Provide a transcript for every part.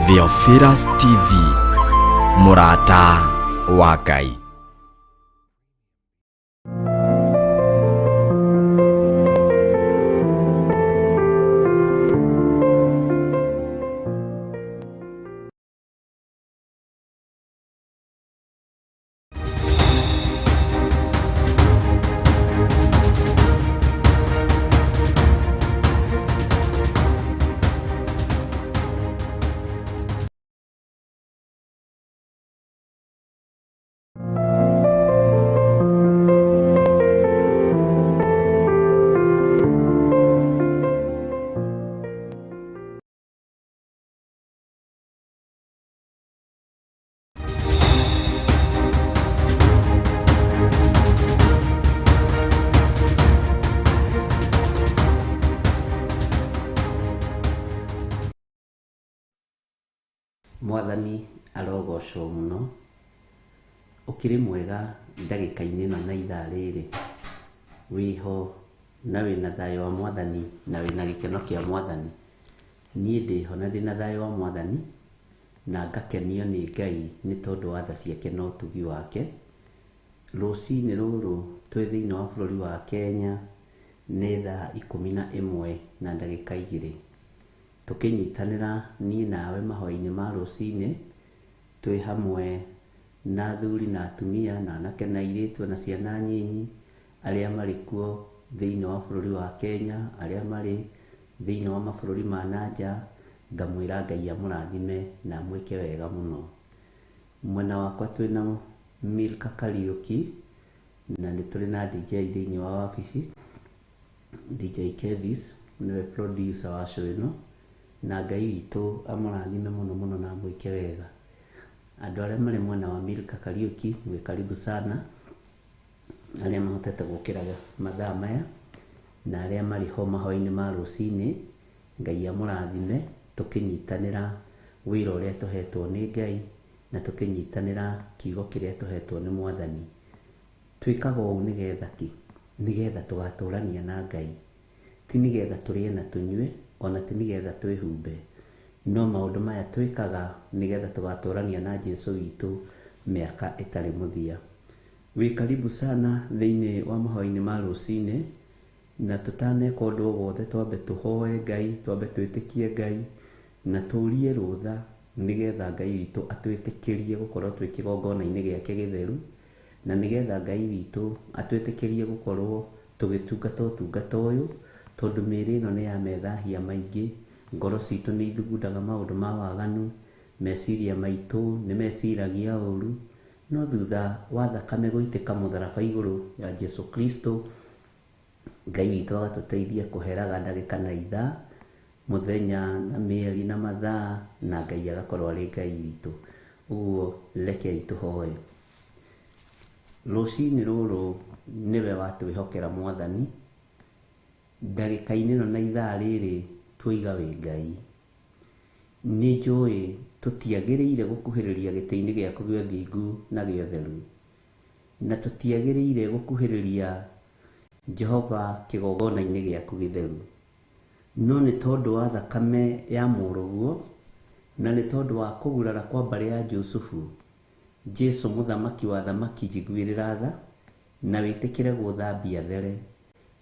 Theophilus TV, mũrata wa Ngai. Mwathani arogocwo mũno. Ũkĩrĩ mwega ndagĩka-inĩ ĩno na ithaa rĩrĩ. Wĩho na wĩna thayũ wa Mwathani na wĩna gĩkeno kĩa Mwathani. Niĩ ndĩho na ndĩna thayũ wa Mwathani na ngakenio nĩ Ngai nĩ tondũ wa tha ciake na ũtugi wake. Rũcinĩ rũrũ twĩ thĩinĩ wa bũrũri wa Kenya nĩ thaa 11 na ndagĩka 2. Tũkĩnyitanĩra niĩ nawe mahoya-inĩ ma rũcinĩ, twĩ hamwe na athuri na atumia na anake na airĩtu na ciana nyinyi, arĩa marĩ kuo thĩinĩ wa bũrũri wa Kenya, arĩa marĩ thĩinĩ wa mabũrũri ma na nja, ngamwĩra Ngai amũrathime na amwĩke wega mũno. Mwena wakwa twĩna Milka Kariũki na nĩ tũrĩ na DJ thĩinĩ wa wabici, DJ Kevis nĩwe producer wa show ĩno, na Ngai witũ amũrathime mũno mũno na amwĩke wega. Andũ arĩa marĩ mwena wa Milka Kariũki mwĩ karibu sana, arĩa mahotete gũkĩra mathaa maya na arĩa marĩ ho mahoya-inĩ ma rũcinĩ, Ngai amũrathime tũkĩnyitanĩra wĩra ũrĩa tũhetwo nĩ Ngai na tũkĩnyitanĩra kiugo kĩrĩa tũhetwo nĩ Mwathani. Twĩkaga ũũ nĩgetha kĩ? Nĩgetha tũgatũrania na Ngai. Ti nĩgetha tũrĩe na tũnyue, ona ti nĩgetha twĩhumbe. No maũndũ maya twĩkaga nĩgetha tũgatũrania na Jesu witũ mĩaka ĩtarĩ mũthia. Wĩ karibu sana thĩinĩ wa mahoya-inĩ ma rũcinĩ, na tũtaneka ũndũ o wothe twambe tũhoe Ngai, twambe twĩtĩkie Ngai, na tũrie rũtha nĩgetha Ngai witũ atwĩtĩkĩrie gũkorwo twĩ kĩgongona-inĩ gĩake gĩtheru, na nĩgetha Ngai witũ atwĩtĩkĩrie gũkorwo tũgĩtungata ũtungata ũyũ, tondũ mĩĩrĩ ĩno nĩ ya methahia maingĩ, ngoro citũ nĩ ithugundaga maũndũ ma waganu, meciria maitũ nĩ meciragia ũru, no thutha wa thakame gũitĩka mũtharaba igũrũ ya Jesu Kristo, Ngai witũ agatũteithia kũheraga ndagĩka na ithaa, mũthenya na mĩeri na mathaa, na Ngai agakorwo arĩ Ngai witũ. Ũguo rekei tũhoe. Rũcinĩ rũrũ nĩwe watwĩhokera Mwathani, ndagĩka-inĩ ĩno na ithaa rĩrĩ tuoiga wĩ Ngai. Nĩ njũĩ tũtiagĩrĩire gũkuhĩrĩria gĩtĩ-inĩ gĩaku gĩa ũthingu na gĩa ũtheru, na tũtiagĩrĩire gũkuhĩrĩria Jehova kĩgongona-inĩ gĩaku gĩtheru. No nĩ tondũ wa thakame ya mũrũguo, na nĩ tondũ wa kũgurara kwa mbarĩ ya Jusufu, Jesu mũthamaki wa thamaki njiguĩrĩra tha, na wĩtĩkĩre gũthambia there,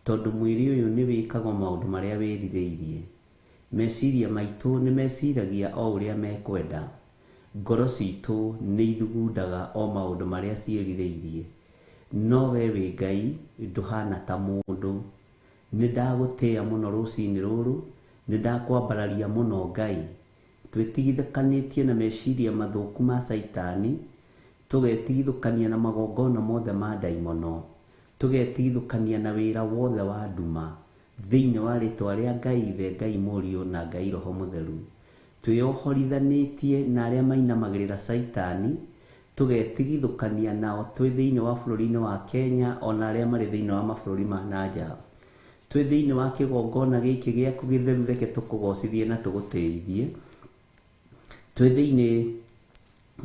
tondũ mwĩrĩ ũyũ nĩ wĩkagwo maũndũ marĩa wĩrirĩirie. Meciria maitũ nĩ meciragia o ũrĩa mekwenda, ngoro citũ nĩ ithugundaga o maũndũ marĩa ciĩrirĩirie. No we wĩ Ngai, ndũhana ta mũndũ. Nĩ ndagũtĩĩa mũno rũcinĩ rũrũ, nĩ ndakwambararia mũno Ngai. Twĩtigithũkanĩtie na meciria mathũku ma Caitani, tũgetigithũkania na magongona mothe ma ndaimono, tũgetigithũkania na wĩra wothe wa nduma, thĩinĩ wa rĩtwa rĩa Ngai Ithe, Ngai Mũriũ na Ngai Roho Mũtheru. Twĩohorithanĩtie na arĩa mainamagĩrĩra Caitani, tũgetigithũkania nao twĩ thĩinĩ wa bũrũri-inĩ wa Kenya ona arĩa marĩ thĩinĩ wa mabũrũri ma na nja. Twĩ thĩinĩ wa kĩgongona gĩkĩ gĩaku gĩtheru, reke tũkũgocithie na tũgũtĩithie. Twĩ thĩinĩ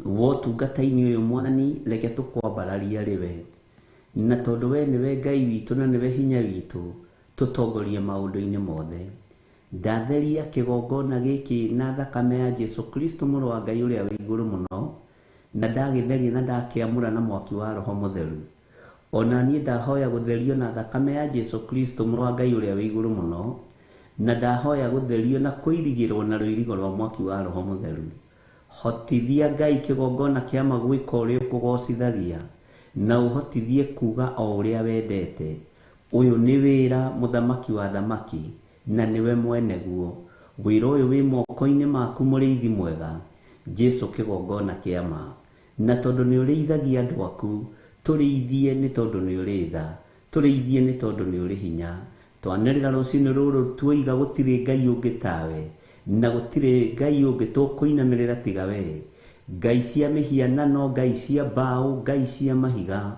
wa ũtungata-inĩ ũyũ Mwathani, reke tũkwambararie arĩ we. Na tondũ we nĩwe Ngai witũ na nĩwe hinya witũ, tũtongorie maũndũ-inĩ mothe. Ndatheria kĩgongona gĩkĩ na thakame ya Jesu Kristo mũrũ wa Ngai ũrĩa wĩ igũrũ mũno, na ndagĩtheria na ndakĩamũra na mwaki wa Roho Mũtheru. O na niĩ ndahoya gũtherio na thakame ya Jesu Kristo mũrũ wa Ngai ũrĩa wĩ igũrũ mũno, na ndahoya gũtherio na kũirigĩrwo na rũirigo rwa mwaki wa Roho Mũtheru. Hotithia Ngai kĩgongona kĩa ma gwĩka ũrĩa ũkũgocithagia, na ũhotithie kuga o ũrĩa wendete. Ũyũ nĩ wĩra mũthamaki wa thamaki, na nĩwe mwene guo. Wĩra ũyũ wĩ moko-inĩ maku mũrĩithi mwega, Jesu kĩgongona kĩa ma. Na tondũ nĩ ũrĩithagia andũ aku, tũrĩithie nĩ tondũ nĩ ũrĩ tha, tũrĩithie nĩ tondũ nĩ ũrĩ hinya. Twanĩrĩra rũcinĩ rũrũ tuoiga gũtirĩ Ngai ũngĩ tawe, na gũtirĩ Ngai ũngĩ tũkũinamĩrĩra tiga we. Ngai cia mĩhianano, Ngai cia mbaũ, Ngai cia mahiga,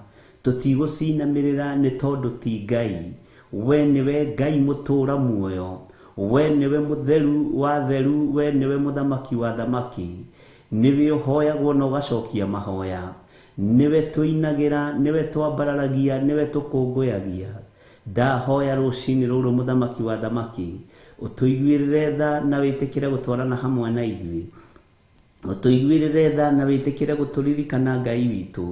tũtigũcinamĩrĩra nĩ tondũ ti Ngai. We nĩwe Ngai mũtũũra muoyo, we nĩwe mũtheru wa theru, we nĩwe mũthamaki wa thamaki. Nĩwe ũhoyagwo na ũgacokia mahoya, nĩwe tũinagĩra, nĩwe twambararagia, nĩwe tũkũngũyagia. Ndahoya rũcinĩ rũrũ mũthamaki wa thamaki, ũtũiguĩrĩre tha na wĩtĩkĩre gũtwarana hamwe na ithuĩ. Ũtũiguĩrĩre tha na wĩtĩkĩre gũtũririkana Ngai witũ,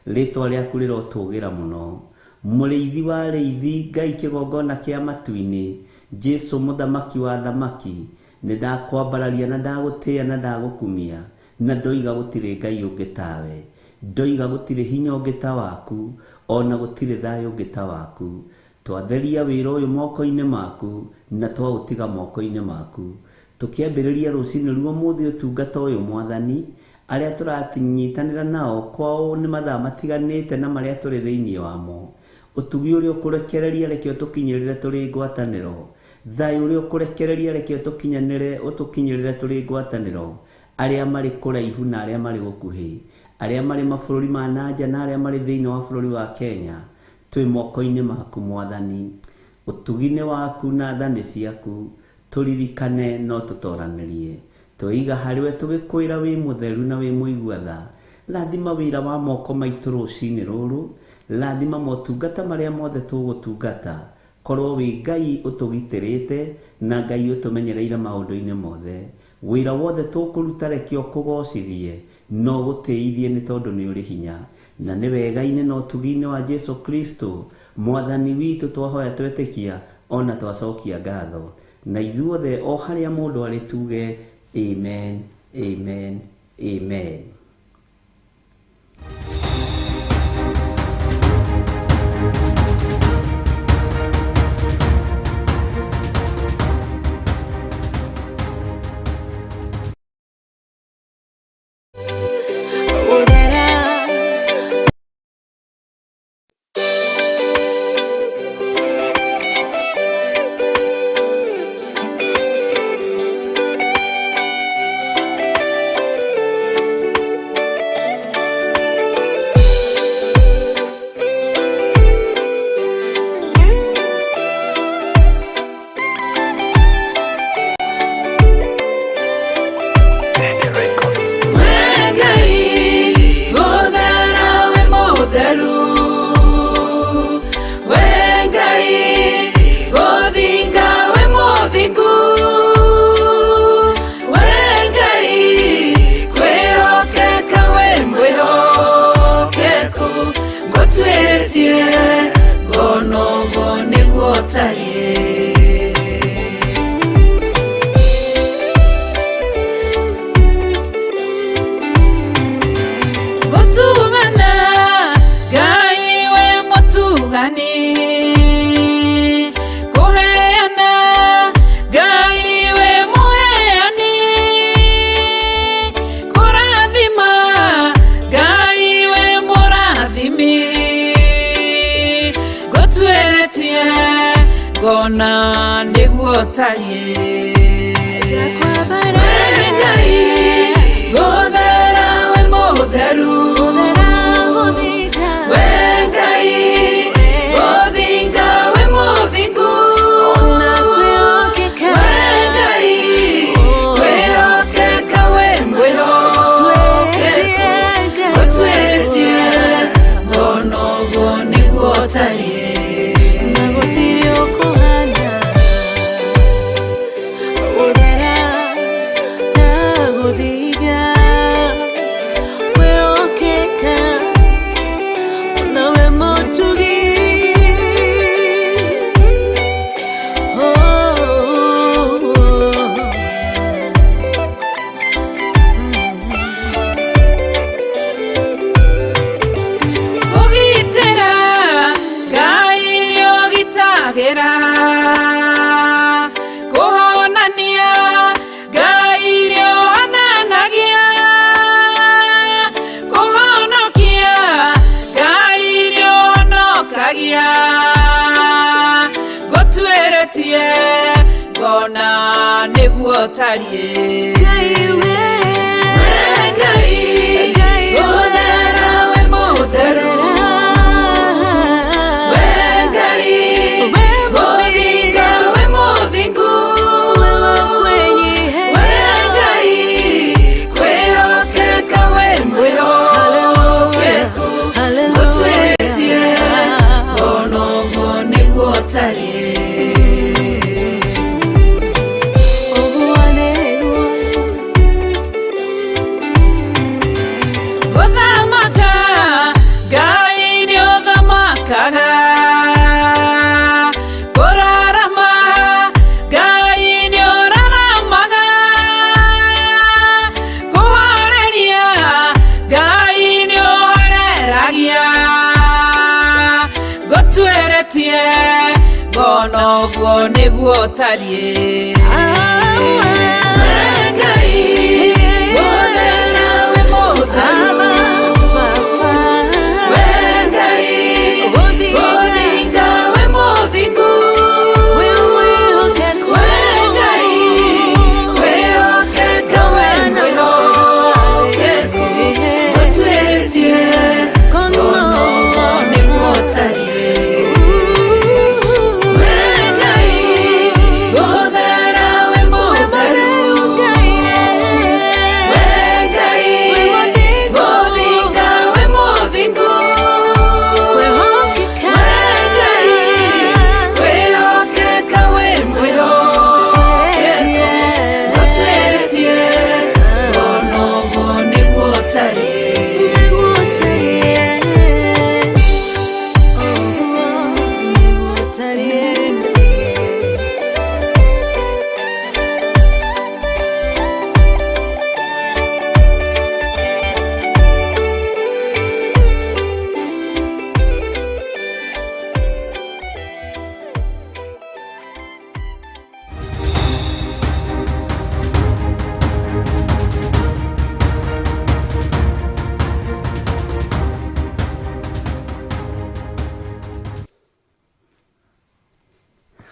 rĩtwa rĩaku rĩrotũgĩra mũno. Mũrĩithi wa arĩithi, Ngai kĩgongona kĩa matu-inĩ, Jesu mũthamaki wa thamaki, nĩ ndakwambararia na ndagũtĩĩa na ndagũkumia, na ndoiga gũtirĩ Ngai ũngĩ tawe. Ndoiga gũtirĩ hinya ũngĩ ta waku, ona gũtirĩ thayũ ũngĩ ta waku. Twatheria wĩra ũyũ moko-inĩ maku, na twaũtiga moko-inĩ maku. Tũkĩambĩrĩria rũcinĩ rwa ũmũthĩ ũtungata ũyũ Mwathani, arĩa tũranyitanĩra nao kwao nĩ mathaa matiganĩte na marĩa tũrĩ thĩinĩ wamo. Ũtugi ũrĩa ũkũrekereria reke ũtũkinyĩrĩre tũrĩ ngwatanĩro. Thayũ ũrĩa ũkũrekereria reke ũtũkinyanĩre ũtũkinyĩrĩre tũrĩ ngwatanĩro. Arĩa marĩ kũraihu na arĩa marĩ gũkuhĩ, arĩa marĩ mabũrũri ma nanja na arĩa marĩ thĩinĩ wa bũrũri wa Kenya, twĩ moko-inĩ maku Mwathani. Ũtugi-inĩ waku na tha nĩ ciaku, tũririkane no tũtoranĩrie. Tweiga harĩwe tũgĩkwĩra wĩ mũtheru na wĩ mũigua tha. Rathima wĩra wa moko maitũ rũcinĩ rũrũ, rathima motungata marĩa mothe tũgũtungata. Korwo wĩ Ngai ũtũgitĩrĩte na Ngai ũtũmenyereire maũndũ-inĩ mothe. Wĩra wothe tũkũruta reke ũkũgocithie na ũgũtĩithie nĩ tondũ nĩ ũrĩ hinya. Na nĩ wega-inĩ na ũtugi-inĩ wa Jesu Kristo Mwathani witũ twahoya twetĩkia ona twacokia ngatho. Na ithuothe o harĩa mũndũ arĩ tuge amen, amen, amen. Gũtugana, Ngai we mũtugani. Kũheana, Ngai we mũheani. Kũrathima, Ngai we mũrathimi. Ngũtuĩrĩtie, ngona nĩguo ũtariĩ. We Ngai, gũthera we mũtheru. We Ngai, gũthinga we mũthingu. We Ngai, kwĩhokeka we mwĩhokeku. Ngũtuĩrĩtie, ngona ũguo nĩguo ũtariĩ. ũtariĩ. We Ngai, gũthera wĩ mũtheru. We Ngai, gũthinga wĩ mũthingu. We Ngai, kwĩhokeka wĩ mwĩhokeku. Gũtuĩtie ona ũguo nĩguo ũtariĩ. Gũthamaka, Ngai nĩ ũthamakaga. Kũrarama, Ngai nĩ ũraramaga. Kũhoreria, Ngai nĩ ũhoreragia. Ngũtuĩrĩtie, ngona ũguo nĩguo ũtariĩ. We Ngai, gũthera wĩ mũtheru. We Ngai, gũthinga wĩ mũthingu. We Ngai, kwĩhokeka wĩ mwĩhokeku. Gũtuĩrĩtie, ngona ũguo nĩguo ũtariĩ. We Ngai, gũthera wĩ mũtheru. We Ngai, gũthinga wĩ mũthingu. We Ngai, kwĩhokeka wĩ mwĩhokeku. Gũtuĩrĩtie, ngona ũguo nĩguo ũtariĩ.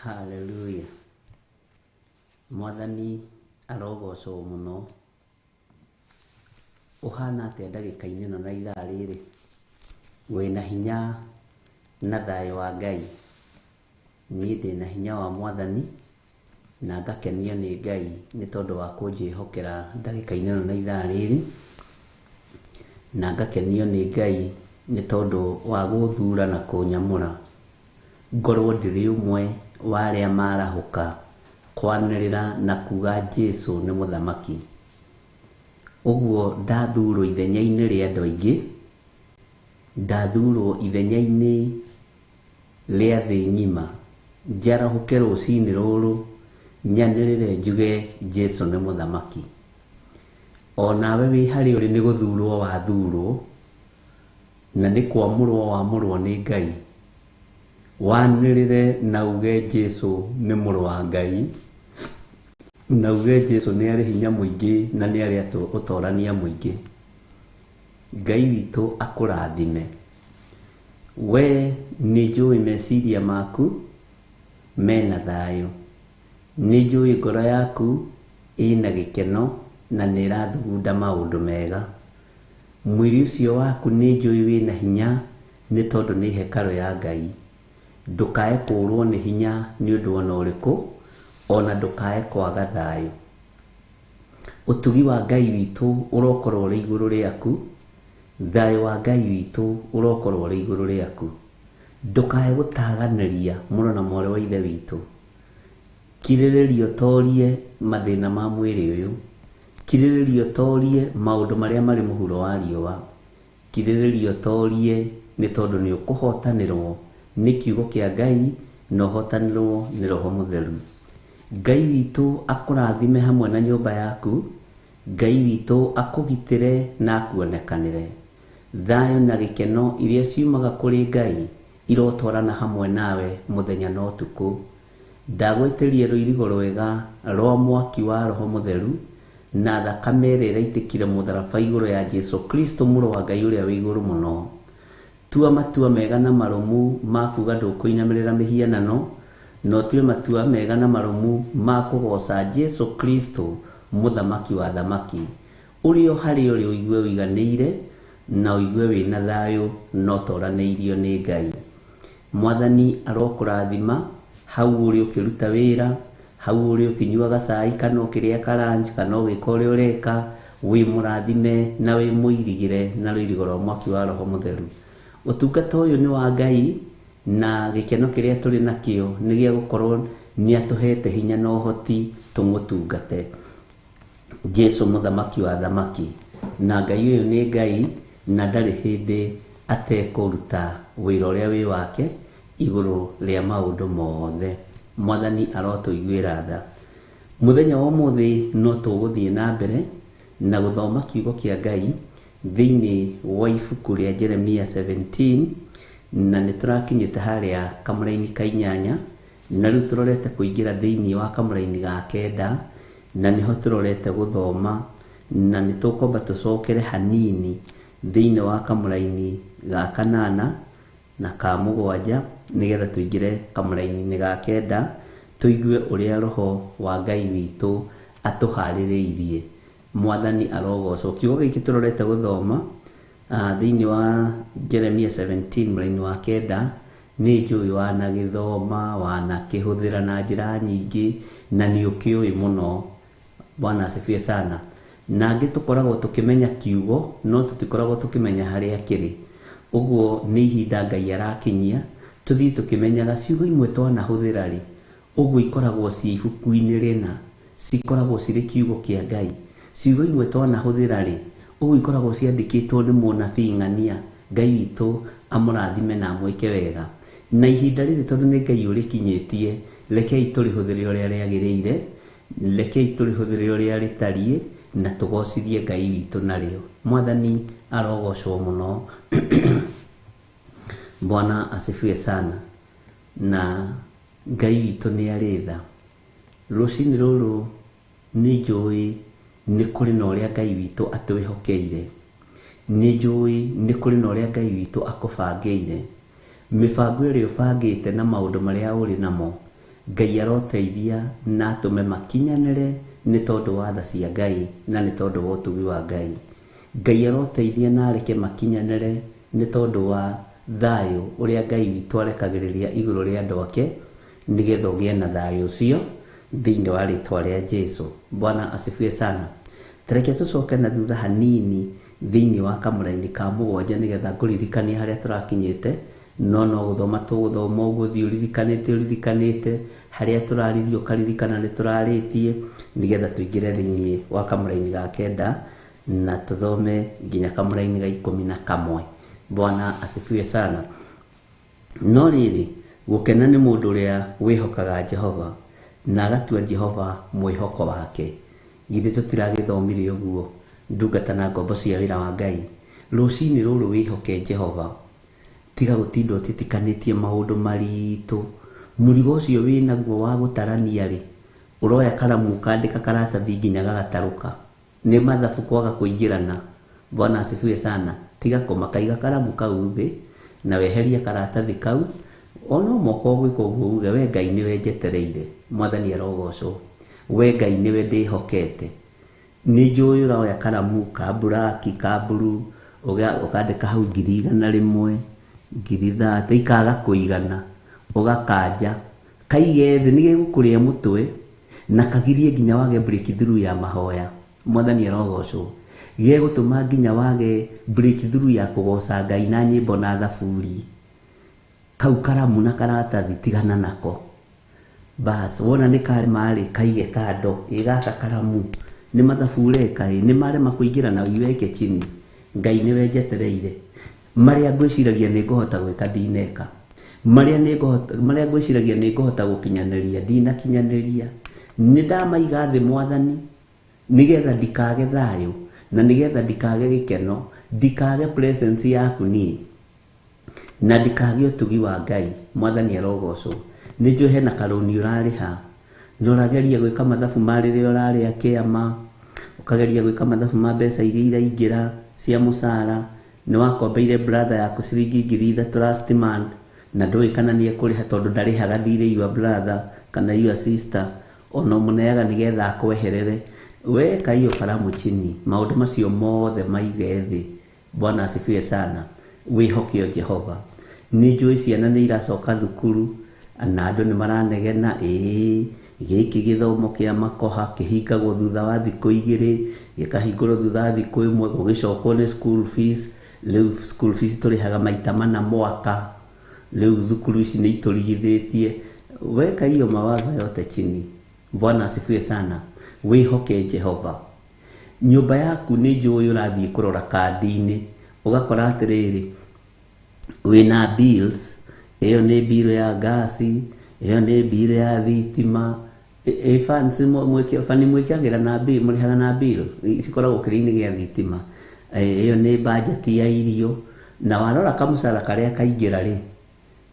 Haleluya. Mwathani arogocwo mũno. Ũhana atĩa ndagĩka-inĩ ĩno na ithaa rĩrĩ? Wĩna hinya na thayũ wa Ngai. Niĩ ndĩna hinya wa Mwathani na ngakenio nĩ Ngai nĩ tondũ wa kũnjĩhokera ndagĩka-inĩ ĩno na ithaa rĩrĩ, na ngakenio nĩ Ngai nĩ tondũ wa gũthura na kũnyamũra ngorwo ndĩrĩ ũmwe wa arĩa marahũka kwanĩrĩra na kuga Jesu nĩ mũthamaki. Ũguo ndathurwo ithenya-inĩ rĩa andũ aingĩ, ndathurwo ithenya-inĩ rĩa thĩ ng'ima, njarahũke rũcinĩ rũrũ nyanĩrĩre njuge Jesu nĩ mũthamaki. Onawe wĩ harĩa ũrĩ nĩ gũthurwo wathurwo, na nĩ kwamũrwo wamũrwo nĩ Ngai. Wanĩrĩre na uge Jesu nĩ mũrũ wa Ngai, na uge Jesu nĩ arĩ hinya mũingĩ na nĩ arĩ ũtorania mũingĩ. Ngai witũ akũrathime. We nĩ njũĩ meciria maku mena thayũ, nĩ njũĩ ngoro yaku ĩna gĩkeno na nĩ ĩrathugunda maũndũ mega. Mwĩrĩ ũcio waku nĩ njũĩ wĩna hinya nĩ tondũ nĩ hekarũ ya Ngai. Ndũkae kũũrwo nĩ hinya nĩ ũndũ ona ũrĩkũ, ona ndũkae kwaga thayũ. Ũtugi wa Ngai witũ ũrokorwo ũrĩ igũrũ rĩaku, thayũ wa Ngai witũ ũrokorwo ũrĩ igũrũ rĩaku. Ndũkae gũtaganĩria mũrũ na mwarĩ wa ithe witũ. Kirĩrĩria ũtorie mathĩna ma mwĩrĩ ũyũ. Kirĩrĩria ũtorie maũndũ marĩa marĩ mũhuro wa riũa. Kirĩrĩria ũtorie nĩ tondũ nĩ ũkũhotanĩrwo nĩ kiugo kĩa Ngai na ũhotanĩrwo nĩ Roho Mũtheru. Ngai witũ akũrathime hamwe na nyũmba yaku. Ngai witũ akũgitĩre na akuonekanĩre. Thayũ na gĩkeno iria ciumaga kũrĩ Ngai irotwarana hamwe nawe mũthenya na ũtukũ. Ndagwĩtĩria rũirigo rwega rwa mwaki wa Roho Mũtheru na thakame ĩrĩa ĩraitĩkire mũtharaba igũrũ ya Jesu Kristo mũrũ wa Ngai ũrĩa wĩ igũrũ mũno. Tua matua mega na marũmu ma kuga ndũkũinamĩrĩra mĩhianano, Na ũtue matua mega na marũmu ma kũgooca Jesu Kristo, mũthamaki wa thamaki. Ũrĩ o harĩa ũrĩ ũigue ũiganĩire na ũigue wĩna thayũ na ũtoranĩirio nĩ Ngai. Mwathani arokũrathima hau ũrĩ ũkĩruta wĩra, hau ũrĩ ũkĩnyuaga cai kana ũkĩrĩa ka lunch kana ũgĩka ũrĩa ũreka, wĩ mũrathime na wĩ mũirigĩre na rũirigo rwa mwaki wa Roho Mũtheru. Ũtungata ũyũ nĩ wa Ngai, na gĩkeno kĩrĩa tũrĩ nakĩo nĩ gĩa gũkorwo nĩ atũhete hinya na ũhoti tũmũtungate. Jesu mũthamaki wa thamaki. Na Ngai ũyũ nĩ Ngai na ndarĩ hĩndĩ atekũruta wĩra ũrĩa wĩ wake igũrũ rĩa maũndũ mothe. Mwathani arotũiguĩra tha. Mũthenya wa ũmũthĩ no tũgũthiĩ na mbere na gũthoma kiugo kĩa Ngai thĩinĩ wa ibuku rĩa Jeremia 17, na nĩ tũrakinyĩte harĩa kamũraini ka inyanya, na rĩu tũrorete kũingĩra thĩinĩ wa kamũraini ga kenda, na nĩho tũrorete gũthoma, na nĩ tũkwamba tũcokere hanini thĩinĩ wa kamũraini ga kanana na ka mũgwanja, nĩgetha tũingĩre kamũraini-inĩ ga kenda tũigue ũrĩa Roho wa Ngai witũ atũharĩrĩirie. Mwathani arogocwo. Kiugo gĩkĩ tũrorete gũthoma thĩinĩ wa Jeremia 17 mũraini wa kenda, nĩ njũĩ wanagĩthoma, wanakĩhũthĩra na njĩra nyingĩ, na nĩ ũkĩũĩ mũno. Bwana asifiwe sana. Na angĩ tũkoragwo tũkĩmenya kiugo no tũtikoragwo tũkĩmenya harĩa kĩrĩ. Ũguo nĩ ihinda Ngai arakinyia tũthiĩ tũkĩmenyaga ciugo imwe twanahũthĩra rĩ, ũguo ikoragwo ciĩ ibuku-inĩ rĩna, cikoragwo cirĩ kiugo kĩa Ngai. Ciugo imwe twanahũthĩra rĩ, ũguo ikoragwo ciandĩkĩtwo nĩ mũnabii ng'ania. Ngai witũ amũrathime na amwĩke wega. Na ihinda rĩrĩ tondũ nĩ Ngai ũrĩkinyĩtie, rekei tũrĩhũthĩre ũrĩa rĩagĩrĩire, rekei tũrĩhũthĩre ũrĩa rĩtariĩ, na tũgocithie Ngai witũ narĩo. Mwathani arogocwo mũno. Bwana asifiwe sana. Na Ngai witũ nĩ arĩ tha. Rũcinĩ rũrũ nĩ njũĩ nĩ kũrĩ na ũrĩa Ngai witũ atwĩhokeire. Nĩ njũĩ nĩ kũrĩ na ũrĩa Ngai witũ akũbangĩire. Mĩbango ĩrĩa ũbangĩte na maũndũ marĩa ũrĩ namo, Ngai aroteithia na atũme makinyanĩre nĩ tondũ wa tha cia Ngai na nĩ tondũ wa ũtugi wa Ngai. Ngai aroteithia na areke makinyanĩre nĩ tondũ wa thayũ ũrĩa Ngai witũ arekagĩrĩria igũrũ rĩa andũ ake, nĩgetha ũgĩe na thayũ ũcio thĩinĩ wa rĩtwa rĩa Jesu. Bwana asifiwe sana. Tareke tũcoke na thutha hanini thĩinĩ wa kamũraini ka mũgwanja, nĩgetha ngũririkanie harĩa tũrakinyĩte. No gũthoma tũgũthoma ũguo, thiĩ ũririkanĩte ũririkanĩte harĩa tũraririe, ũkaririkana nĩ tũrarĩtie, nĩgetha tũingĩre thĩinĩ wa kamũraini ga kenda na tũthome nginya kamũraini ga 11. Bwana asifiwe sana. No rĩrĩ, gũkena nĩ mũndũ ũrĩa wĩhokaga Jehova na agatua Jehova mwĩhoko wake. Githĩ tũtiragĩthomire ũguo, ndungata na ngombo cia wĩra wa Ngai? Rũcinĩ rũrũ wĩhoke Jehova. Tiga gũtinda ũtitikanĩtie maũndũ maritũ. Mũrigo ũcio wĩnaguo wa gũtarania rĩ, ũroya karamu ũkandĩka karatathi nginya gagatarũka. Nĩ mathabu kwaga kũingĩrana. Bwana asifiwe sana. Tiga kũmaka, iga karamu kau thĩ na weherie karatathi kau. Ona moko ũgwĩka ũguo uge, we Ngai nĩwe njetereire. Mwathani arogocwo. We Ngai nĩwe ndĩhokete. Nĩ njũĩ ũroya karamu ka buraki ka mburu, ũkandĩka hau 100,000, 30,000, ikaga kũigana, ũgakanja, kaige thĩ, nĩ gegũkũrĩa mũtwe na kagirie nginya wage breakthrough ya mahoya. Mwathani arogocwo. Gegũtũma nginya wage breakthrough ya kũgoca Ngai na nyĩmbo na thaburi. Kau karamu na karatathi tigana nako. Bas, wona nĩ karema-rĩ, kaige kando. Ĩ gaka karamu nĩ mathabu ũreka ĩ, nĩ marema kũingĩra na iweke chini. Ngai nĩwe njetereire. Marĩa ngwĩciragia nĩ ngũhota gwĩka ndineka. Marĩa ngwĩciragia nĩ ngũhota gũkinyanĩria ndinakinyanĩria. Nĩ ndamaiga thĩ Mwathani, nĩgetha ndikage thayũ na nĩgetha ndikage gĩkeno, ndikage presence yaku niĩ, na ndikage ũtugi wa Ngai. Mwathani arogocwo. Nĩ njũĩ hena karũni ũrarĩha, na ũrageria gwĩka mathabu ma rĩrĩa ũrarĩa kĩama, ũkageria gwĩka mathabu ma mbeca iria iraingĩra cia mũcara. Nĩ wakombeire brother yaku ciringi 3,000 last month, Na ndũĩ kana nĩ ekũrĩha tondũ ndarĩhaga thirĩ your brother kana your sister, ona ũmũneaga nĩgetha akweherere. Weka hiyo karamu chini, maũndũ macio mothe maige thĩ. Bwana asifiwe sana. Wĩhoke o Jehova. Nĩ njũĩ ciana nĩ iracoka thukuru na andũ nĩ maranegena, ĩĩ gĩkĩ gĩthomo kĩa makoha kĩhingagwo thutha wa thikũ 2, gĩkahingũrwo thutha wa thikũ 1, gũgĩcokwo nĩ school fees. Rĩu school fees tũrĩhaga maita 4 mwaka, rĩu thukuru ici nĩ itũrigithĩtie. Weka hiyo mawazo yote chini. Bwana asifiwe sana. Wĩhoke Jehova. Nyũmba yaku nĩ njũĩ ũrathiĩ kũrora kandi-inĩ, ũgakora atĩrĩrĩ, wĩna bills, ĩyo nĩ bill ya gasi, ĩyo nĩ bill ya thitima. Bani mwĩkagĩra na bill, mũrĩhaga na bill, cikoragwo kĩrĩa-inĩ gĩa thitima. Ĩyo nĩ budget ya irio. Na warora kamũcara karĩa kaingĩra rĩ,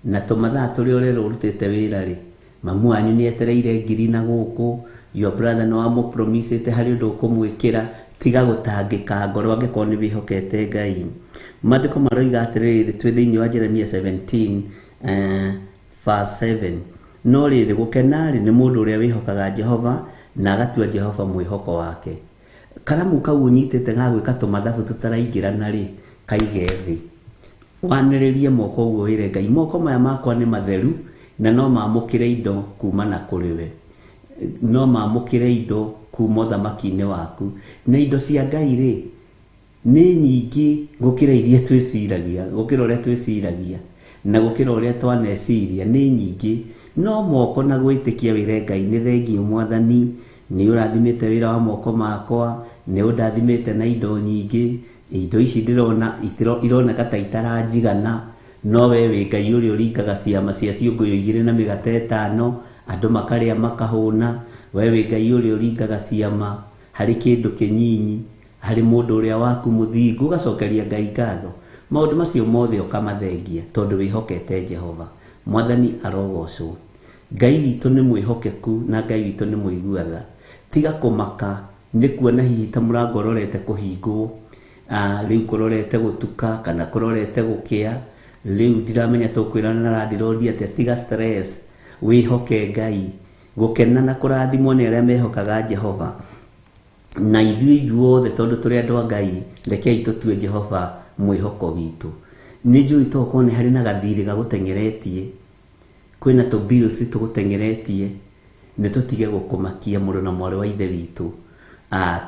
na tũmathaa tũrĩa ũrerwo ũrutĩte wĩra rĩ, mamu wanyu nĩ etereire ngiri na gũkũ, your brother nĩ wamũpromisĩte harĩ ũndũ ũkũmwĩkĩra. Tiga gũtangĩka ngoro angĩkorwo nĩ wĩhokete Ngai. Maandĩko maroiga atĩrĩrĩ, twĩ thĩinĩ wa Jeremia 17 verse 7, no rĩrĩ, gũkena rĩ nĩ mũndũ ũrĩa wĩhokaga Jehova na agatua Jehova mwĩhoko wake. Karamu kau ũnyitĩte ga gwĩka tũmathabu tũtaraingĩrana rĩ, kaige thĩ. Wanĩrĩrie moko ũguo wĩre Ngai, moko maya makwa nĩ matheru na no mamũkĩre indo kuma na kũrĩ we, no mamũkĩre indo kuma ũthamaki-inĩ waku. Na indo cia Ngai rĩ nĩ nyingĩ gũkĩra iria twĩciragia, gũkĩra ũrĩa twĩciragia na gũkĩra ũrĩa twaneciria, nĩ nyingĩ. No moko na gwĩtĩkia wĩre Ngai, nĩ thengiũ Mwathani, nĩ ũrathimĩte wĩra wa moko makwa, nĩ ũndathimĩte na indo nyingĩ, indo ici ndĩrona ironeka ta itaranjigana, no we wĩ Ngai ũrĩa ũringaga ciama cia ciũngũyũ 2 na mĩgate 5, andũ makarĩa makahũna. We wĩ Ngai ũrĩa ũringaga ciama harĩ kĩndũ kĩnyinyi, harĩ mũndũ ũrĩa waku mũthingu, ũgacokeria Ngai ngatho. Maũndũ macio mothe ũkamathengia tondũ wĩhokete Jehova. Mwathani arogocwo. Ngai witũ nĩ mwĩhokeku na Ngai witũ nĩ mũigua tha. Tiga kũmaka nĩ kuona hihi ta mũrango ũrorete kũhingwo, rĩu kũrorete gũtuka kana kũrorete gũkĩa, rĩu ndiramenya tũkwĩrana na landlord atĩa. Tiga stress, wĩhoke Ngai. Gũkena na kũrathimwo nĩ arĩa mehokaga Jehova. Na ithuĩ ithuothe tondũ tũrĩ andũ a Ngai, rekei tũtue Jehova mwĩhoko witũ. Nĩ njũĩ tokorwo nĩ harĩ na gathirĩ gagũteng'eretie, kwĩna tũ bills tũgũteng'eretie, nĩ tũtige gũkũmakia mũrũ na mwarĩ wa ithe witũ.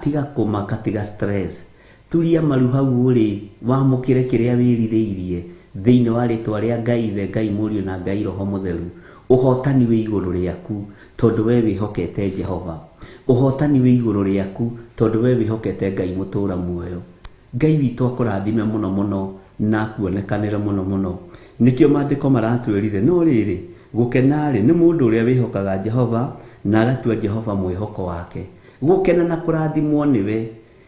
Tiga kũmaka, tiga stress. Turia maru hau ũrĩ, wamũkĩre kĩrĩa wĩrirĩirie thĩinĩ wa rĩtwa rĩa Ngai Ithe, Ngai Mũriũ na Ngai Roho Mũtheru. Ũhotani wĩ igũrũ rĩaku tondũ we wĩhokete Jehova. Ũhotani wĩ igũrũ rĩaku tondũ we wĩhokete Ngai mũtũũra muoyo. Ngai witũ akũrathime mũno mũno na akuonekanĩre mũno mũno. Nĩkĩo maandĩko maratwĩrire, no rĩrĩ, gũkena rĩ nĩ mũndũ ũrĩa wĩhokaga Jehova na agatua Jehova mwĩhoko wake. Gũkena na kũrathimwo nĩwe.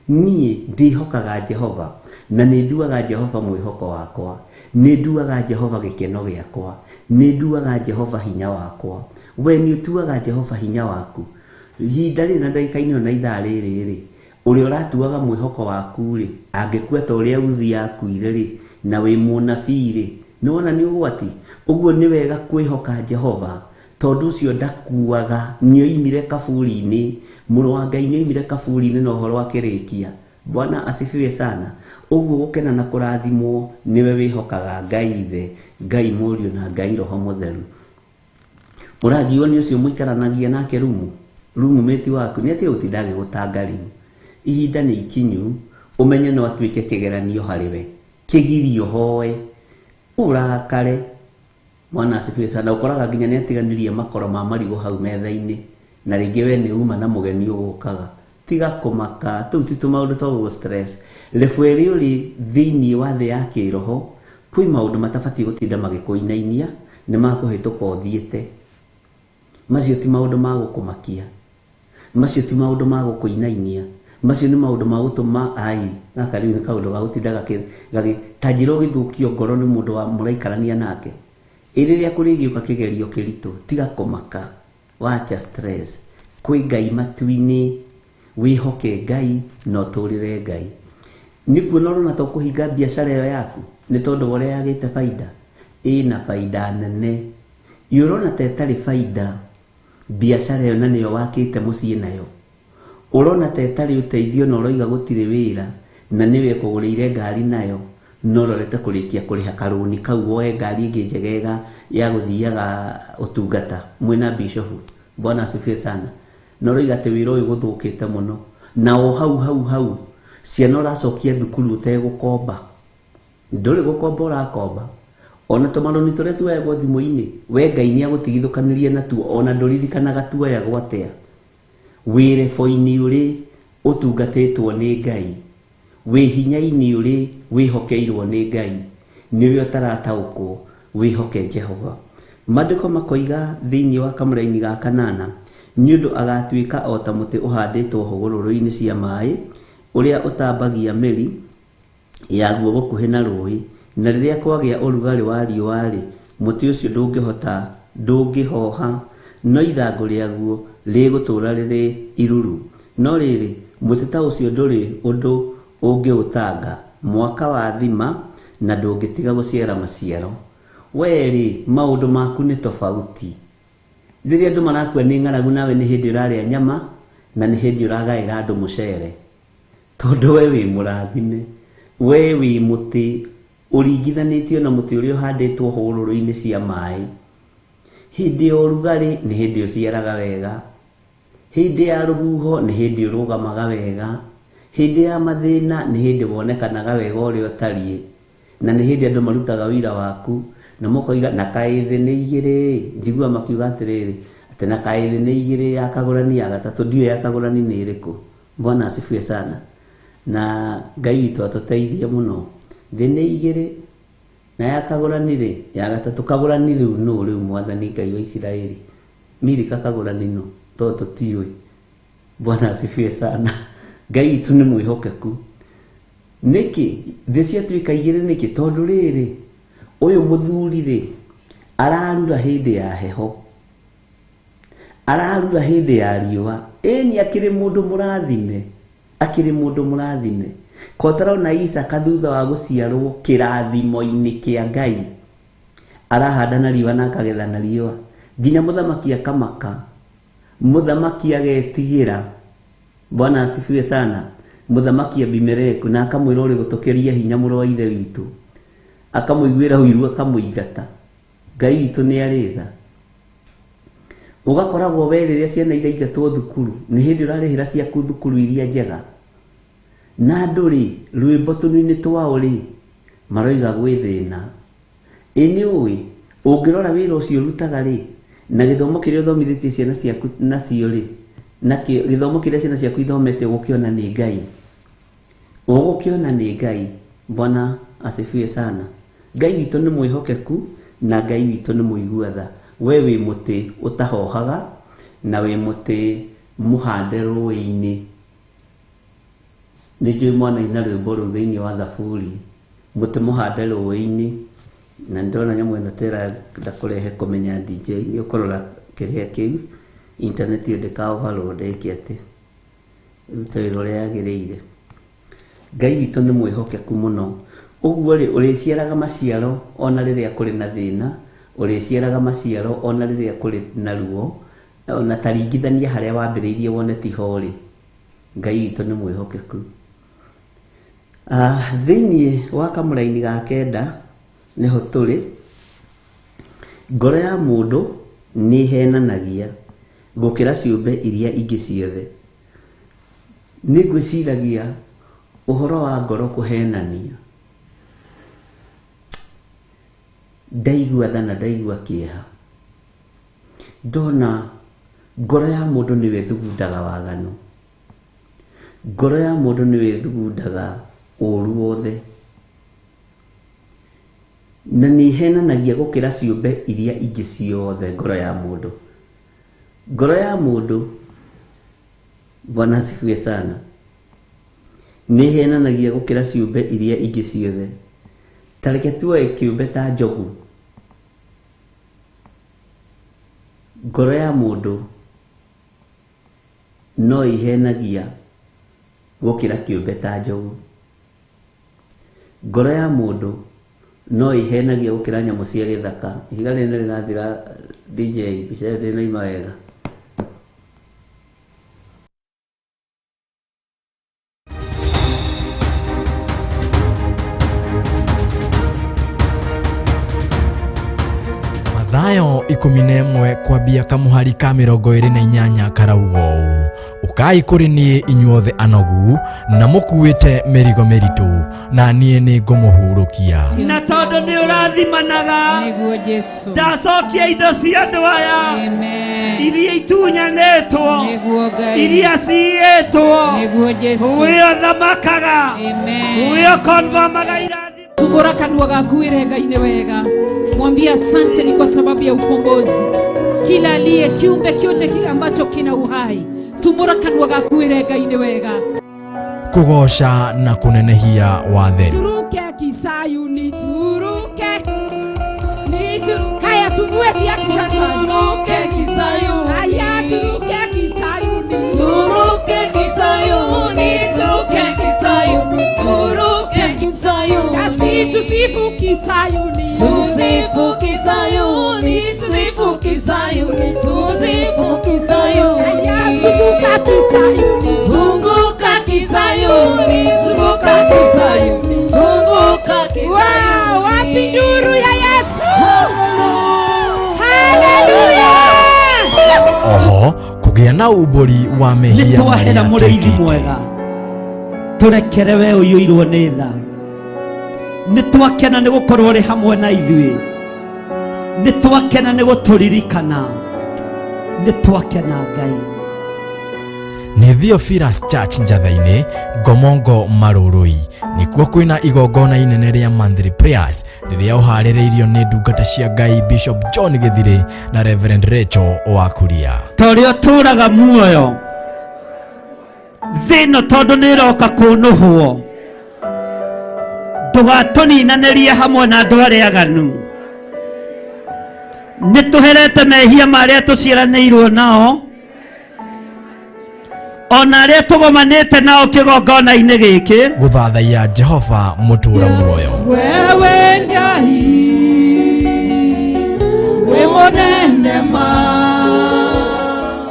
Niĩ ndĩhokaga Jehova na nĩ nduaga Jehova mwĩhoko wakwa, nĩ nduaga Jehova gĩkeno gĩakwa, nĩ nduaga Jehova hinya wakwa. We nĩ ũtuaga Jehova hinya waku. Ihinda rĩrĩ na ndagĩka-inĩ ĩno na ithaa rĩrĩ rĩ, ũrĩa ũratuaga mwĩhoko waku rĩ, angĩkua ta ũrĩa Uzia akuire rĩ, na wĩ mũnabii rĩ, nĩ wona nĩ ũgwati. Ũguo nĩ wega kwĩhoka Jehova tondũ ũcio ndakuaga, nĩ oimire kaburi-inĩ. Mũrũ wa Ngai nĩ oimire kaburi-inĩ na ũhoro akĩrĩkia. Bwana asifiwe sana. Ũguo gũkena na kũrathimwo nĩwe wĩhokaga Ngai Ithe, Ngai Mũriũ na Ngai Roho Mũtheru. Ũragiwo nĩ ũcio mũikaranagia nake rumu, roommate waku, nĩ atige gũtinda agĩgũtanga rĩu. Ihinda nĩ ikinyu, ũmenye no atuĩke kĩgeranio harĩ we, kĩgirio hoe, ũrakare. Bwana asifiwe sana. Ũkoraga nginya nĩ atiganĩrie makoro ma marigũ hau metha-inĩ, na rĩngĩ we nĩ uma na mũgeni ũgũkaga. Tiga kũmaka, tũu ti tũmaũndũ twa gũgũ stress. Level ĩrĩa ũrĩ thĩinĩ wa thĩ ya kĩroho, kwĩ maũndũ matabatiĩ gũtinda magĩkũinainia, nĩ makũhĩtũka ũthiĩte. Macio ti maũndũ ma gũkũmakia, macio ti maũndũ ma gũkũinainia, macio nĩ maũndũ ma gũtũma ai gaka rĩu nĩ kaũndũ ga gũtinda gagĩ ta njĩra ũgĩthũkio ngoro nĩ mũndũ wa mũraikarania nake. Ĩ rĩrĩa kũrĩgĩũka kĩgerio kĩritũ, tiga kũmaka, wacha stress. Kwĩ Ngai matu-inĩ, wĩhoke Ngai na ũtũrĩre Ngai. Nĩ kuona ũrona ta ũkũhinga biacara ĩyo yaku nĩ tondũ wa ũrĩa yagĩte baida. Ĩna baida nene. Ĩ ũrona ta ĩtarĩ baida biacara ĩyo na nĩyo wakĩte mũciĩ nayo? Ũrona ta ĩtarĩ ũteithio na ũroiga gũtirĩ wĩra na nĩwe ũkũgũrĩire ngari nayo na ũrorete kũrĩkia kũrĩha karũni kau woe ngari ĩngĩ njegega ya gũthiaga ũtungata mwĩna bishofu. Bwana asifiwe sana. Na ũroiga atĩ wĩra ũyũ gũthũkĩte mũno na o hau hau hau ciana ũracokia thukuru ũtegũkomba. Ndũrĩ gũkomba ũrakomba. Ona tũmarũni tũrĩa tuoyagwo thimũ-inĩ we Ngai nĩ agũtigithũkanirie natuo ona ndũririkanaga tuoyagwo atĩa. Wĩ rebo-inĩ ũrĩ ũtungatĩtwo nĩ Ngai, wĩ hinya-inĩ ũrĩ wĩhokeirwo nĩ Ngai, nĩwe ũtarataũkwo wĩhoke Jehova. Maandĩko makoiga thĩinĩ wa kamũraini ga kanana, nĩ ũndũ agatuĩka o ta mũtĩ ũhandĩtwo hũgũrũrũ-inĩ cia maĩ, ũrĩa ũtambagia mĩri yaguo gũkuhĩ na rũĩ, na rĩrĩa kwagĩa ũrugarĩ wa riũa-rĩ, mũtĩ ũcio ndũngĩhoha, no ithangũ rĩaguo rĩgũtũũra rĩrĩ iruru. No rĩrĩ, mũtĩ ta ũcio ndũrĩ ũndũ ũngĩũtanga mwaka wa thima na ndũngĩtiga gũciara maciaro. We-rĩ, maũndũ maku nĩ tofauti. Rĩrĩa andũ marakua nĩ ng'aragu nawe nĩ hĩndĩ ũrarĩa nyama na nĩ hĩndĩ ũragaĩra andũ mũcere. Tondũ we wĩ mũrathime, we wĩ mũtĩ ũringithanĩtio na mũtĩ ũrĩa ũhandĩtwo hũgũrũrũ-inĩ cia maĩ. Hĩndĩ ya ũrugarĩ nĩ hĩndĩ ũciaraga wega, hĩndĩ ya rũhuho nĩ hĩndĩ ũrũgamaga wega, hĩndĩ ya mathĩna nĩ hĩndĩ wonekanaga wega ũrĩa ũtariĩ, na nĩ hĩndĩ andũ marutaga wĩra waku na mũkoiga na kaĩ thĩ nĩ igĩrĩ. Njiguaga makiuga atĩrĩrĩ, atĩ na kaĩ thĩ nĩ igĩrĩ, ya kagũrani ya gatatũ, ndiũĩ ya kagũrani nĩ ĩrĩkũ. Bwana asifiwe sana. Na Ngai witũ atũteithie mũno. Thĩ nĩ igĩrĩ na ya kagũrani rĩ, ya gatatũ kagũrani rĩu nũ rĩu mwathani Ngai wa Isiraeli? Milika kagũrani nũ? Tondũ tũtiũĩ. Bwana asifiwe sana. Ngai witũ nĩ mwĩhokeku. Nĩkĩ thĩ ciatuĩka igĩrĩ nĩkĩ? Tondũ rĩrĩ, ũyũ mũthuri rĩ, ararura hĩndĩ ya heho, ararura hĩndĩ ya riũa. Ĩni akĩrĩ mũndũ mũrathime, akĩrĩ mũndũ mũrathime. Kotarona Isaka thutha wa gũciarwo kĩrathimo-inĩ kĩa Ngai, arahanda na riũa na akagetha na riũa, nginya mũthamaki akamaka, mũthamaki agetigĩra. Bwana asifiwe sana. Mũthamaki Abimeleku na akamwĩra ũrĩ gũtũkĩria hinya mũrũ wa ithe witũ, akamũiguĩra ũiru akamũingata. Ngai witũ nĩ arĩ tha. Ũgakoragwo we rĩrĩa ciana iraingatwo thukuru nĩ hĩndĩ ũrarĩhĩra ciaku thukuru iria njega, na andũ rĩ, rwĩmbo tũnua-inĩ twao rĩ, maroiga gwĩ thĩna. Ĩ nĩ ũĩ ũngĩrora wĩra ũcio ũrutaga rĩ, na gĩthomo kĩrĩa ũthomithĩtie ciana ciaku nacio rĩ, na gĩthomo kĩrĩa ciana ciaku ithomete ũgũkĩona nĩ Ngai, ũgũkĩona nĩ Ngai. Bwana asifiwe sana. Ngai witũ nĩ mwĩhokeku na Ngai witũ nĩ mũigua tha. We wĩ mũtĩ ũtahohaga na wĩ mũtĩ mũhande rũĩ-inĩ. Nĩ njũĩ mwanaina rwĩmbo rũu thĩinĩ wa Thaburi, mũtĩ mũhande rũĩ-inĩ. Na nĩndĩrona nyamũ ĩno ta ĩrenda kũrehe kũmenya DJ, nĩ ũkũrora kĩrĩa kĩu internet ĩyo ndĩka overload ĩke atĩ ĩrute wĩra ũrĩa yagĩrĩire. Ngai witũ nĩ mwĩhokeku mũno. Ũguo rĩ, ũrĩciaraga maciaro ona rĩrĩa kũrĩ na thĩna, ũrĩciaraga maciaro ona rĩrĩa kũrĩ na ruo, ona ta ringithania harĩa wambĩrĩirie wone tiho rĩ. Ngai witũ nĩ mwĩhokeku. Thĩinĩ wa kamũraini ga kenda nĩho tũrĩ. Ngoro ya mũndũ nĩ ĩhenanagia gũkĩra ciũmbe iria ingĩ ciothe. Nĩ ngwĩciragia ũhoro wa ngoro kũhenania. Ndaigua tha na ndaigua kĩeha. Ndona ngoro ya mũndũ nĩyo ĩthugundaga waganu. Ngoro ya mũndũ nĩyo ĩthugundaga ũũru wothe. Na nĩ ĩhenanagia gũkĩra ciũmbe iria ingĩ ciothe ngoro ya mũndũ. Ngoro ya mũndũ, Bwana asifiwe sana, nĩ ĩhenanagia gũkĩra ciũmbe iria ingĩ ciothe. Ta reke tuoe kĩũmbe ta njogu. Ngoro ya mũndũ no ĩhenagia gũkĩra kĩũmbe ta njogu. Ngoro ya mũndũ No ĩhenagia gũkĩra nyamũ cia gĩthaka. Ihiga rĩrĩ nĩ rĩrathira DJ, mbica ĩyo ndĩnoima wega. Mathayo 11 kwambia kamuhari ka 28 karauga ũũ, ũkai kũrĩ niĩ inyuothe anogu na mũkuĩte mĩrigo mĩritũ, na niĩ nĩ ngũmũhurũkia. Na tondũ nĩ ũrathimanaga, Nĩguo Jesu. ndacokia indo cia andũ aya Amen. iria itunyanĩtwo, Nĩguo Ngai. iria ciiyĩtwo. Nĩguo Jesu. Wĩ ũthamakaga, Amen. wĩ ũkonfamaga irathimo. Tumbura kanua gaku wĩre Ngai nĩ wega, mwambie asante ni kwa sababu ya ukombozi. Kila aliye kiumbe kyote kile ambacho kina uhai, tumbura kanua gaku wĩre Ngai nĩ wega. Kũgooca na kũnenehia watheru. Turuke Kisayuni, turuke nitu. Haya, tuvue viatu sasa. Turuke Kisayuni. Haya, turuke Kisayuni, Turuke Kisayuni, turuke Kisayuni, turuke Kisayuni. Nasi tusifu Kisayuni, Tusifu Kisayuni, tusifu Kisayuni, tusifu Kisayuni. Haya, zunguka Kisayuni, Zunguka Kisayuni, zunguka Kisayuni, zunguka Kisayuni. Wow, wapi nduru ya Yesu? Haleluya! Oho kũgĩa na umbũri wa Nĩ mehia twahera marĩa mũrĩithi twĩkĩte. Mwega, tũrekere we ũiyũirwo nĩ tha. Nĩ twakena nĩ gũkorwo ũrĩ hamwe na ithuĩ, nĩ twakena nĩ gũtũririkana, nĩ twakena Ngai. Nĩ Theophilus Church Njatha-inĩ, Ngomongo Marũrũi, nĩkuo kwĩna igongona inene rĩa monthly prayers rĩrĩa ũharĩrĩirio nĩ ndungata cia Ngai Bishop John Gĩthirĩ na Reverend Rachel wa Kuria. Ta ũrĩa ũtũũraga muoyo, thĩ ĩno tondũ nĩ ĩroka kũnũhwo, ndũgatũninanĩrie hamwe na andũ arĩa aganu. Nĩ tũherete mehia marĩa tũciaranĩirwo nao, ona arĩa tũgomanĩte nao kĩgongona-inĩ gĩkĩ. Gũthathaiya Jehova mũtũũra muoyo. Wewe Ngai wĩ mũnene ma.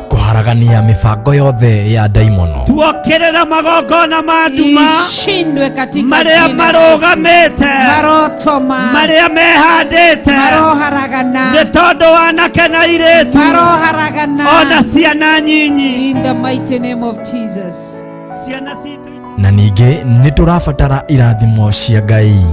Kũharagania mĩbango yothe ya ndaimono. Tuokĩrĩra magongona ma nduma Ishindwe katika marĩa jina la Yesu. marũgamĩte, Marotoma marĩa mehandĩte maroharagana, nĩ tondũ wanake na airĩtu maroharagana ona ciana nyinyi, in the mighty name of Jesus. Ciana citũ. Na ningĩ nĩ tũrabatara irathimo cia Ngai.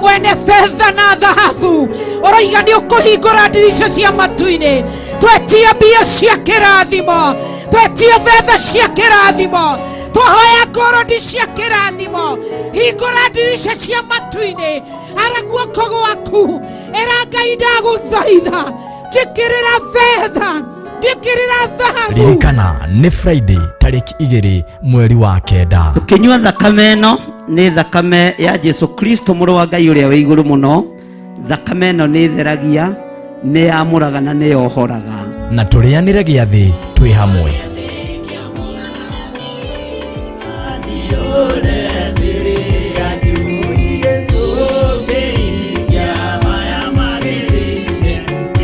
Mwene fedha na dhahabu ũroiga nĩ ũkũhingũra ndirica cia matu-inĩ. Twetia mbia cia kĩrathimo, twetia betha cia kĩrathimo, twahoya ngorodi cia kĩrathimo. Hingũra ndirica cia matu-inĩ, ara guoko gwaku, ĩra Ngai ndagũthaitha, njĩkĩrĩra betha, njĩkĩrĩra thahabu. Ririkana nĩ Friday tarĩki 2 mweri wa 9. Tũkĩnyua thakame ĩno, nĩ thakame ya Jesu Kristo mũrũ wa Ngai ũrĩa wĩ igũrũ mũno. Thakame ĩno nĩ ĩtheragia, nĩ yamũraga na nĩ yohoraga. Na tũrĩanĩre gĩathĩ twĩ hamwe.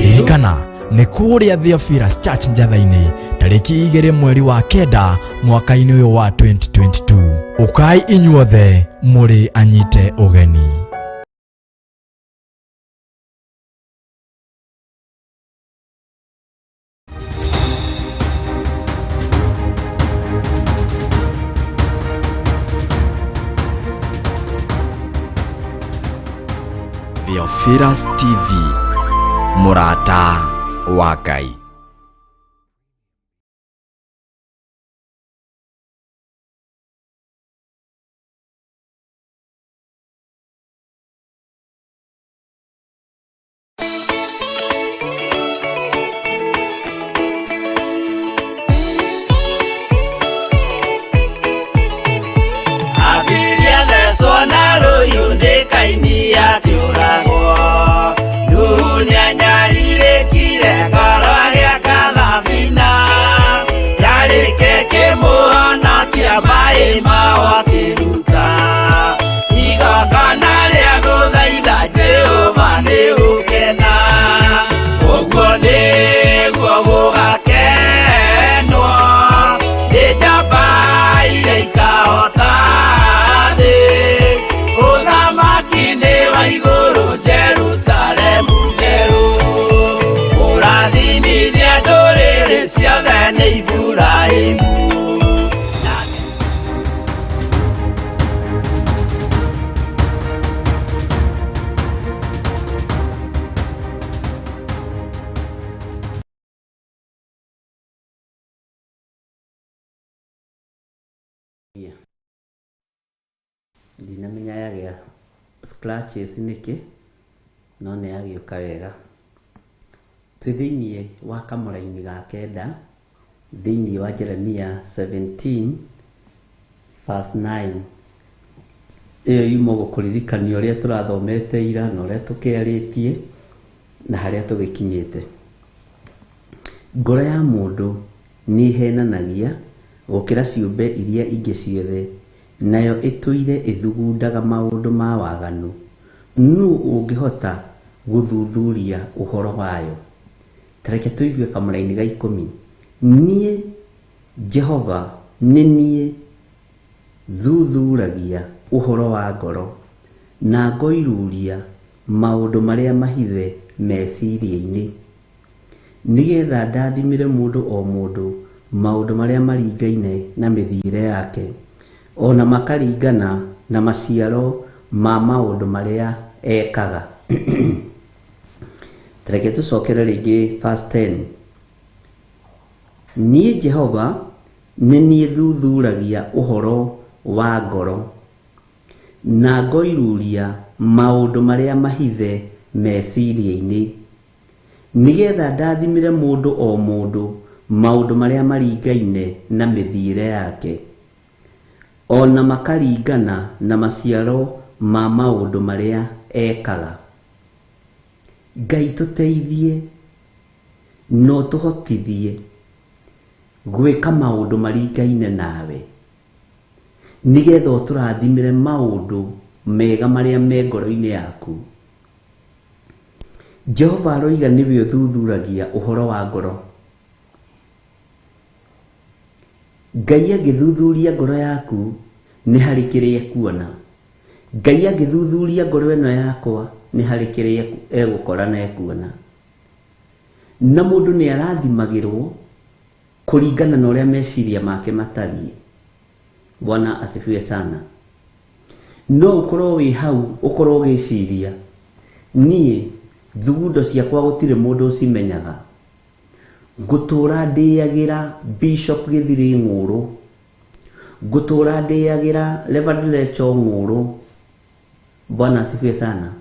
Ririkana nĩ kũrĩa Theophilus Church Njatha-inĩ tarĩki 2 mweri wa 9 mwaka-inĩ ũyũ wa 2022. Ũkai inyuothe mũrĩ anyite ũgeni. Theophilus TV, mũrata wa Ngai. Abiria thecwo na rũhiũ nĩ Kaini akĩũragwo. Nuhu nĩanyarirĩkire ngoro agĩa Jeremia. Ndinamenya yagĩa scratches nĩkĩ, no nĩ yagĩũka wega. Twĩ thĩiniĩ wa kamũraini ga kenda, thĩiniĩ wa Jeremia 17 verse 9. Ĩyo yuma gũkũririkania ũrĩa tũrathomete ira na ũrĩa tũkĩarĩtie na harĩa tũgĩkinyĩte. Ngoro ya mũndũ nĩ ĩhenanagia gũkĩra ciũmbe iria ingĩ ciothe, nayo ĩtũire ĩthugundaga maũndũ ma waganu. Nũ ũngĩhota gũthuthuria ũhoro wayo? Ta reke tũigue kamũraini ga 10. Niĩ Jehova nĩ niĩ thuthuragia ũhoro wa ngoro, na ngoiruria maũndũ marĩa mahithe meciria-inĩ, nĩgetha ndathimĩre mũndũ o mũndũ maũndũ marĩa maringaine na mĩthiĩre yake, ona makaringana na maciaro ma maũndũ marĩa ekaga. Ta reke tũcokere rĩngĩ verse 10. Niĩ Jehova nĩ niĩ thuthuragia ũhoro wa ngoro, na ngoiruria maũndũ marĩa mahithe meciria-inĩ, nĩgetha ndathimĩre mũndũ o mũndũ maũndũ marĩa maringaine na mĩthiĩre yake, ona makaringana na maciaro ma maũndũ marĩa ekaga. Ngai tũteithie no tũhotithie gwĩka maũndũ maringaine nawe, nĩgetha ũtũrathimĩre maũndũ mega marĩa me ngoro-inĩ yaku. Jehova aroiga nĩwe ũthuthuragia ũhoro wa ngoro. Ngai angĩthuthuria ngoro yaku nĩ harĩ kĩrĩa ekuona. Ngai angĩthuthuria ngoro ĩno yakwa nĩ harĩ kĩrĩa egũkora na ekuona. Na mũndũ nĩ arathimagĩrwo kũringana na ũrĩa meciria make matariĩ. Bwana asifiwe sana. No ũkorwo wĩ hau ũkorwo ũgĩciria, niĩ thugundo ciakwa gũtirĩ mũndũ ũcimenyaga, ngũtũra ndĩagĩra Bishop Gĩthiri ng'ũrũ, ngũtũra ndĩagĩra Reverend Lecho ng'ũrũ. Bwana asifiwe sana.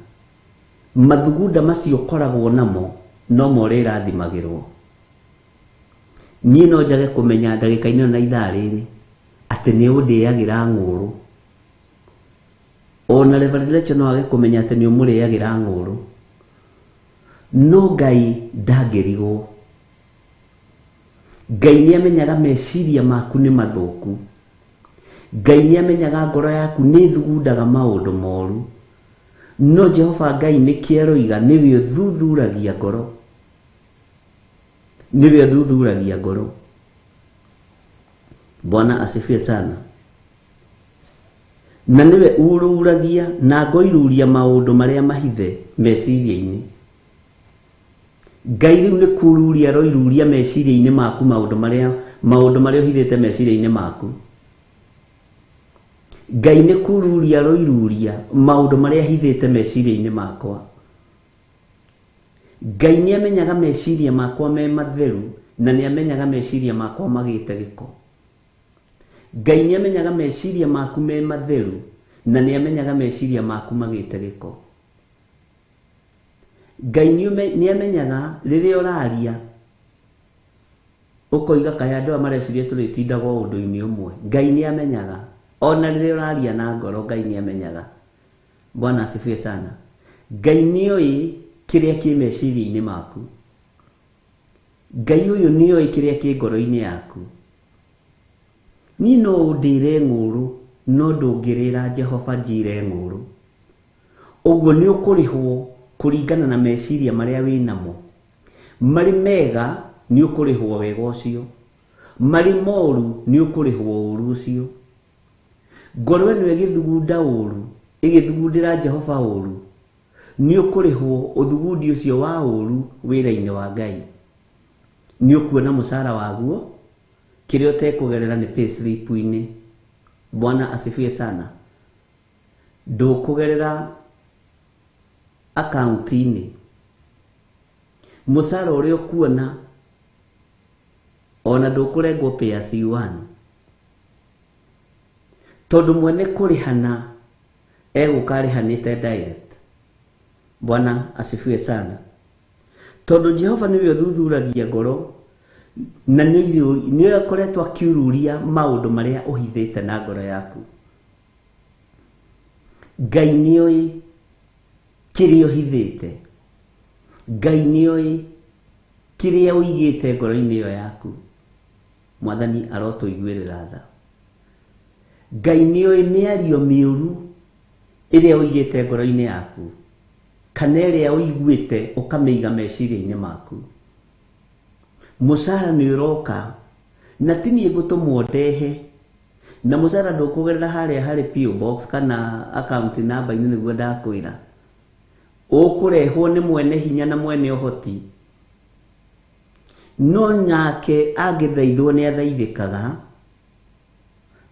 Mathugunda macio ũkoragwo namo no mo ũrĩrathimagĩrwo. Niĩ no njage kũmenya ndagĩka-inĩ ĩno na ithaa rĩrĩ atĩ nĩ ũndĩagĩra ng'ũrũ. Ona Reverend Lecho no age kũmenya atĩ nĩ ũmũrĩagĩra ng'ũrũ. No Ngai ndangĩrigwo. Ngai nĩ amenyaga meciria maku nĩ mathũku. Ngai nĩ amenyaga ngoro yaku nĩ ĩthugundaga maũndũ moru. No Jehova Ngai nĩkĩo aroiga nĩwe ũthuthuragia ngoro. Nĩwe ũthuthuragia ngoro. Bwana asifiwe sana. Na nĩwe ururagia na ngoiruria maũndũ marĩa mahithe meciria-inĩ. Ngai rĩu nĩ kururia aroiruria meciria-inĩ maku maũndũ marĩa ũhithĩte meciria-inĩ maku. Ngai nĩ kururia aroiruria maũndũ marĩa ahithĩte meciria-inĩ makwa. Ngai nĩ amenyaga meciria makwa me matheru na nĩ amenyaga meciria makwa magĩte gĩko. Ngai nĩ amenyaga meciria maku me matheru na nĩ amenyaga meciria maku magĩte gĩko. Ngai nĩ amenyaga rĩrĩa ũraria ũkoiga kaĩ andũ aya mareciria tũrĩtindaga o ũndũ-inĩ ũmwe. Ngai nĩ amenyaga ona rĩrĩa ũraria na ngoro, Ngai nĩ amenyaga. Bwana asifiwe sana. Ngai nĩ oĩ kĩrĩa kĩ meciria-inĩ maku. Ngai ũyũ nĩ oĩ kĩrĩa kĩ ngoro-inĩ yaku. Niĩ no ũndĩre ng'ũrũ no ndũngĩrĩra Jehova njire ng'ũrũ. Ũguo nĩ ũkũrĩhwo kũringana na meciria marĩa wĩnamo. Marĩ mega nĩ ũkũrĩhwo wega ũcio, marĩ moru nĩ ũkũrĩhwo ũru ũcio. Ngoro ĩno ĩgĩthugunda ũru, ĩgĩthugundĩra Jehova ũru, nĩ ũkũrĩhwo ũthugundi ũcio wa ũru wĩra-inĩ wa Ngai. Nĩ ũkuona mũcara waguo, kĩrĩa ũtekũgerera nĩ payslip-inĩ. Bwana asifiwe sana. Ndũkũgerera akaunti-inĩ. Mũcara ũrĩa ũkuona ona ndũkũrengwo pay as you earn. Tondũ mwene kũrĩhana egũka arĩhanĩte direct. Bwana asifiwe sana. Tondũ Jehova nĩwe ũthuthuragia ngoro na nĩwe akoretwo akiururia maũndũ marĩa ũhithĩte na ngoro yaku. Ngai nĩoĩ kĩrĩa ũhithĩte. Ngai nĩoĩ kĩrĩa ũigĩte ngoro-inĩ ĩyo yaku. Mwathani arotũiguĩrĩra tha. Ngai nĩoĩ mĩario mĩũru ĩrĩa ũigĩte ngoro-inĩ yaku kana ĩrĩa ũiguĩte ũkamĩiga meciria-inĩ maku. Mũcara nĩ ũroka na ti niĩ ngũtũmwo ndehe, na mũcara ndũkũgerera harĩa harĩ PO box kana account number-inĩ nĩguo ndakwĩra. Ũkũrehwo nĩ mwene hinya na mwene ũhoti. No nake angĩthaithwo nĩ athaithĩkaga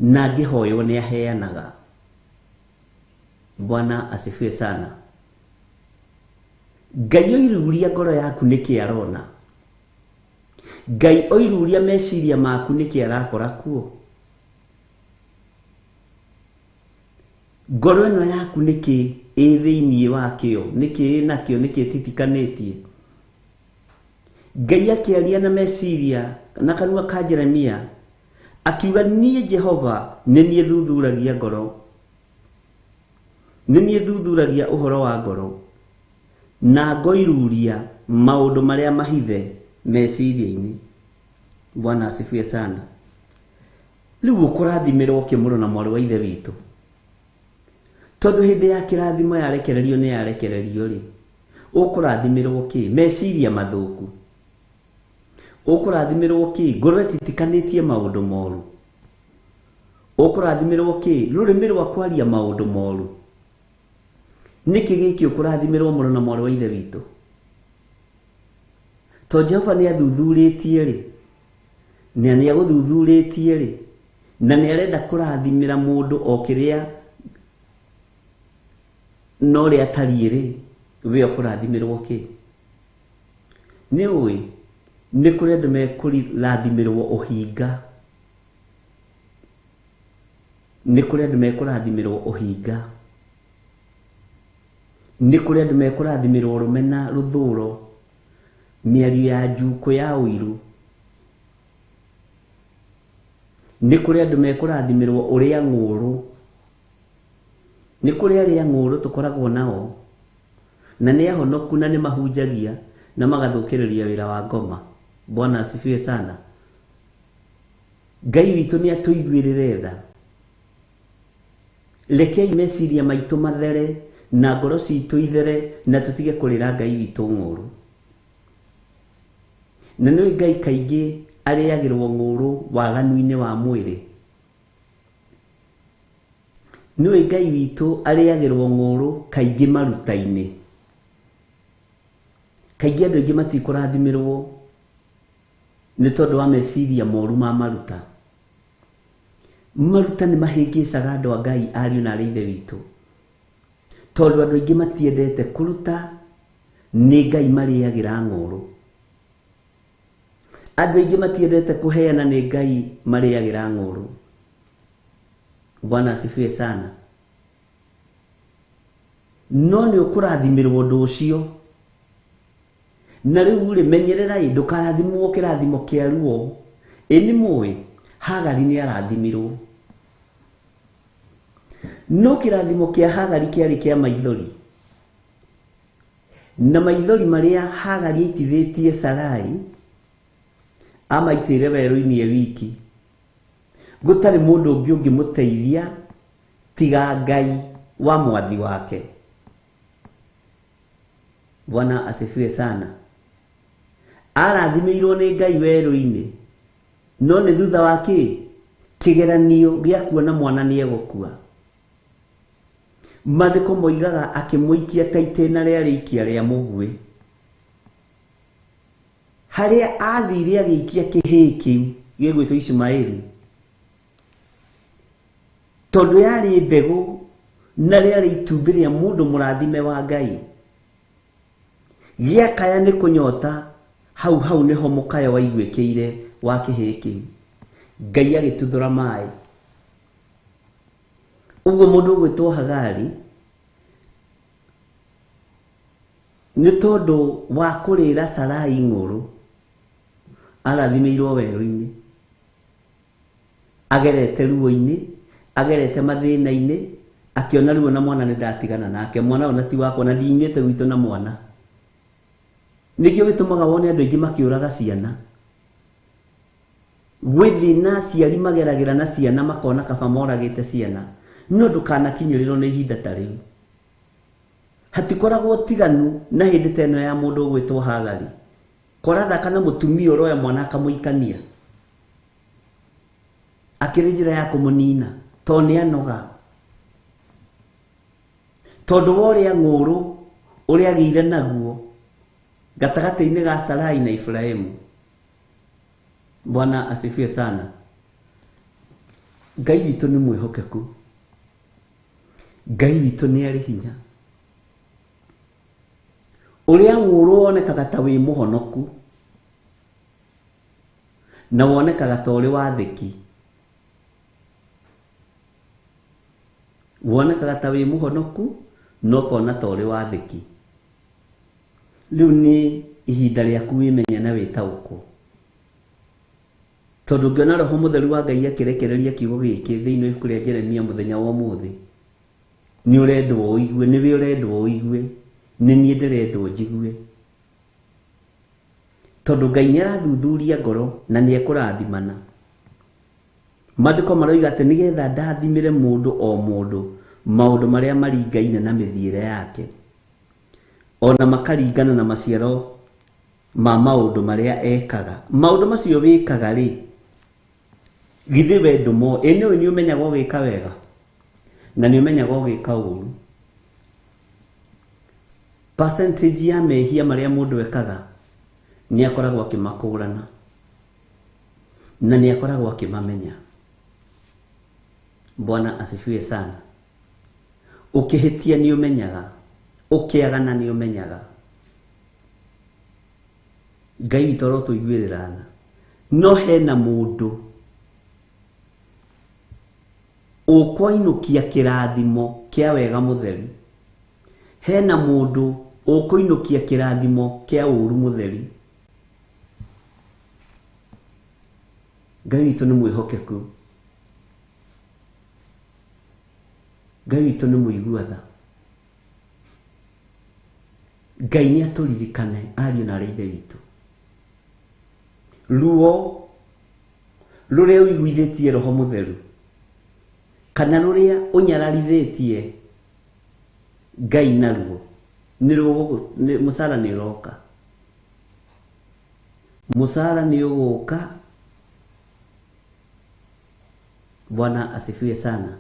na angĩhoywo nĩ aheanaga. Bwana asifiwe sana. Ngai oiruria ngoro yaku nĩkĩ arona. Ngai oiruria meciria maku nĩkĩ arakora kuo. Ngoro ĩno yaku nĩkĩ ĩ thĩinĩ wakĩo, nĩkĩ ĩ nakĩo, nĩkĩ ĩtitikanĩtie. Ngai akĩaria na meciria na kanua ka Jeremia akiuga niĩ Jehova nĩ niĩ thuthuragia ngoro, nĩ niĩ thuthuragia ũhoro wa ngoro na ngoiruria maũndũ marĩa mahithe meciria-inĩ. Bwana asifiwe sana. Rĩu ũkũrathimĩrwo kĩmũrũ na mwarĩ wa ithe witũ, tondũ hĩndĩ ya kĩrathimo yarekererio nĩ yarekererio rĩ, ũkũrathimĩrwo kĩ? Meciria mathũku. Ũkũrathimĩrwo kĩ? Ngoro ĩtitikanĩtie maũndũ moru. Ũkũrathimĩrwo kĩ? Rũrĩmĩ rwa kwaria maũndũ moru. Nĩkĩ gĩkĩ ũkũrathimĩrwo mũrũ na mwarĩ wa ithe witũ? To Jehova nĩ athuthurĩtie rĩ, na nĩ agũthuthurĩtie rĩ, na nĩ arenda kũrathimĩra mũndũ o kĩrĩa na ũrĩa atariĩ rĩ, we ũkũrathimĩrwo kĩ? Nĩ ũĩ nĩ kũrĩ andũ mekũrathimĩrwo ũhinga. Nĩ kũrĩ andũ mekũrathimĩrwo ũhinga. Nĩ kũrĩ andũ mekũrathimĩrwo rũmena, rũthũro, mĩario ya njukũ ya ũiru. Nĩ kũrĩ andũ mekũrathimĩrwo ũrĩa ng'ũrũ. Nĩ kũrĩ arĩa ng'ũrũ tũkoragwo nao na nĩ ahonoku na nĩ mahunjagia na magathũkĩrĩria wĩra wa ngoma. Bwana asifiwe sana. Ngai witũ nĩ atũiguĩrĩre tha. Rekei meciria maitũ mathere na ngoro citũ ithere na tũtige kũrĩra Ngai witũ ng'ũrũ. Na nĩ Ngai kaingĩ arĩagĩrwo ng'ũrũ waganu-inĩ wa mwĩrĩ. Nĩ Ngai witũ arĩagĩrwo ng'ũrũ kaingĩ maruta-inĩ. Kaingĩ andũ aingĩ matikũrathimĩrwo nĩ tondũ wa meciria moru ma maruta. Maruta nĩ mahĩngĩcaga andũ a Ngai ariũ na arĩ ithe witũ, tondũ andũ aingĩ matiendete kũruta, nĩ Ngai marĩagĩra ng'ũrũ. Andũ aingĩ matiendete kũheana, nĩ Ngai marĩagĩra ng'ũrũ. Bwana asifiwe sana. No nĩ ũkũrathimĩrwo ũndũ ũcio. Na rĩu rĩ, menyererai ndũkarathimwo kĩrathimo kĩa ruo. Ĩ nĩ mũĩ Hagari nĩ arathimirwo, no kĩrathimo kĩa Hagari kĩarĩ kĩa maithori. Na maithori marĩa Hagari aitithĩtie Sarai amaitĩire werũ-inĩ e wiki, gũtarĩ mũndũ ũngĩ ũngĩmũteithia tiga Ngai wa mwathi wake. Bwana asifiwe sana. Arathimĩirwo nĩ Ngai werũ-inĩ, no nĩ thutha wa kĩ? Kĩgeranio gĩa kuona mwana nĩ egũkua. Maandĩko moigaga akĩmũikia ta itĩna rĩarĩ ikia rĩa mũguĩ. Harĩa athire agĩikia kĩhĩĩ kĩu gĩgwĩtwo Ishumaeli, tondũ yarĩ mbegũ na rĩarĩ itumbĩ rĩa mũndũ mũrathime wa Ngai. Gĩakaya nĩ kũnyota, hau hau nĩho mũkayo waiguĩkĩire wa kĩhĩĩ kĩu. Ngai agĩtuthũra maĩ. Ũguo mũndũ ũgwĩtwo Hagari nĩ tondũ wa kũrĩra Sarai ng'ũrũ, arathimĩirwo werũ-inĩ, agerete ruo-inĩ, agerete mathĩna-inĩ, akĩona ruo na mwana nĩ ndatigana nake, mwana ũyũ na ti wakwa na ndiumĩte gwitũ na mwana. Nĩkĩo gĩtũmaga wone andũ aingĩ makĩũraga ciana. Gwĩ thĩna aciari mageragĩra na ciana makona kaba moragĩte ciana, no ndũkanakinyĩrĩrwo nĩ ihinda ta rĩu. Hatikoragwo ũtiganu na hĩndĩ ta ĩno ya mũndũ ũgwĩtwo Hagari. Kwarathaka na mũtumia ũroya mwana akamũikania akĩrĩ njĩra ya kũmũnina, tondũ nĩ anoga, tondũ wa ũrĩa ng'ũrũ ũrĩa agĩire naguo gatagatĩ-inĩ ga Sarai na Ibrahimu. Bwana asifiwe sana. Ngai witũ nĩ mwĩhokeku, Ngai witũ nĩ arĩ hinya. Ũrĩa ng'ũrũ wonekaga ta wĩ mũhonoku na wonekaga ta ũrĩ wathĩki, wonekaga ta wĩ mũhonoku na ũkona ta ũrĩ wathĩki. Rĩu nĩ ihinda rĩaku wĩmenye na wĩtaũkwo, tondũ ũngĩona Roho Mũtheru wa Ngai akĩrekereria kiugo gĩkĩ thĩinĩ wa ibuku rĩa Jeremia mũthenya wa ũmũthĩ, nĩ ũrendwo ũigue, nĩwe ũrendwo ũigue, nĩ niĩ ndĩrendwo njigue, tondũ Ngai nĩ arathuthuria ngoro na nĩ ekũrathimana. Maandĩko maroiga atĩ nĩgetha ndathimĩre mũndũ o mũndũ maũndũ marĩa maringaine na mĩthiĩre yake, ona makaringana na maciaro ma maũndũ marĩa ekaga. Maũndũ macio wĩkaga rĩ, githĩ we ndũmo ĩ nĩũĩ nĩ ũmenyaga ũgĩka wega na nĩ ũmenyaga ũgĩka ũru. Percentage ya mehia marĩa mũndũ ekaga nĩ akoragwo akĩmakũrana na nĩ akoragwo akĩmamenya. Bwana asifiwe sana. Ũkĩhĩtia nĩ ũmenyaga, ũkĩagana nĩ ũmenyaga. Ngai witũ arotũiguĩrĩra tha. No hena mũndũ ũkũinũkia kĩrathimo kĩa wega mũtheri, hena mũndũ ũkũinũkia kĩrathimo kĩa ũru mũtheri. Ngai witũ nĩ mwĩhokeku, Ngai witũ nĩ mũigua tha. Ngai nĩ atũririkane ariũ na arĩ ithe witũ. Ruo rũrĩa ũiguithĩtie Roho Mũtheru kana rũrĩa ũnyararithĩtie Ngai naruo nĩ mũcara nĩ ũroka, mũcara nĩ ũgũka. Bwana asifiwe sana.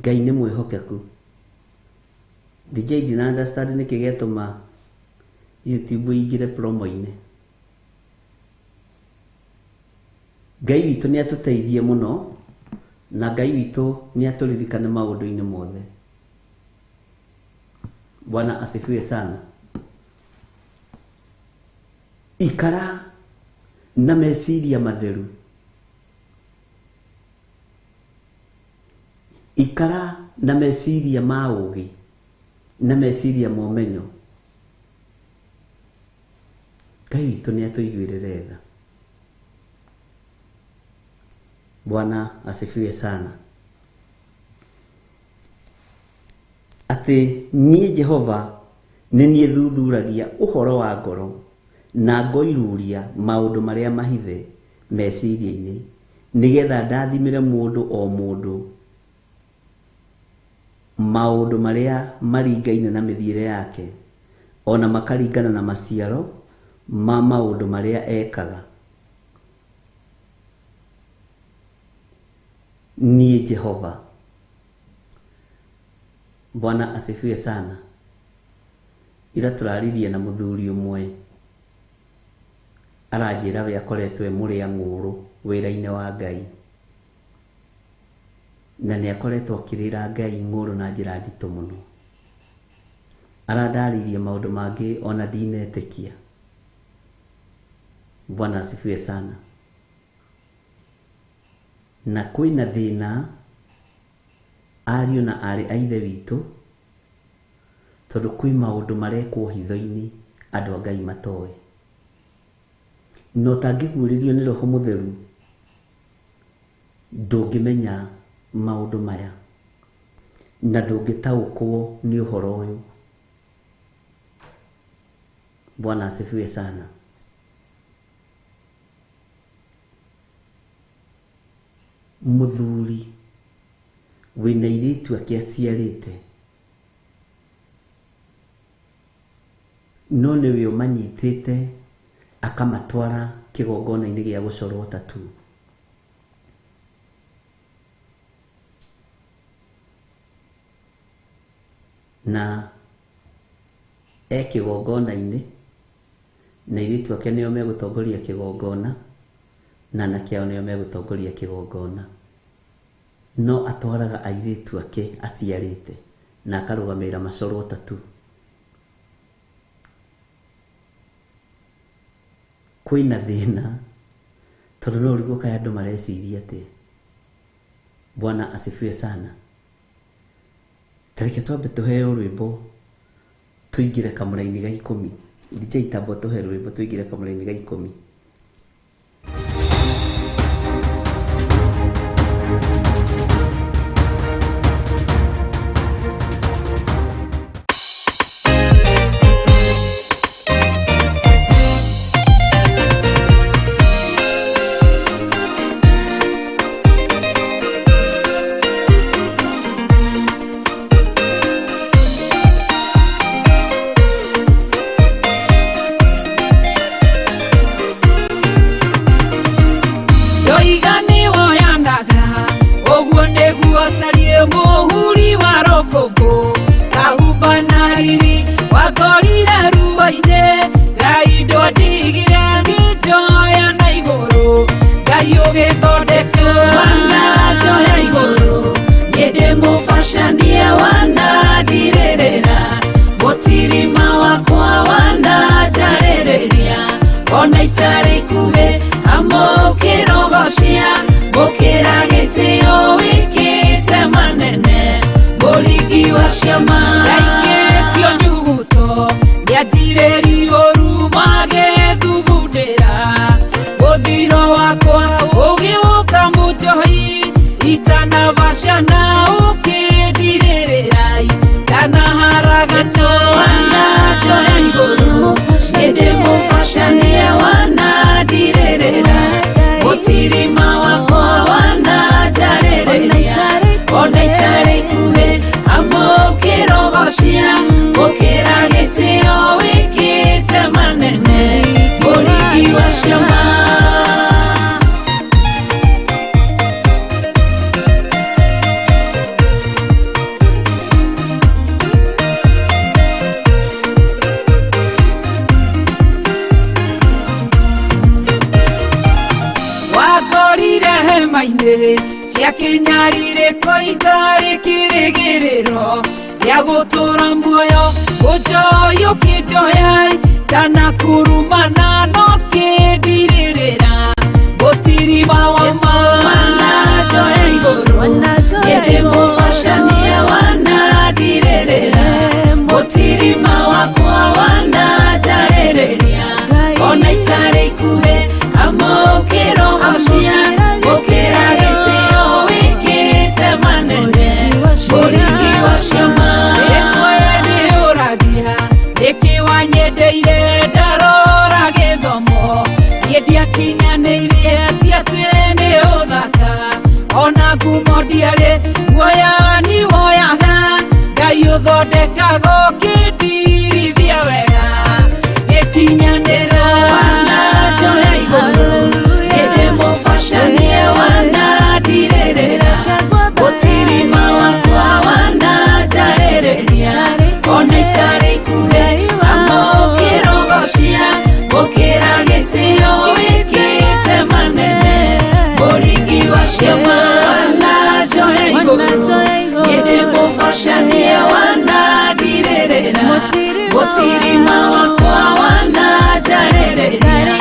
Ngai nĩ mwĩhokeku. DJ ndina understand nĩkĩ gĩatũma YouTube ĩingĩre promo-inĩ. Ngai witũ nĩ atũteithie mũno na Ngai witũ nĩ atũririkane maũndũ-inĩ mothe. Bwana asifiwe sana. Ikara na meciria matheru, ikara na meciria ma ũũgĩ na meciria ma ũmenyo. Ngai witũ nĩ atũiguĩrĩre tha. Bwana asifiwe sana. Atĩ niĩ Jehova nĩ niĩ thuthuragia ũhoro wa ngoro na ngoiruria maũndũ marĩa mahithe meciria-inĩ, nĩgetha ndathimĩre mũndũ o mũndũ maũndũ marĩa maringaine na mĩthiĩre yake, ona makaringana na maciaro ma maũndũ marĩa ekaga. Niĩ Jehova. Bwana asifiwe sana. Ira tũraririe na mũthuri ũmwe aranjĩra we akoretwo e mũrĩa ng'ũrũ wĩra-inĩ wa Ngai, na nĩ akoretwo akĩrĩra Ngai ng'ũrũ na njĩra nditũ mũno. Arandarĩirie maũndũ mangĩ ona ndinetĩkia. Bwana asifiwe sana. Na kwĩna thĩna ariũ na aarĩ a Ithe witũ, tondũ kwĩ maũndũ marekwo hitho-inĩ andũ a Ngai matoĩ. Na ũtangĩguũrĩrio nĩ Roho Mũtheru, ndũngĩmenya maũndũ maya na ndũngĩtaũkwo nĩ ũhoro ũyũ. Bwana asifiwe sana. Mũthuri wĩna airĩtu ake aciarĩte no nĩwe ũmanyitĩte akamatwara kĩgongona-inĩ gĩa gũcorwo tattoo. Na e kĩgongona-inĩ na airĩtu ake nĩo megũtongoria kĩgongona na anake ao nĩo megũtongoria kĩgongona. No atwaraga airĩtu ake aciarĩte na akarũgamĩrĩra macorwo tattoo. Kwĩna thĩna tondũ no ũrigwo kaĩ andũ mareciria atĩa. Bwana asifiwe sana. Ta reke twambe tũheo rwĩmbo tũingĩre kamũra-inĩ ga ikũmi. DJ tamba tũhe rwĩmbo tũingĩre kamũra-inĩ ga ikũmi. Ndoiga nĩwoyanaga ũguo nĩguo tariĩ mũhuri wa rũkũngũ kahumba na riri wakorire ruo-inĩ Ngai ndũndigire ngĩnjoya na igũrũ Ngai ũgĩthondeka wananjoya igũrũ niĩ ndĩmũbacanie wanandirĩrĩra mũtirima wakwa wananjarĩrĩria ona itarĩ ikuhĩ amũkĩrogocia gũkĩra gĩtĩo wĩkĩte manene mũringi wa ciama ndaikĩtio nyuguto nĩanjirĩrio ũru magĩthugundĩra mũthiro wakwa ũgĩũka mũnjohi itanabacana ũkĩndirĩrĩra ndanaharagana wananjoya igũrũ nĩndĩmũbacanie wanandirĩrĩra mũtirima wakwa wananjarĩrĩria ona itarĩ ikuhĩ amũkĩrogocia gũkĩra gĩtĩo wĩkĩte manene mũringi wa ciama. Wakorire hema-inĩ cia kĩnyarirĩko itarĩ kĩrĩgĩrĩro gĩa gũtũũra muoyo ũnjoya ũkĩnjoya ndanakurumana no kĩndirĩrĩra mũtirima wa ma wananjoya igũrũ nĩndĩmũbacanie wanandirĩrĩra mũtirima wakwa wananjarĩrĩria ona itarĩ ikuhĩ amũkĩrogocia gũkĩra gĩtĩo wĩkĩte manene mũringi wa ciama. Nĩũragia nĩkĩ wanyendeire ndarora gĩthomo niĩ ndiakinyanĩirie ti atĩ nĩ ũthaka ona ngumo ndiarĩ guoya ni woyaga Ngai ũthondekaga ũkĩndirithia wega gĩkinyanĩra wananjoya igũrũ nĩndĩmũbacanie wanandirĩrĩra mũtirima wakwa wananjarĩrĩria ona itarĩ ikuhĩ amũkĩrogocia gũkĩra gĩtĩo wĩkĩte manene mũringi wa ciama wananjoya igũrũ nĩndĩmũbacanie wanandirĩrĩra mũtirima wakwa wananjarĩrĩria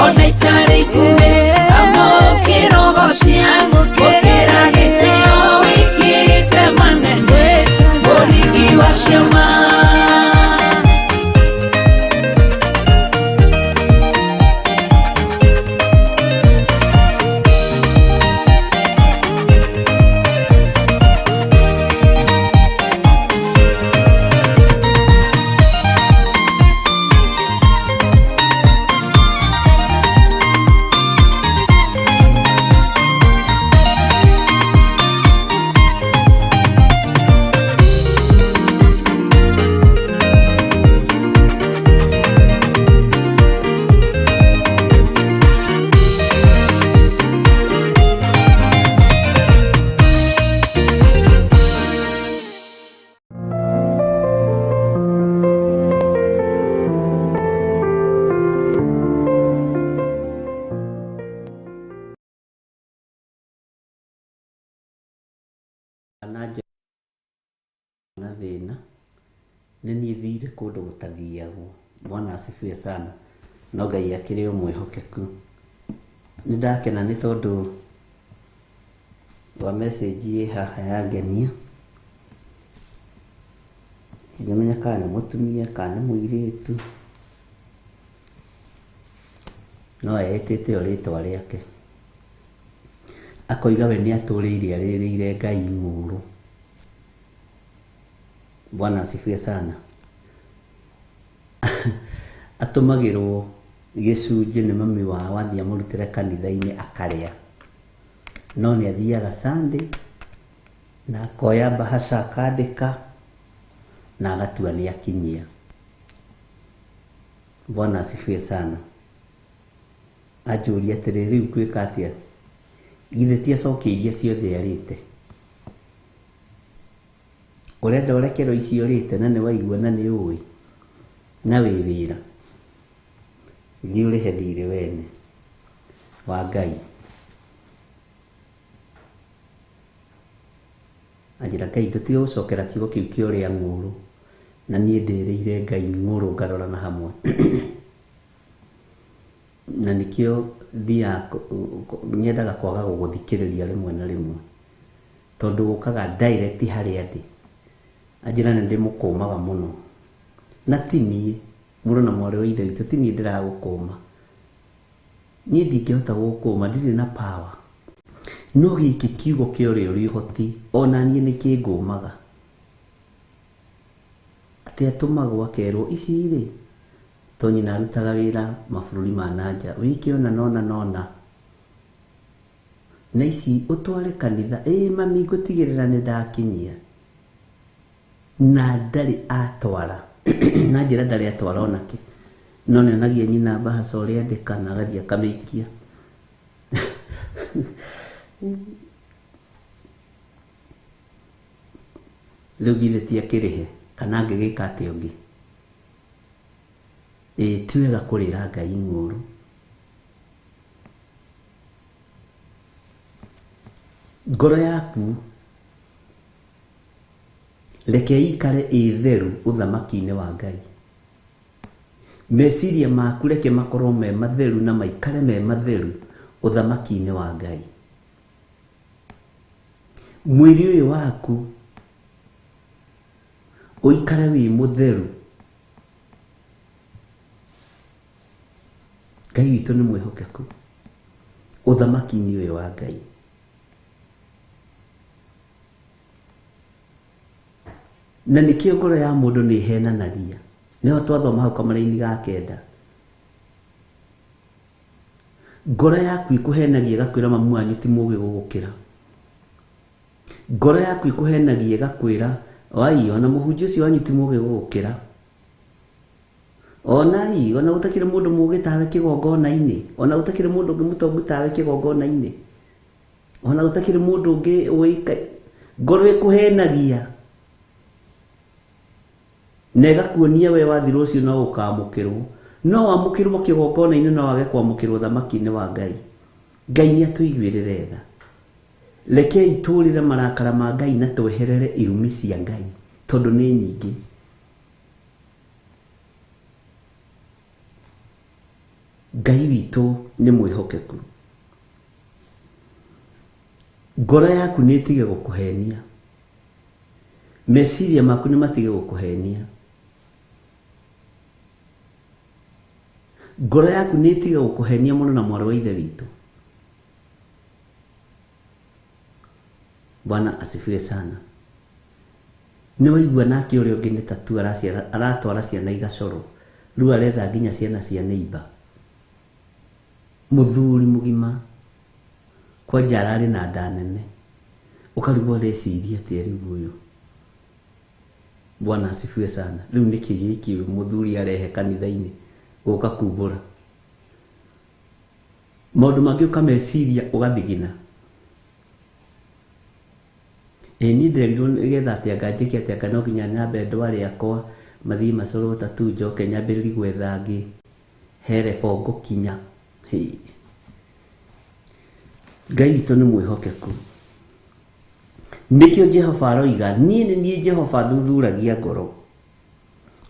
ona itarĩ ikuhĩ amũkĩrogocia. Na thĩna nĩ niĩ thire kũndũ gũtathiagwo. Bwana asifiwe sana. No Ngai akĩrĩ o mwĩhokeku. Nĩ ndakena nĩ tondũ wa message ĩ haha yangenia. Ndingĩmenya kana nĩ mũtumia kana nĩ mũirĩtu, no etĩte o rĩtwa rĩake. Akoiga we nĩ atũrĩire arĩrĩire Ngai ng'ũrũ. Bwana asifiwe sana. Atũmagĩrwo gĩcunjĩ nĩ mami wao athiĩ amũrutĩre kanitha-inĩ akarĩa. No nĩ athiaga Sunday na akoya mbahaca akandĩka na agatua nĩ akinyia. Bwana asifiwe sana. Anjũria atĩrĩ, rĩu ngwĩka atĩa? Githĩ ti acokia iria ciothe arĩte? Ũrenda ũrekerwo icio ũrĩte na nĩ waigua na nĩ ũĩ na wĩ wĩra? Thiĩ ũrĩhe thirĩ wene wa Ngai. Anjĩra Ngai ndũtige gũcokera kiugo kĩu kĩa ũrĩa ng'ũrũ na niĩ ndĩrĩire Ngai ng'ũrũ ngarorana hamwe. Na nĩkĩo thiaga nyendaga kwaga gũgũthikĩrĩria rĩmwe na rĩmwe tondũ ũkaga direct harĩa ndĩ. Anjĩra nĩ ndĩmũkũmaga mũno. Na ti niĩ, mũrũ na mwarĩ wa ithe witũ, ti niĩ ndĩragũkũma. Niĩ ndingĩhota gũgũkũma, ndirĩ na power. No gĩkĩ kiugo kĩa ũrĩa ũrĩ ũhoti, ona niĩ nĩ kĩngũmaga. Atĩ atũmagwo akerwo, ici rĩ, to nyina arutaga wĩra mabũrũri ma nanja, wĩke ũna na ũna na ũna. Na ici ũtware kanitha, ĩĩ mami ngũtigĩrĩra nĩ ndakinyia. Na ndarĩ atwara, na njĩra ndarĩ atwara onakĩ. No nĩ onagia nyina mbahaca ũrĩa andĩka na agathiĩ akamĩikia. Rĩu githĩ ti akĩrĩhe kana angĩgĩka atĩa ũngĩ? Ĩĩ ti wega kũrĩra Ngai ng'ũrũ. Ngoro yaku reke ĩikare ĩ theru ũthamaki-inĩ wa Ngai. Meciria maku reke makorwo me matheru na maikare me matheru ũthamaki-inĩ wa Ngai. Mwĩrĩ ũyũ waku ũikare wĩ mũtheru. Ngai witũ nĩ mwĩhokeku ũthamaki-inĩ ũyũ wa Ngai. Na nĩkĩo ngoro ya mũndũ nĩ ĩhenanagia. Nĩho twathoma hau kamũra-inĩ ga kenda. Ngoro yaku ĩkũhenagia ĩgakwĩra mamu wanyu ti mũgĩ gũgũkĩra. Ngoro yaku ĩkũhenagia ĩgakwĩra wai ona mũhunjia ũcio wanyu ti mũgĩ gũgũkĩra. Ona i ona gũtakĩrĩ mũndũ mũgĩ tawe kĩgongona-inĩ, ona gũtakĩrĩ mũndũ ũngĩ mũtongu tawe kĩgongona-inĩ, ona gũtakĩrĩ mũndũ ũngĩ ũĩka. Ngoro ĩkũhenagia na ĩgakuonia we wathi rũciũ no ũkamũkĩrwo. No wamũkĩrwo kĩgongona-inĩ no wage kwamũkĩrwo ũthamaki-inĩ wa Ngai. Ngai nĩ atũiguĩrĩre tha. Rekei tũrĩre marakara ma Ngai na tweherere irumi cia Ngai tondũ nĩ nyingĩ. Ngai witũ nĩ mwĩhokeku. Ngoro yaku nĩ ĩtige gũkũhenia. Meciria maku nĩ matige gũkũhenia. Ngoro yaku nĩ ĩtige gũkũhenia mũno na mwarĩ wa ithe witũ. Bwana asifiwe sana. Nĩ waigua nake ũrĩa ũngĩ nĩ tatu aratwara ciana igacorwo. Rĩu aretha nginya ciana cia neighbor. Mũthuri mũgima kwanja ararĩ na nda nene. Ũkarigwo ũreciria atĩa rĩu ũyũ. Bwana asifiwe sana. Rĩu nĩkĩ gĩkĩ mũthuri arehe kanitha-inĩ gũka kumbũra. Maũndũ mangĩ ũkameciria ũgathigina. Ĩĩ niĩ ndĩrerirwo nĩgetha atĩ anga njĩke atĩ anga no nginya nyambe ndware akwa mathiĩ macorwo tatu njoke nyambĩrĩrie gwetha angĩ he level ngũkinya. Ngai witũ nĩ mwĩhokeku. Nĩkĩo Jehova aroiga, niĩ nĩ niĩ Jehova thuthuragia ngoro,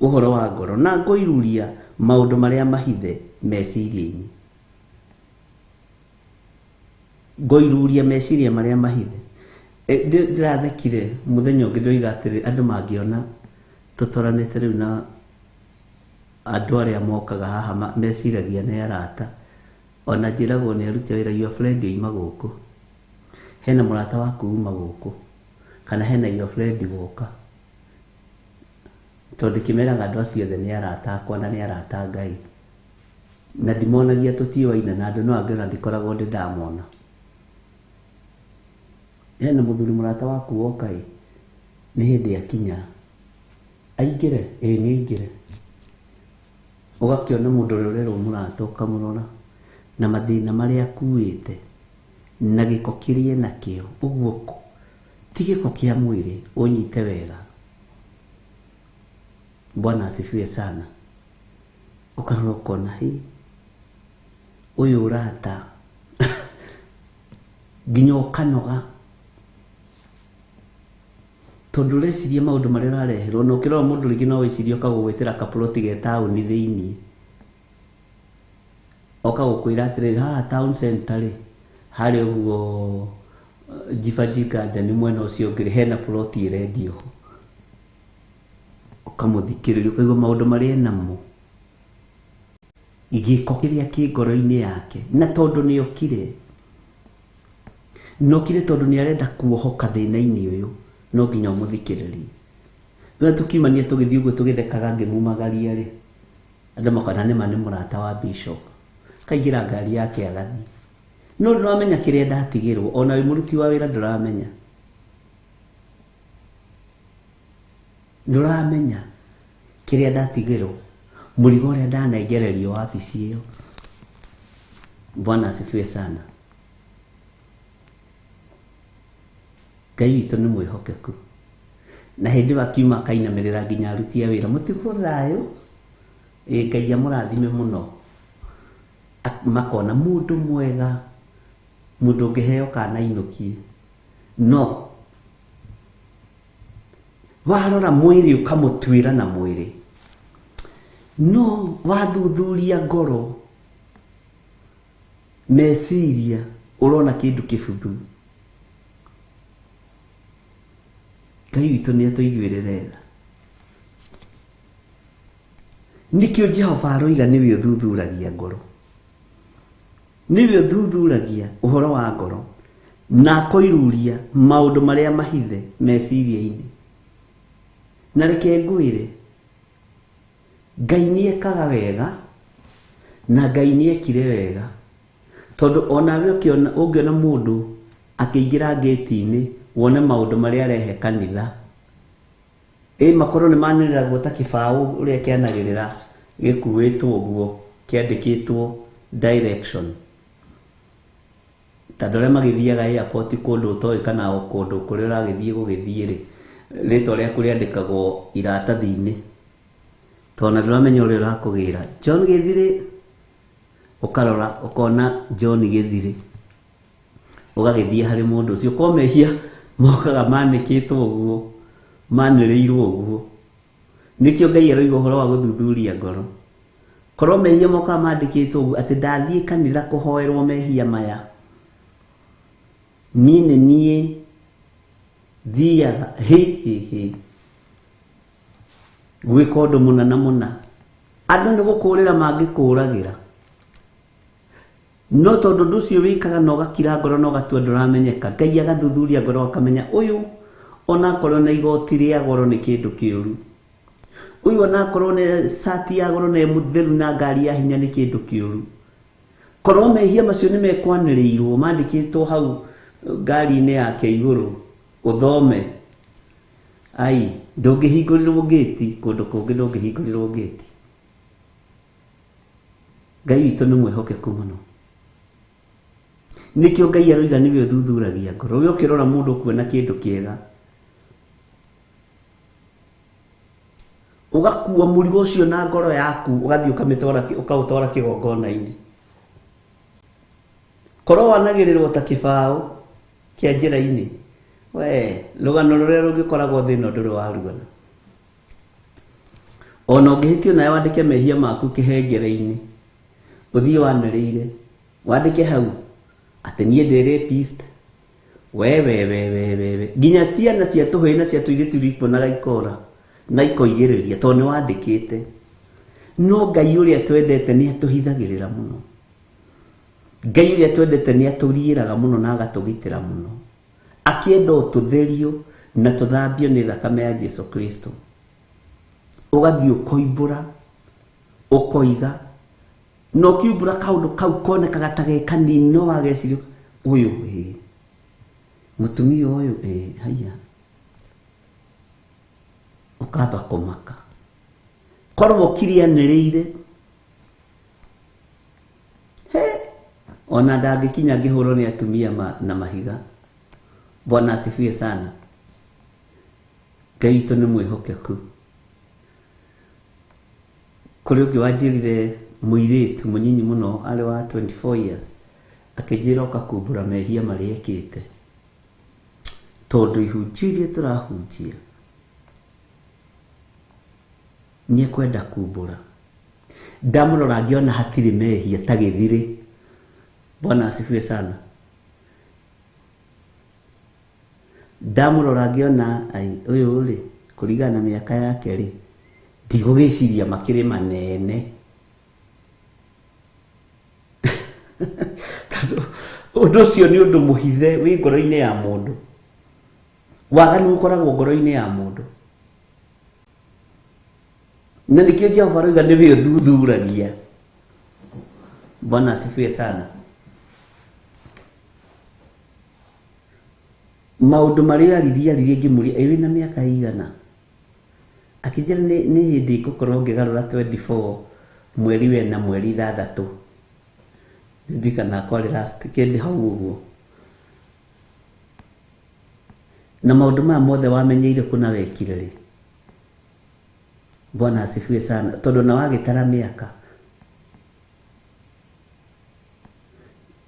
ũhoro wa ngoro, na ngoiruria maũndũ marĩa mahithe meciria-inĩ. Ngoiruria meciria marĩa mahithe. Ndĩrathekire mũthenya ũngĩ ndoiga atĩrĩ, andũ mangĩona tũtoranĩte rĩu na andũ arĩa mokaga haha meciragia nĩ arata. Ona njĩragwo nĩ aruti a wĩra, your friend oima gũkũ, hena mũrata waku uma gũkũ, kana hena your friend woka. Tondũ ndĩkĩmeraga andũ acio othe nĩ arata akwa na nĩ arata a Ngai. Na ndimonagia tũtiũaine na andũ, no angĩ ona ndikoragwo ndĩ ndamona. Hena mũthuri mũrata waku woka ĩ, nĩ hĩndĩ akinya. Aingĩre? Ĩĩ nĩ aingĩre. Ũgakĩona mũndũ ũrĩa ũrerwo mũrata ũkamũrora na mathĩna marĩa akuĩte na gĩko kĩrĩa enakĩo, ũguo ti gĩko kĩa mwĩrĩ, ũnyite wega. Bwana asifiwe sana. Ũkarora ũkona, hĩ, ũyũ ũrata nginya ũkanoga, tondũ ũreciria maũndũ marĩa ũrareherwo, na ũkĩrora mũndũ rĩngĩ no wĩcirie oka gũgwĩtĩra kaploti ge taũni thĩiniĩ, oka gũkwĩra atĩrĩrĩ, haha town center rĩ, harĩa ũguo Jivanjee Garden mwena ũcio ũngĩ rĩ, hena ploti ĩrendio ho. Ũkamũthikĩrĩria ũkaigua maũndũ marĩa enamo, gĩko kĩrĩa kĩ ngoro-inĩ yake, na tondũ nĩ okire, na okire tondũ nĩ arenda kuohoka thĩna-inĩ ũyũ, no nginya ũmũthikĩrĩrie. Rĩrĩa tũkiumania tũgĩthiĩ ũguo tũgĩthekaga ngĩmumagaria rĩ, andũ makona nĩma nĩ mũrata wa bishop, kaingĩra ngari yake agathiĩ. No ndũramenya kĩrĩa ndatigĩrwo, ona wĩ mũruti wa wĩra ndũramenya. Ndũramenya kĩrĩa ndatigĩrwo, mũrigo ũrĩa ndanengererio wabici ĩyo. Bwana asifiwe sana. Ngai witũ nĩ mwĩhokeku. Na hĩndĩ ĩyo akiuma akainamĩrĩra nginya aruti a wĩra, mũtigwo thayũ, ĩ Ngai amũrathime mũno. Makona mũndũ mwega, mũndũ ũngĩheo kana ainũkie. No warora mwĩrĩ ũkamũtuĩra na mwĩrĩ, no wathuthuria ngoro, meciria, ũrona kĩndũ kĩbuthu. Ngai witũ nĩ atũiguĩrĩre tha. Nĩkĩo Jehova aroiga nĩwe ũthuthuragia ngoro, nĩwe ũthuthuragia ũhoro wa ngoro, na akoiruria maũndũ marĩa mahithe meciria-inĩ. Na reke ngwĩre, Ngai nĩ ekaga wega, na Ngai nĩ ekire wega, tondũ onawe ũngĩona mũndũ akĩingĩra ngĩti-inĩ, wone maũndũ marĩa arehe kanitha, ĩ makorwo nĩ manĩrĩragwo ta kĩbaũ ũrĩa kĩanagĩrĩra gĩkuĩtwo ũguo, kĩandĩkĩtwo direction. Ta andũ arĩa magĩthiaga airport kũndũ ũtoĩ kana o kũndũ kũrĩa ũragĩthiĩ gũgĩthiĩ rĩ, rĩtwa rĩaku rĩandĩkagwo iratathi-inĩ, tondũ ona ndũramenya ũrĩa ũrakũgĩra. John Gĩthirĩ, ũkarora ũkona John Gĩthirĩ, ũgagĩthiĩ harĩ mũndũ ũcio. Korwo mehia mokaga manĩkĩtwo ũguo, manĩrĩirwo ũguo. Nĩkĩo Ngai aroiga ũhoro wa gũthuthuria ngoro. Korwo mehia mokaga mandĩkĩtwo ũguo, atĩ ndathiĩ kanitha kũhoerwo mehia maya, niĩ nĩ niĩ thiaga hĩ hĩ hĩ gwĩka ũndũ mũna na mũna, andũ nĩ gũkũrĩra mangĩkũragĩra. No tondũ ũndũ ũcio wĩkaga na ũgakira ngoro na ũgatua ndũramenyeka, Ngai agathuthuria ngoro akamenya ũyũ onakorwo na igoti rĩa goro nĩ kĩndũ kĩũru, ũyũ onakorwo na cati ya goro na mũtheru na ngari ya hinya nĩ kĩndũ kĩũru. Korwo mehia macio nĩ mekwanĩrĩirwo mandĩkĩtwo hau ngari-inĩ yake igũrũ, ũthome, ai ndũngĩhingũrĩrwo ngĩti, kũndũ kũngĩ ndũngĩhingũrĩrwo ngĩti. Ngai witũ nĩ mwĩhokeku mũno. Nĩkĩo Ngai aroiga nĩwe ũthuthuragia ngoro. We ũkĩrora mũndũ ũkuona kĩndũ kĩega, ũgakua mũrigo ũcio na ngoro yaku, ũgathiĩ ũkaũtwara kĩgongona-inĩ. Korwo wanagĩrĩrwo ta kĩbaũ kĩa njĩra-inĩ, We rũgano rũrĩa rũngĩkoragwo thĩna ndũrĩ waruana. Ona ũngĩhĩtio nawe wandĩke mehia maku kĩhengere-inĩ, ũthiĩ wanĩrĩire, wandĩke hau atĩ niĩ ndĩ rapist. We we we we we we nginya ciana cia tũhĩĩ na cia tũirĩtu ikuonaga ikora na ikoigĩrĩria tondũ nĩ wandĩkĩte. No Ngai ũrĩa twendete nĩ atũhithagĩrĩra mũno. Ngai ũrĩa twendete nĩ atũriĩraga mũno na agatũgitĩra mũno, akĩenda o tũtherio na tũthambio nĩ thakame ya Jesu Kristo. Ũgathiĩ ũkoimbũra, ũkoiga, na ũkiumbũra kaũndũ kau konekaga ta ge kanini, no wageciria ũyũ ĩĩ mũtumia ũyũ ĩĩ haiya, ũkamba kũmaka. Korwo ũkirianĩrĩire, he ona ndangĩkinya ngĩhũrwo nĩ atumia na mahiga. Bwana asifiwe sana. Ngai witũ nĩ mwĩhokeku. Kũrĩ ũngĩ wanjĩrire, mũirĩtu mũnyinyi mũno, arĩ wa 24 years, akĩnjĩra oka kumbũra mehia marĩa ekĩte, tondũ ihunjio iria tũrahunjia nĩ ekwenda kumbũra. Ndamũrora ngĩona hatirĩ mehia ta gĩthirĩ. Bwana asifiwe sana. Ndamũrora ngĩona ai ũyũ rĩ, kũringana na mĩaka yake rĩ, ndigũgĩciria makĩrĩ manene. Tondũ ũndũ ũcio nĩ ũndũ mũhithe wĩ ngoro-inĩ ya mũndũ. Waganu ũkoragwo ngoro-inĩ ya mũndũ. Na nĩkĩo Jehova aroiga nĩwe ũthuthuragia. Bwana asifiwe sana. Maũndũ marĩa aririe aririe ngĩmũria, ĩ wĩna mĩaka ĩigana? Akĩnjĩra nĩ hĩndĩ ngũkorwo ngĩgarũra 24 mweri wena mweri 6. Ndirikana kwarĩ last kĩndĩ hau ũguo. Na maũndũ maya mothe wamenyeire kũ na wekire rĩ? Bwana asifiwe sana. Tondũ na wagĩtara mĩaka,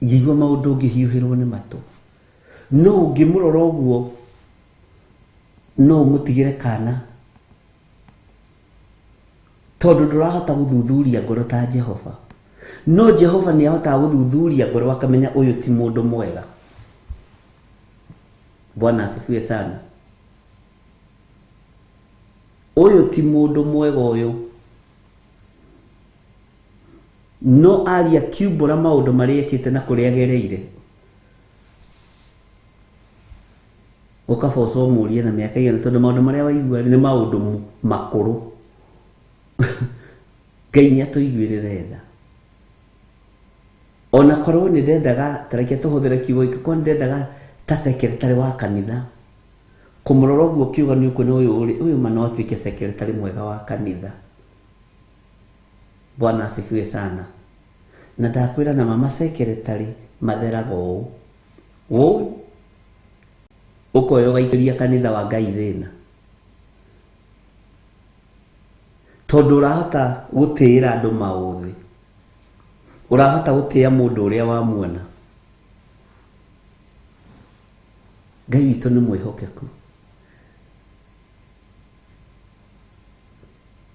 ngĩigua maũndũ ngĩhiũhĩrwo nĩ matũ. No ũngĩmũrora ũguo, no ũmũtigĩre kana, tondũ ndũrahota gũthuthuria ngoro ta Jehova. No Jehova nĩ ahotaga gũthuthuria ngoro akamenya ũyũ ti mũndũ mwega. Bwana asifiwe sana. Ũyũ ti mũndũ mwega ũyũ. No aria kiumbũra maũndũ marĩa ekĩte na kũrĩa agereire, ũkabocwo mũrie na mĩaka igana, tondũ maũndũ marĩa waigua nĩ maũndũ makũrũ. Ngai nĩ atũiguĩrĩre tha. Ona korwo nĩ ndendaga, ta reke tũhũthĩre kiugo gĩkĩ, korwo nĩ ndendaga ta secretary wa kanitha, kũmũrora ũguo ũkiuga nĩ ũkuona ũyũ ũrĩ, ũyũ ma no atuĩke secretary mwega wa kanitha. Bwana asifiwe sana. Na ndakwĩra na mama secretary matheraga ũũ. Ũũ ũkoya ũgaikĩria kanitha wa Ngai thĩna. Tondũ ũrahota gũtĩĩra andũ maũthĩ. Ũrahota gũtĩĩa mũndũ ũrĩa wamuona. Ngai witũ nĩ mwĩhokeku.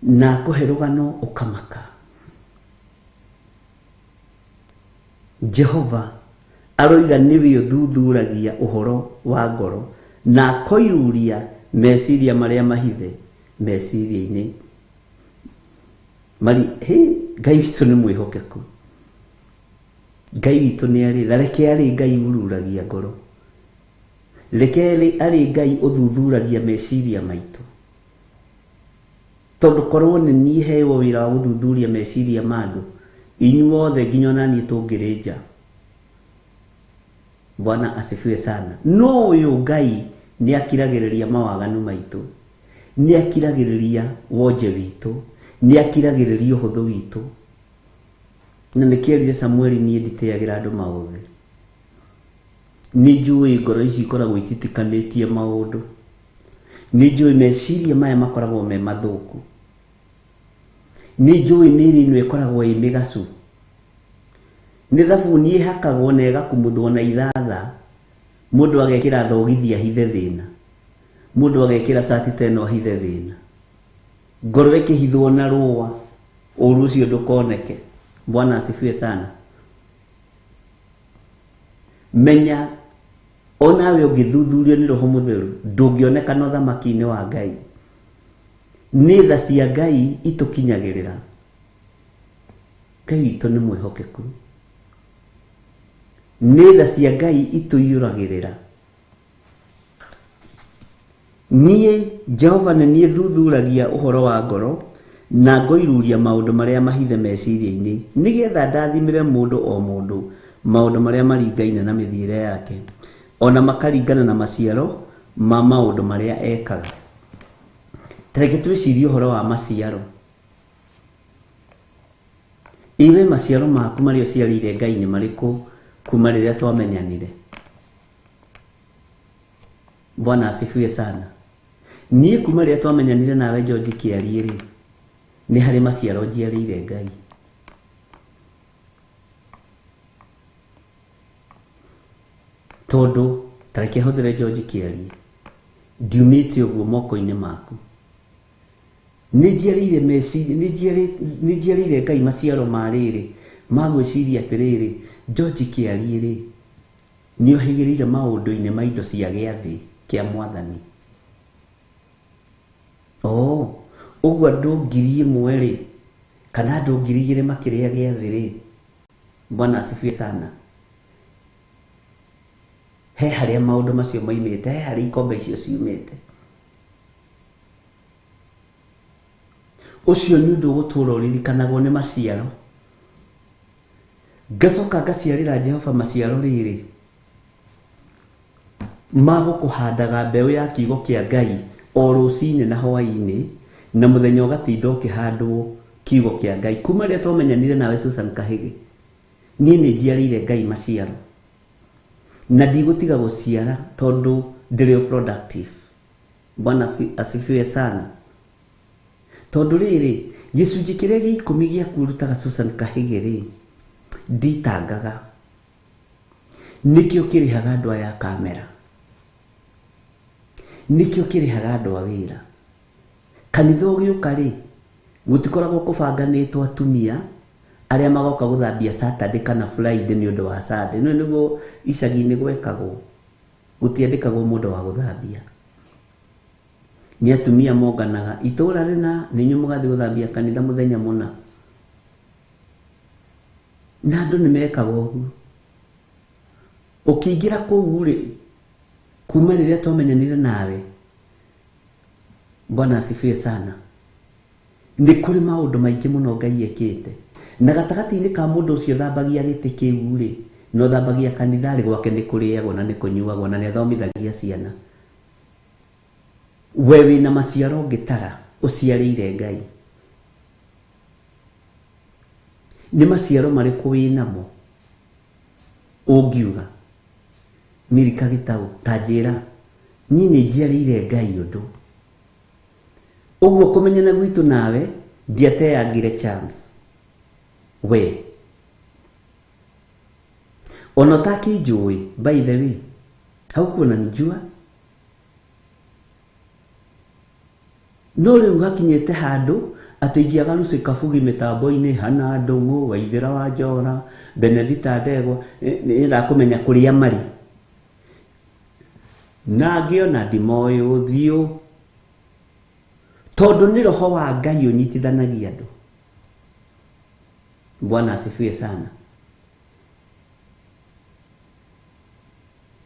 Na akũhe rũgano ũkamaka. Jehova aroiga nĩwe ũthuthuragia ũhoro wa ngoro na akoiruria meciria marĩa mahithe meciria-inĩ. Mari, he, Ngai witũ nĩ mwĩhokeku. Ngai witũ nĩ arĩ tha. Reke arĩ Ngai ururagia ngoro. Reke arĩ Ngai ũthuthuragia meciria maitũ. Tondũ korwo nĩ niĩ heirwo wĩra wa gũthuthuria meciria ma andũ, inyuothe nginya ona niĩ tũngĩrĩ nja. Bwana asifiwe sana. No ũyũ Ngai nĩ akiragĩrĩria mawaganu maitũ, nĩ akiragĩrĩria wonje witũ, nĩ akiragĩrĩria ũhũthũ witũ. Na nĩkĩerire Samueli niĩ nditĩagĩra andũ maũthĩ. Nĩ njũĩ ngoro ici ikoragwo ititikanĩtie maũndũ. Nĩ njũĩ meciria maya makoragwo me mathũku. Nĩ njũĩ mĩĩrĩ ĩno ĩkoragwo ĩ mĩgacu. Nĩ thabuni ĩhakagwo na ĩgakumuthwo na ithatha. Mũndũ agekĩra thogithi ahithe thĩna, mũndũ agekĩra cati ta ĩno ahithe thĩna, ngoro ĩkĩhithwo na rũa, ũru ũcio ndũkoneke. Bwana asifiwe sana. Menya onawe ũngĩthuthurio nĩ Roho Mũtheru ndũngĩonekana ũthamaki-inĩ wa Ngai. Nĩ tha cia Ngai itũkinyagĩrĩra. Ngai witũ nĩ mwĩhokeku. Nĩ tha cia Ngai itũiyũragĩrĩra. Niĩ Jehova nĩ niĩ thuthuragia ũhoro wa ngoro, na ngoiruria maũndũ marĩa mahithe meciria-inĩ, nĩgetha ndathimĩre mũndũ o mũndũ maũndũ marĩa maringaine na mĩthiĩre yake, o na makaringana na maciaro ma maũndũ marĩa ekaga. Ta reke twĩcirie ũhoro wa maciaro. Ĩ we maciaro maku marĩa ũciarĩire Ngai nĩ marĩkũ kuma rĩrĩa twamenyanire? Bwana asifiwe sana. Niĩ kuma rĩrĩa twamenyanire nawe George Kĩariĩ rĩ, nĩ harĩ maciaro njiarĩire Ngai. Tondũ ta reke hũthĩre George Kĩariĩ, ndiumĩte ũguo moko-inĩ maku. Nĩ njiarĩire meciria, nĩ njiarĩire Ngai maciaro ma rĩrĩ, ma gwĩciria atĩrĩrĩ, George Kĩariĩ rĩ, nĩ ohĩgĩrĩire maũndũ-inĩ ma indo cia gĩathĩ kĩa Mwathani. Oo, ũguo andũ 1000 rĩ, kana andũ 2000 makĩrĩa gĩathĩ rĩ, Bwana asifiwe sana. He harĩa maũndũ macio moimĩte, he harĩa ikombe icio ciumĩte. Ũcio nĩ ũndũ ũgũtũra ũririkanagwo nĩ maciaro. Ngacoka ngaciarĩra Jehova maciaro rĩrĩ, ma gũkũhandaga mbeũ ya kiugo kĩa Ngai o rũcinĩ na hwaĩ-inĩ, na mũthenya ũgatinda ũkĩhandwo kiugo kĩa Ngai. Kuma rĩrĩa twamenyanire nawe Susan Kahĩgĩ, niĩ nĩ njiarĩire Ngai maciaro. Na ndigũtiga gũciara tondũ ndĩrĩ o productive. Bwana asifiwe sana. Tondũ rĩrĩ, gĩcunjĩ kĩrĩa gĩa ikũmi gĩaku ũrutaga Susan Kahĩgĩ rĩ, nditangaga. Nĩkĩo kĩrĩhaga andũ aya a kamera. Nĩkĩo kĩrĩhaga andũ a wĩra. Kanitha ũgĩũka rĩ, gũtikoragwo kũbanganĩtwo atumia arĩa magoka gũthambia Saturday kana Friday nĩ ũndũ wa Sunday. Nĩũĩ nĩguo icagi-inĩ gwekagwo, gũtiandĩkagwo mũndũ wa gũthambia. Nĩ atumia monganaga itũra rĩna, nĩ inyuĩ mũgathiĩ gũthambia kanitha mũthenya mũna. Na andũ nĩ mekaga ũguo. Ũkĩingĩra kũu rĩ, kuma rĩrĩa twamenyanire nawe, Bwana asifiwe sana, nĩ kũrĩ maũndũ maingĩ mũno Ngai ekĩte. Na gatagatĩ-inĩ ka mũndũ ũcio ũthambagia gĩtĩ kĩu rĩ, na ũthambagia kanitha rĩ, gwake nĩ kũrĩagwo na nĩ kũnyuagwo na nĩ athomithagia ciana. We wĩna maciaro ũngĩtara ũciarĩire Ngai. Nĩ maciaro marĩkũ wĩnamo ũngiuga? Milka Gĩtaũ, ta njĩra, niĩ nĩ njiarĩire Ngai ũndũ. Ũguo kũmenyana gwitũ nawe ndiateyangire chance. We. Ona ũtakĩnjũĩ, by the way, haukuwa unanijua. No rĩu hakinyĩte handũ atĩ ingĩaga Lucy Kabugi mĩtambo-inĩ, Hannah Ndũng'ũ, Waithĩra wa Njora, Benedita Ndegwa, nĩendaga kũmenya kũrĩa marĩ. Na ngĩona ndimoĩ ũthiũ, tondũ nĩ roho wa Ngai ũnyitithanagia andũ. Bwana asifiwe sana.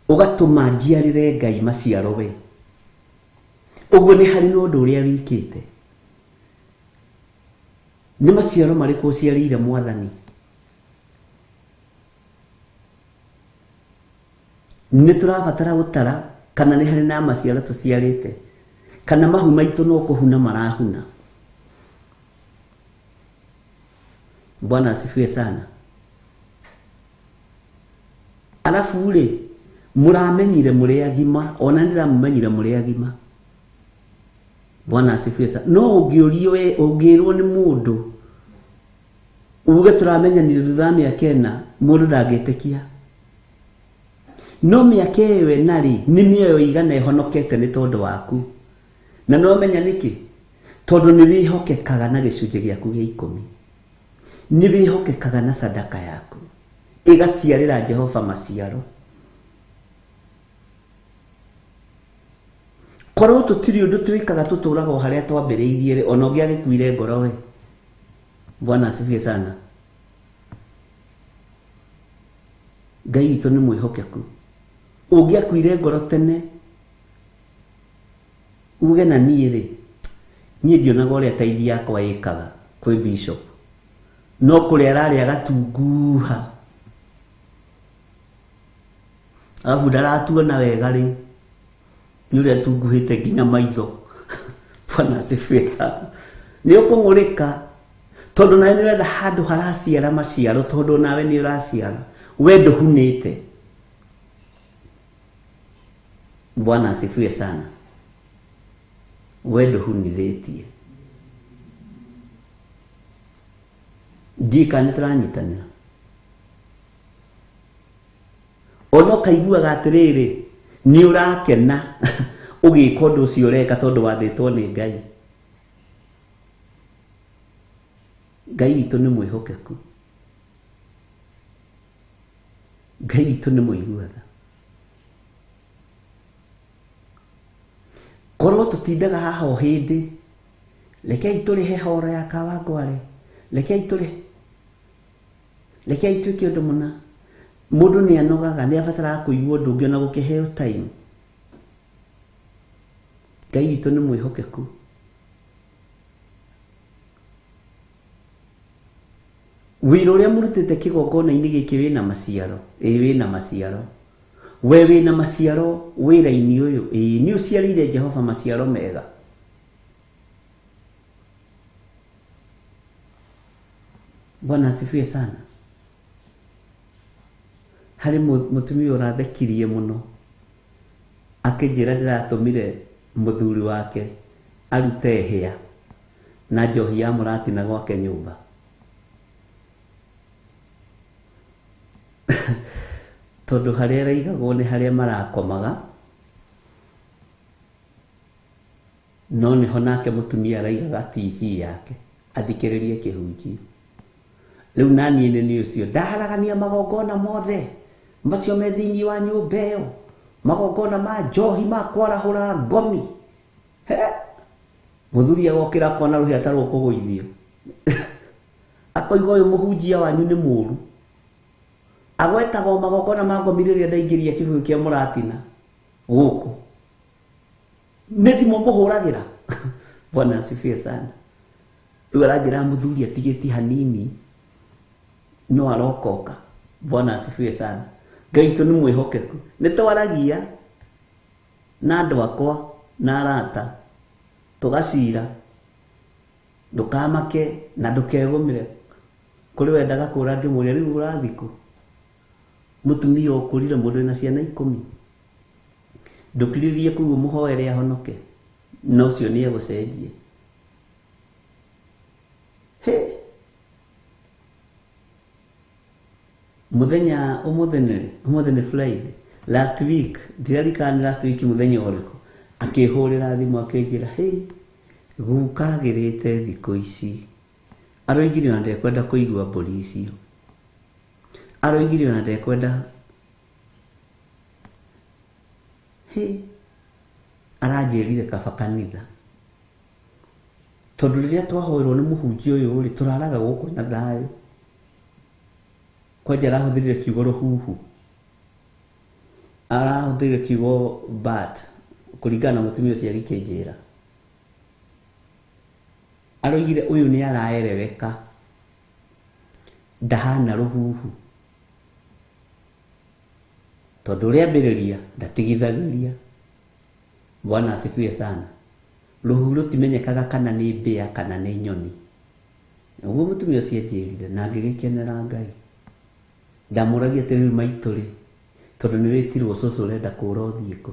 Ũgatũma njiarĩre Ngai maciaro we. Ũguo nĩ harĩ na ũndũ ũrĩa wĩkĩte. Nĩ maciaro marĩkũ ũciarĩire Mwathani? Nĩ tũrabatara gũtara kana nĩ harĩ na maciaro tũciarĩte, kana mahu maitũ no kũhuna marahuna. Bwana asifiwe sana. Arabu rĩ, mũramenyire mũrĩ agima, ona nĩ ndĩramũmenyire mũrĩ agima. Bwana asifiwe sana. No ũngĩũrio we, ũngĩrwo nĩ mũndũ uge tũramenyanire thutha wa mĩaka ĩna, mũndũ ndangĩtĩkia. No mĩaka ĩyo ĩna rĩ, nĩ mĩoyo igana ĩhonokete nĩ tondũ waku. Na no menya nĩkĩ? Tondũ nĩ wĩhokekaga na gĩcunjĩ gĩaku gĩa ikũmi. Nĩ wĩhokekaga na sadaka yaku. Ĩgaciarĩra Jehova maciaro. Korwo tũtirĩ ũndũ twĩkaga tũtũraga o harĩa twambĩrĩirie rĩ, ona ũngĩ agĩkuire ngoro we. Bwana asifiwe sana. Ngai witũ nĩ mwĩhokeku. Ũngĩakuire ngoro tene uge na niĩ rĩ, niĩ ndionaga ũrĩa taithi yakwa ĩkaga kwĩ bishop, no kũrĩa ararĩa gatunguha arabu ndaratuona wega rĩu nĩ ũrĩa tunguhĩte nginya maitho. Bwana asifiwe sana. Nĩ ũkũng'ũrĩka tondũ nawe nĩ ũrenda handũ haraciara maciaro, tondũ nawe nĩ ũraciara, we ndũhunĩte. Bwana asifiwe sana. We ndũhunithĩtie. Ndiũĩ kana nĩ tũranyitanĩra. Ona ũkaiguaga atĩrĩrĩ, nĩ ũrakena ũgĩka ũndũ ũcio ũreka tondũ wathĩtwo nĩ Ngai. Ngai witũ nĩ mwĩhokeku. Ngai witũ nĩ mũigua tha. Korwo tũtindaga haha o hĩndĩ, rekei tũrĩhe horo ya Kawangware, rekei tũrĩhe, rekei twĩke ũndũ mũna. Mũndũ nĩ anogaga, nĩ abataraga kũigua ũndũ ũngĩ ona gũkĩheo time. Ngai witũ nĩ mwĩhokeku. Wĩra ũrĩa mũrutĩte kĩgongona-inĩ gĩkĩ wĩna maciaro, ĩĩ wĩna maciaro. We wĩna maciaro wĩra-inĩ ũyũ, ĩĩ nĩ ũciarĩire Jehova maciaro mega. Bwana asifiwe sana. Harĩ mũtumia ũrathekirie mũno akĩnjĩra ndĩratũmire mũthuri wake arute hĩa na njohi ya mũratina gwake nyũmba. Tondũ harĩa araigagwo nĩ harĩa marakomaga, no nĩho nake mũtumia araigaga TV yake athikĩrĩrie kĩhunjio. Rĩu naniĩ nĩ niĩ ũcio ndaharagania magongona mothe macio me thĩinĩ wa nyũmba ĩyo, magongona ma njohi ma kwarahũra ngomi. He, mũthuri agokĩra akona rũhĩa ta rũkũgũithio, akoiga ũyũ mũhunjia wanyu nĩ mũru, agwetagwo magongona ma ngomi rĩrĩa ndaingĩria kĩbũyũ kĩa mũratina gũkũ, nĩ thimũ mũhũragĩra. Bwana asifiwe sana. Rĩu aranjĩra mũthuri atigĩtie hanini no arokoka. Bwana asifiwe sana. Ngai witũ nĩ mwĩhokeku. Nĩ twaragia na andũ akwa na arata tũgacira, ndũkamake na ndũkegũmĩre. Kũrĩ wendaga kũra ngĩmũria rĩu ũrathiĩ kũ? Mũtumia ũkũrire mũndũ wĩna ciana 10, ndũkirĩrĩrie kũu ũmũhoere ahonoke, na ũcio nĩ egũcenjia. He, mũthenya ũmũthĩ nĩ Friday, last week ndiririkana nĩ last week mũthenya ũrĩkũ, akĩhũrĩra thimũ akĩnjĩra, hey, guka agĩrĩte thikũ ici, aroigire ona ndekwenda kũigua mbũri icio, aroigire ona ndekwenda, he, aranjĩrire kaba kanitha, tondũ rĩrĩa twahoerwo nĩ mũhunjia ũyũ rĩ, tũraraga gũkũ na thayũ. Kwanja arahũthĩrire kiugo rũhuhu, arahũthĩrire kiugo bat, kũringana na mũtumia ũcio agĩkĩnjĩra. Aroigire ũyũ nĩ araereweka, ndahana rũhuhu, tondũ rĩambĩrĩria ndatigithagĩria. Bwana asifiwe sana. Rũhuhu rũtimenyekaga kana nĩ mbĩa kana nĩ nyoni. Ũguo mũtumia ũcio anjĩrire na ngĩgĩkenera Ngai. Ndamũragia atĩ rĩu maitũ rĩ, tondũ nĩ wĩtirwo cũcũ ũrenda kũra ũthiĩ kũ?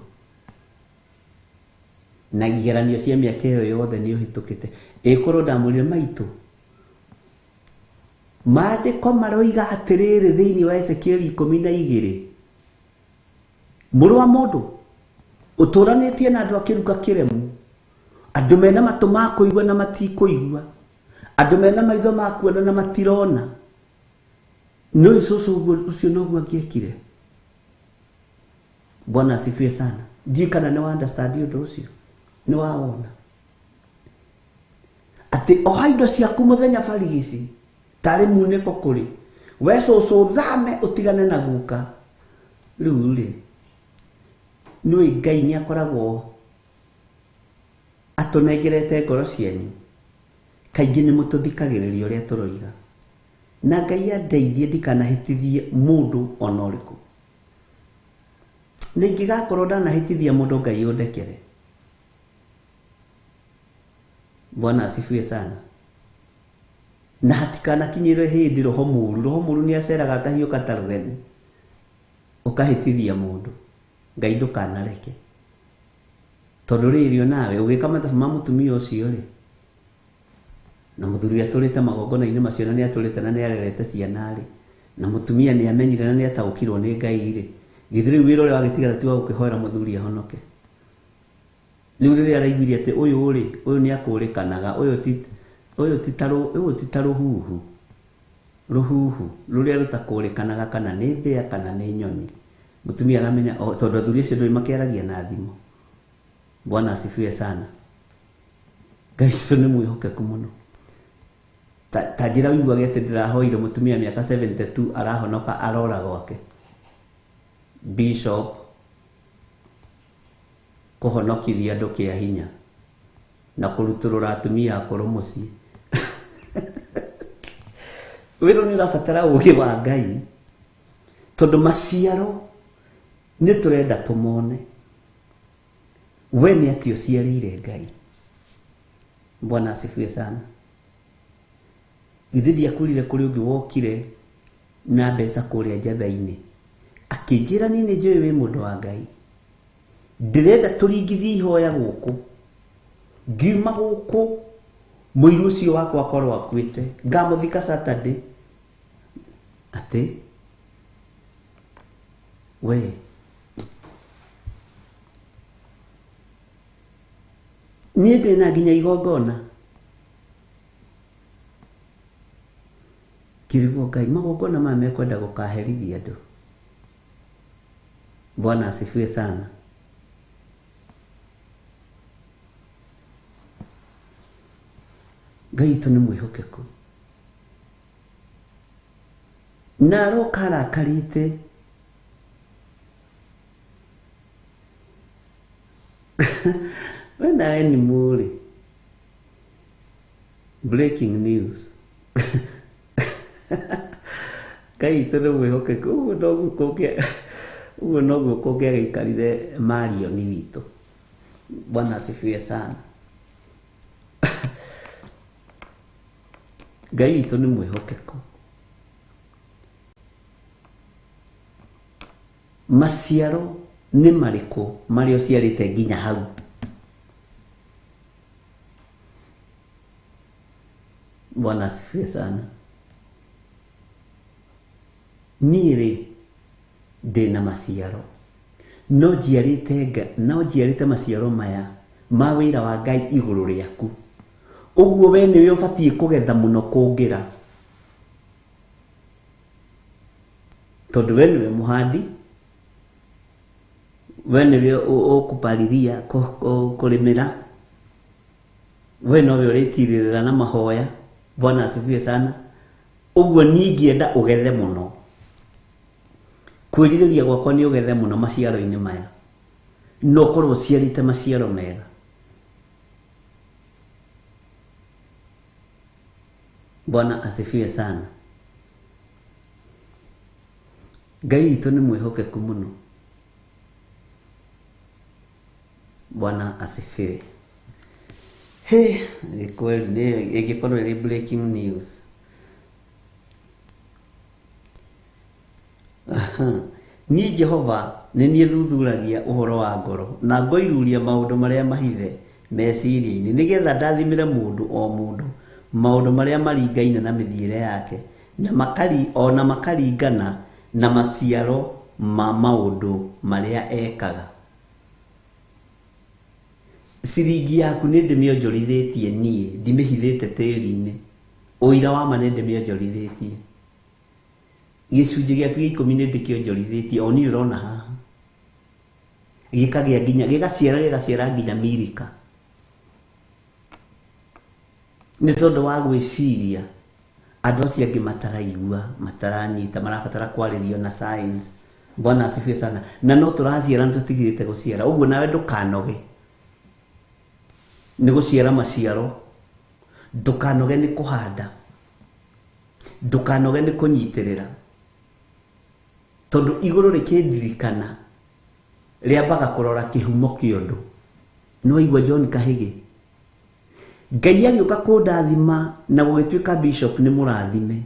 Na igeranio cia mĩaka ĩyo yothe nĩ ũhĩtũkĩte. Ĩkorwo ndamũrire maitũ, maandĩko maroiga atĩrĩrĩ thĩinĩ wa Ezekieli 12, Mũrũ wa mũndũ ũtũranĩtie na andũ a kĩruka kĩremu, andũ mena matũ ma kũigua na matikũigua, andũ mena maitho ma kuona na matirona. Nĩ cũcũ ũcio noguo angĩekire. Bwana asifiwe sana. Ndiũĩ kana nĩ wa understand ũndũ ũcio, nĩ wawona atĩ oha indo ciaku mũthenya barigici tarĩ munĩko kũrĩ we cũcũ, thame ũtigane na guka. Rĩu rĩ, nĩũĩ Ngai nĩ akoragwo atũnengerete ngoro cianyu, kaingĩ nĩ mũtũthikagĩrĩria ũrĩa tũroiga, na Ngai andeithie ndikanahĩtithie mũndũ ona ũrĩkũ. Na ingĩgakorwo ndanahĩtithia mũndũ, Ngai ũndekere. Bwana asifiwe sana. Na hatikanakinyĩre hĩndĩ roho mũru, roho mũru nĩ aceraga akahiũka ta rũgeni ũkahĩtithia mũndũ. Ngai ndũkanareke, tondũ rĩrĩ onawe ũgĩka mathabu ma mũtumia ũcio rĩ, na mũthuri atũrĩte magongona-inĩ macio na nĩ atũrĩte na nĩ arerete ciana rĩ, na mũtumia nĩ amenyire na nĩ ataũkirwo nĩ Ngai rĩ, githĩ rĩu wĩra ũrĩa wagĩtigara ti wa gũkĩhoera mũthuri ahonoke? Rĩu rĩrĩa araiguire atĩ ũyũ rĩ, ũyũ nĩ akũrĩkanaga, ũyũ ti ta rũhuhu, rũhuhu rũrĩa rũtakũrĩkanaga kana nĩ mbĩa kana nĩ nyoni. Mũtumia aramenya tondũ athuri acio ndũĩ makĩaragia na thimũ. Bwana asifiwe sana. Ngai witũ nĩ mwĩhokeku mũno. Ta njĩra ũiguage atĩ ndĩrahoire mũtumia mĩaka 72 arahonoka arora gwake. Bishop kũhonokithia andũ kĩa hinya na kũrutũrũra atumia akũrũ mũciĩ. Wĩra nĩ ũrabatara ũũgĩ wa Ngai, tondũ maciaro nĩ tũrenda tũmone. We nĩ atĩ ũciarĩire Ngai. Bwana asifiwe sana. Githĩ ndiakwĩrire kũrĩ ũngĩ wokire na mbeca kũrĩa njatha-inĩ akĩnjĩra niĩ nĩ njũĩ wĩ mũndũ wa Ngai, ndĩrenda tũringithie ihoya gũkũ, ngiuma gũkũ mũiru ũcio wakwa akorwo akuĩte, ngamũthika Saturday. Atĩ we niĩ ndĩna nginya igongona. Ngĩrigwo Ngai, magongona maya mekwenda gũkaherithia andũ. Bwana asifiwe sana. Ngai witũ nĩ mwĩhokeku na aroka arakarĩte. We nawe nĩ mũrĩ breaking news. Ngai witũ nĩ mwĩhokeku. Ũguo noguo kũngĩagĩikarire Marioni witũ. Bwana asifiwe sana. Ngai witũ nĩ mwĩhokeku. Maciaro nĩ marĩkũ marĩa ũciarĩte nginya hau? Bwana asifiwe sana. Niĩ rĩ, ndĩna maciaro, no njiarĩte maciaro maya ma wĩra wa Ngai igũrũ rĩaku. Ũguo we nĩwe ũbatiĩ kũgetha mũno kũngĩra, tondũ we nĩwe mũhandi, we nĩwe ũkũpariria, kũrĩmĩra, we nowe ũrĩtirĩrĩra na mahoya. Bwana asifiwe sana. Ũguo niĩ ingĩenda ũgethe mũno. Kwĩrirĩria gwakwa nĩ ũgethe mũno maciaro-inĩ maya, na ũkorwo ũciarĩte maciaro mega. Bwana asifiwe sana. Ngai witũ nĩ mwĩhokeku mũno. Bwana asifiwe. He, kweli nĩ ĩngĩkorwo ĩrĩ breaking news. Niĩ Jehova nĩ niĩ thuthuragia ũhoro wa ngoro na ngoiruria maũndũ marĩa mahithe meciria-inĩ, nĩgetha ndathimĩre mũndũ o mũndũ maũndũ marĩa maringaine na mĩthiĩre yake, na makari ona makaringana na maciaro ma maũndũ marĩa ekaga. Ciringi yaku nĩ ndĩmĩonjorithĩtie niĩ, ndimĩhithĩte tĩri-inĩ. Ũira wa ma nĩ ndĩmĩonjorithĩtie. Gĩcunjĩ gĩaku gĩa ikũmi nĩ ndĩkĩonjorithĩtie, o niĩ ũrona haha. Gĩkagĩa nginya, gĩgaciara gĩgaciara nginya mirika. Nĩ tondũ wa gwĩciria andũ acio angĩ mataraigua, mataranyita, marabatara kwarĩrio na science. Bwana asifiwe sana. Na no tũraciara na tũtigĩte gũciara. Ũguo nawe ndũkanoge nĩ gũciara maciaro, ndũkanoge nĩ kũhanda, ndũkanoge nĩ kũnyitĩrĩra, tondũ igũrũ rĩkĩndirikana rĩambaga kũrora kĩhumo kĩa ũndũ. Nĩ waigua John Kahĩgĩ? Ngai agĩũka kũndathima na gũgĩtuĩka bishop nĩ mũrathime.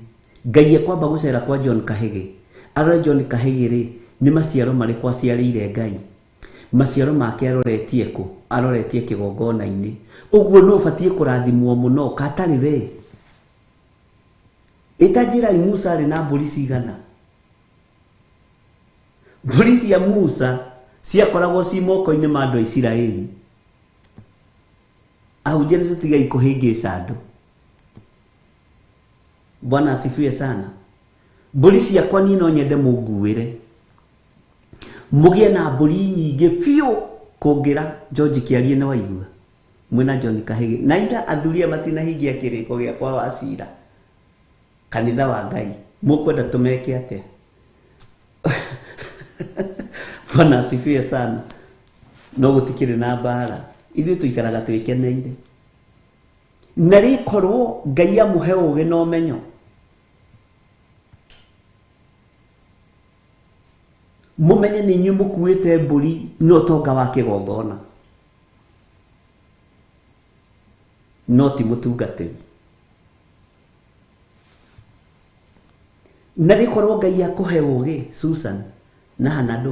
Ngai ekwamba gũcera kwa John Kahĩgĩ. Arore John Kahĩgĩ rĩ, nĩ maciaro marĩkũ aciarĩire Ngai? Maciaro make aroretie kũ? Aroretie kĩgongona-inĩ. Ũguo no ũbatiĩ kũrathimwo mũno, katarĩ we. Ĩta njĩrai Musa arĩ na mbũri cigana? Mbũri cia Musa ciakoragwo ci moko-inĩ ma andũ a Isiraeli. Ahunjia nĩ tũtigei kũhĩngĩca andũ. Bwana asifiwe sana. Mbũri ciakwa niĩ no nyende mũnguĩre. Mũgĩe na mbũri nyingĩ biũ kũngĩra George Kĩarie nĩ waigua. Mwĩna John Kahĩgĩ. Na ira athuri aya matinahingia kĩrĩko gĩakwa wa cira. Kanitha wa Ngai. Mũkwenda tũmeke atĩa? Bwana asifiwe sana. No gũtikĩrĩ na mbara. Ithuĩ tũikaraga twĩkeneire. Na rĩkorwo Ngai amũhe ũgĩ na ũmenyo. Mũmenye nĩ inyuĩ mũkuĩte mbũri na ũtonga wa kĩgongona. No ti mũtungatĩri. Na rĩkorwo Ngai akũhe ũgĩ, Susan na Hannah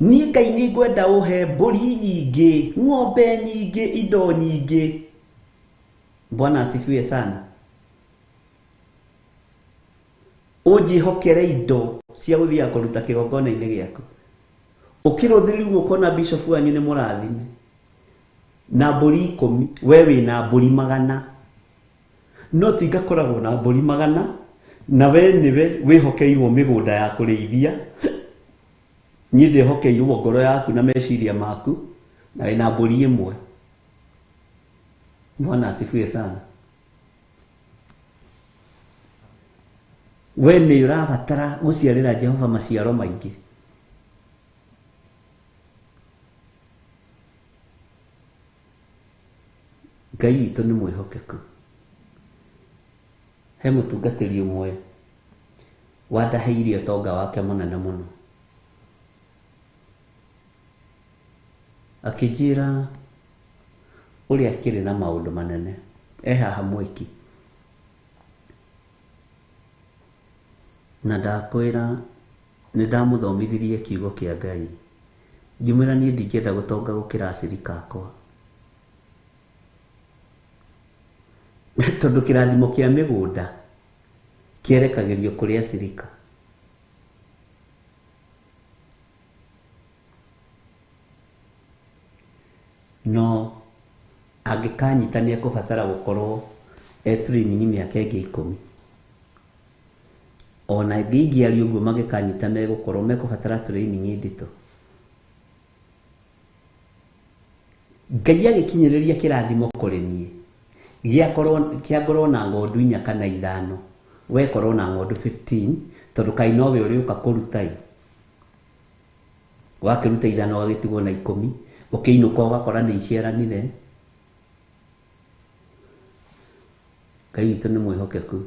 Niĩ Ngai nĩ ngwenda ũhe mbũri nyingĩ, ng'ombe nyingĩ, indo nyingĩ. Bwana asifiwe sana. Ũnjĩhokere indo cia gũthiaga kũruta kĩgongona-inĩ gĩaku. Ũkĩrũthĩrĩria ũguo ũkona bishop wanyu nĩ mũrathime na mbũri ikũmi, we wĩna mbũri magana. No ti ngakoragwo na mbũri magana, na we nĩwe wĩhokeirwo mĩgũnda ya kũrĩithia. Niĩ ndĩhokeirwo ngoro yaku na meciria maku, na wĩna mbũri ĩmwe. Bwana asifiwe sana. We nĩ ũrabatara gũciarĩra Jehova maciaro maingĩ. Ngai witũ nĩ mwĩhokeku. He mũtungatĩri ũmwe wandahĩirie ũtonga wake mũnene mũno. Akĩnjĩra ũrĩa akĩrĩ na maũndũ manene. E haha mwĩki. Na ndakwĩra nĩ ndamũthomithirie kiugo kĩa Ngai. Ngĩmwĩra niĩ ndingĩenda gũtonga gũkĩra acirika akwa. Tondũ kĩrathimo kĩa mĩgũnda kĩerekagĩrio kũrĩ acirika. No angĩkanyita nĩ ekũbatara gũkorwo e training mĩaka ĩngĩ ikũmi. Ona ingĩaria ũguo mangĩkanyita megũkorwo mekũbatara training nditũ. Ngai agĩkinyĩrĩria kĩrathimo kũrĩ niĩ, gĩakorwo kĩa ngorwo na ng'ondu inya kana ithano, we korwo na ng'ondu 15, tondũ kaĩ nowe ũrĩũka kũruta ĩ. Wakĩruta ithano ũgagĩtigwo na ikũmi, ũkĩinũka ũgakora nĩ iciaranire. Ngai witũ nĩ mwĩhokeku.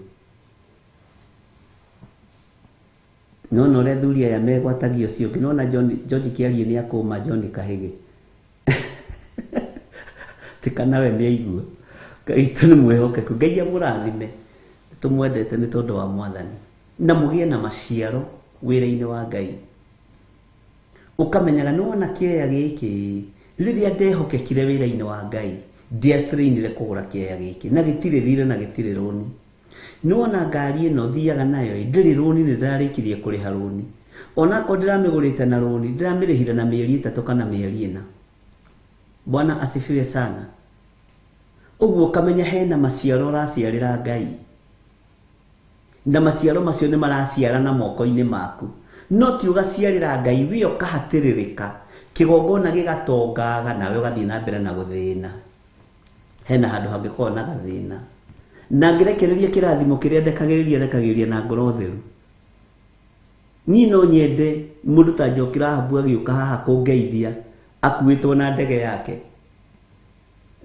Nona ũrĩa athuri aya megwatagia ũcio ũngĩ. Nona John, George Kĩarie nĩ akũma John Kahĩgĩ. Ti kana we nĩ aigua. Ngai witũ nĩ mwĩhokeku. Ngai amũrathime. Tũmwendete nĩ tondũ wa Mwathani. Na mũgĩe na maciaro wĩra-inĩ wa Ngai. Ũkamenyaga nĩ wona kĩeya gĩkĩ, rĩrĩa ndehokekire wĩra-inĩ wa Ngai, ndiastrainire kũgũra kĩeya gĩkĩ. Na gĩtirĩ thirĩ na gĩtirĩ rũni. Nĩ wona ngari ĩno thiaga nayo ĩ, ndĩrĩ rũni, nĩ ndĩrarĩkirie kũrĩha rũni. Onakorwo ndĩramĩgũrĩte na rũni, ndĩramĩrĩhire na mĩeri 3 kana mĩeri 4. Bwana asifiwe sana. Ũguo ũkamenya hena maciaro ũraciarĩra Ngai, na maciaro macio nĩ maraciara na moko-inĩ maku. No ti ũgaciarĩra Ngai wĩ ũkahatĩrĩrĩka, kĩgongona gĩgatongaga nawe ũgathiĩ na mbere na gũthĩna. Hena handũ hangĩkorwo na gathĩna. Na ngĩrekereria kĩrathimo kĩrĩa ndekagĩrĩria, ndekagĩrĩria na ngoro theru. Niĩ no nyende mũndũ ta Njoki Rahabu agĩũka haha kũngeithia akuĩtwo na ndege yake.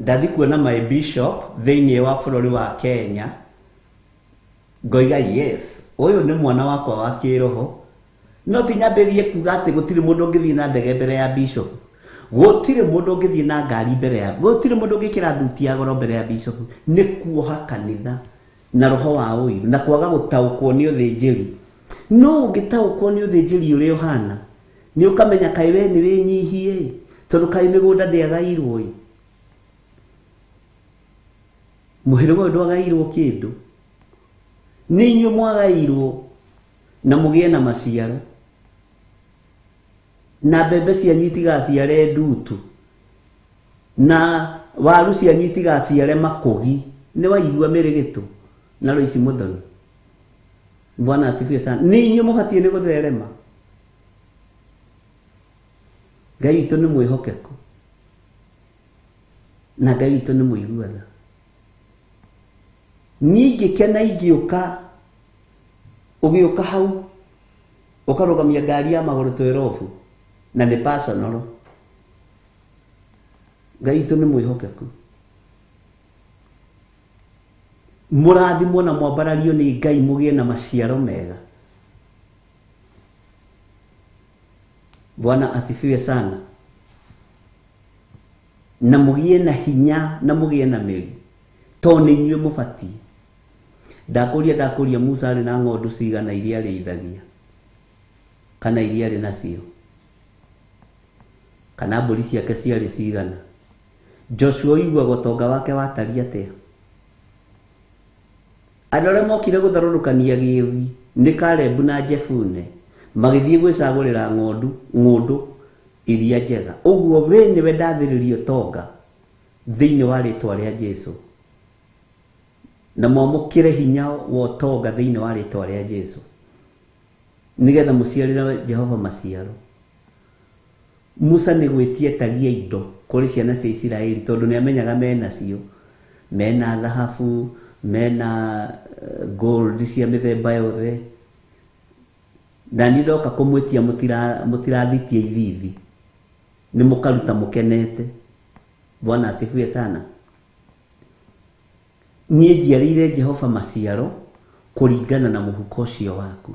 Ndathi kuona my bishop thĩinĩ wa bũrũri wa Kenya, ngoiga yes, ũyũ nĩ mwana wakwa wa kĩroho. No ti nyambĩrĩrie kuga atĩ gũtirĩ mũndũ ũngĩthiĩ na ndege mbere ya bishop, gũtirĩ mũndũ ũngĩthiĩ na ngari mbere ya, gũtirĩ mũndũ ũngĩkĩra thuti ya goro mbere ya bishop. Nĩ kuoha kanitha na roho wa ũiru na kwaga gũtaũkwo nĩ ũthĩnjĩri. No ũngĩtaũkwo nĩ ũthĩnjĩri ũrĩa ũhana, nĩ ũkamenya kaĩ we nĩ wĩnyihie, tondũ kaĩ mĩgũnda ndĩagairwo ĩ. Mũhĩrĩga ũyũ ndwagairwo kĩndũ, nĩ inyuĩ mwagairwo na mũgĩe na maciaro, na mbembe cianyu itigaciare ndutu, na waru cianyu itigaciare makũgi. Nĩ waigua mĩrĩgĩtũ na Loice Muthoni. Bwana asifiwe sana. Nĩ inyuĩ mũbatiĩ nĩ gũtherema. Ngai witũ nĩ mwĩhokeku na Ngai witũ nĩ mũigua tha. Niĩ ingĩkena ingĩũka, ũgĩũka hau ũkarũgamia ngari ya magũrũ twerobu na nĩ personal. Ngai witũ nĩ mwĩhokeku. Mũrathimwo na mwambarario nĩ Ngai mũgĩe na maciaro mega. Bwana asifiwe sana. Na mũgĩe na hinya na mũgĩe na mĩri, tondũ nĩ inyuĩ mũbatiĩ. Ndakũria Musa arĩ na ng'ondu cigana iria arĩithagia, kana iria arĩ nacio, kana mbũri ciake ciarĩ cigana. Joshua ũiguaga ũtonga wake watariĩ atĩa? Andũ arĩa mokire gũtharũrũkania gĩũthi nĩ Kalebu na Jefune, magĩthiĩ gwĩcagũrĩra ng'ũndũ iria njega. Ũguo we nĩwe ndathĩrĩria ũtonga thĩinĩ wa rĩtwa rĩa Jesũ, na mwamũkĩre hinya wa ũtonga thĩinĩ wa rĩtwa rĩa Jesũ, nĩgetha mũciarĩre Jehova maciaro. Musa nĩ gwĩtia etagia indo kũrĩ ciana cia Isiraeli, tondũ nĩ amenyaga menacio, mena thahabu, mena gold cia mĩthemba yothe. Na niĩ ndoka kũmwĩtia mũtirathitie ithithi, nĩ mũkaruta mũkenete. Bwana asifiwe sana. Niĩ njiarĩire Jehova maciaro kũringana na mũhuko ũcio waku.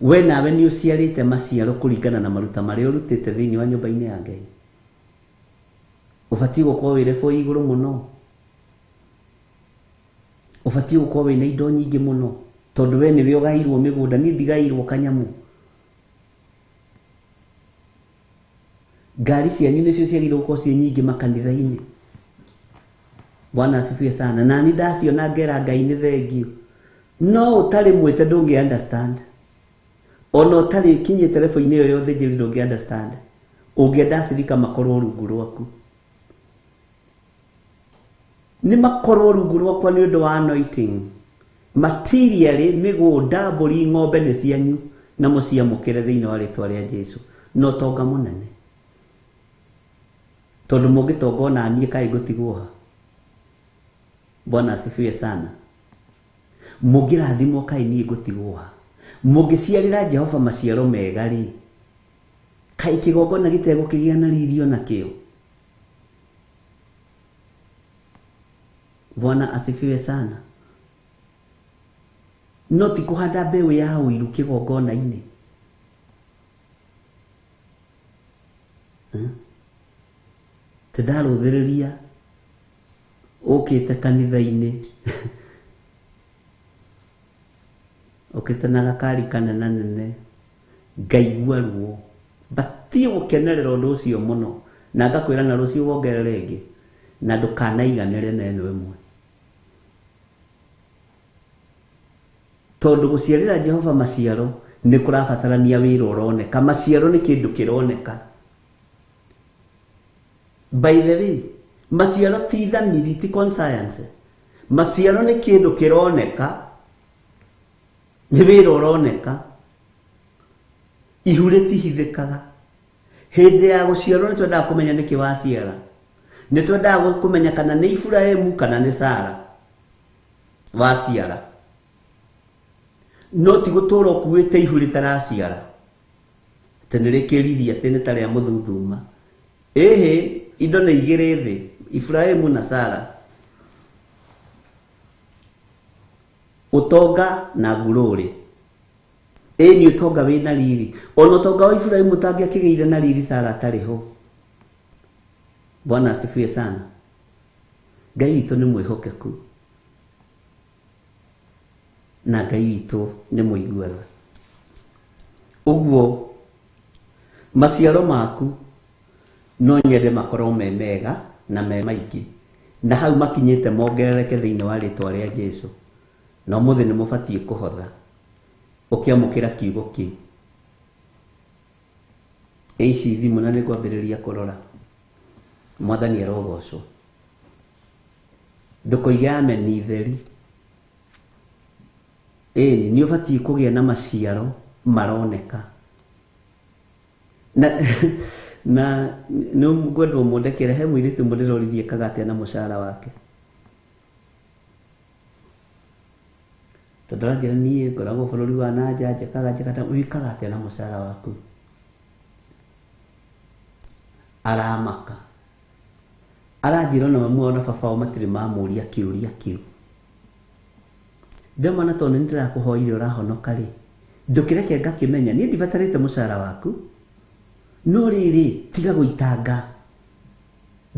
We nawe nĩ ũciarĩte maciaro kũringana na maruta marĩa ũrutĩte thĩinĩ wa nyũmba-inĩ ya Ngai. Ũbatiĩ gũkorwo wĩ level igũrũ mũno, ũbatiĩ gũkorwo wĩna indo nyingĩ mũno, tondũ we nĩwe ũgairwo mĩgũnda, niĩ ndigairwo kanyamũ. Ngari cianyu nĩcio ciagĩrĩirwo gũkorwo ciĩ nyingĩ makanitha-inĩ. Bwana asifiwe sana. Na niĩ ndaciona ngera Ngai nĩ thengiũ. No ũtarĩ mwĩte ndũngĩ understand. Ona ũtarĩ kinyĩte level-inĩ ĩyo ya ũthĩnjĩri ndũngĩ understand. Ũngĩenda acirika makorwo rungu rwaku, nĩ makorwo rungu rwakwa nĩ ũndũ wa anointing. Materially, mĩgũnda, mbũri, ng'ombe nĩ cianyu na mũciamũkĩre thĩinĩ wa rĩtwa rĩa Jesũ, na ũtonga mũnene. Tondũ mũngĩtonga ona niĩ kaĩ ngũtigwo ha? Bwana asifiwe sana. Mũngĩrathimwo kaĩ niĩ ngũtigwo ha? Mũngĩciarĩra Jehova maciaro mega rĩ, kaĩ kĩgongona gĩtegũkĩgĩa na riri ona kĩo? Bwana asifiwe sana. No ti kũhanda mbeũ ya ũiru kĩgongona-inĩ. Tĩndarũthĩrĩria ũkĩte kanitha-inĩ, ũkĩte na gakari kanene nene, ngaigua ruo. Batiĩ gũkenerera ũndũ ũcio mũno, na ngakwĩra na rũciũ wongerere ĩngĩ, na ndũkanaiganĩre na ĩno ĩmwe. Tondũ gũciarĩra Jehova maciaro nĩ kũrabatarania wĩra ũroneka. Maciaro nĩ kĩndũ kĩroneka. By the way, maciaro ti thamiri, ti conscience. Maciaro nĩ kĩndũ kĩroneka, nĩ wĩra ũroneka. Ihu rĩtihithĩkaga. Hĩndĩ ya gũciarwo nĩ twendaga kũmenya nĩkĩ waciara. Nĩ twendaga kũmenya kana nĩ Iburahĩmu kana nĩ Sara waciara. No ti gũtũra ũkuĩte ihu rĩtaraciara. Atĩ nĩ rĩkĩririe atĩ nĩ ta rĩa mũthuthuma. Ĩhĩ, indo nĩ igĩrĩ thĩ, Iburahĩmu na Sara. Ũtonga na ngurũrĩ. Ĩni ũtonga wĩna riri. Ona ũtonga wa Iburahĩmu ũtangĩakĩgĩire na riri Sara atarĩ ho. Bwana asifiwe sana. Ngai witũ nĩ mwĩhokeku. Na Ngai witũ nĩ mũigua tha. Ũguo maciaro maku no nyende makorwo me mega na me maingĩ. Na hau makinyĩte mongerereke thĩinĩ wa rĩtwa rĩa Jesu. Na ũmũthĩ nĩ mũbatiĩ kũhotha ũkĩamũkĩra kiugo kĩu. Ici thimũ na nĩ ngwambĩrĩria kũrora. Mwathani arogocwo. Ndũkoige ameni theri. Ĩni nĩ ũbatiĩ kũgĩa na maciaro maroneka. Na na nĩ ngwendwo mũndekere he mũirĩtu ũmwe ndĩroririe ekaga atĩa na mũcara wake. Tondũ aranjĩra niĩ ngoragwo bũrũri wa na nja njĩkaga njĩkaga wĩkaga atĩa na mũcara waku. Aramaka. Aranjĩra ona mamu wao na baba wao matirĩ mamũria kĩũria kĩu. Ndĩmona tondũ nĩ ndĩrakũhoire ũrahonoka rĩ, ndũkĩreke ngakĩmenya niĩ ndibatarĩte mũcara waku. No rĩrĩ tiga gũitanga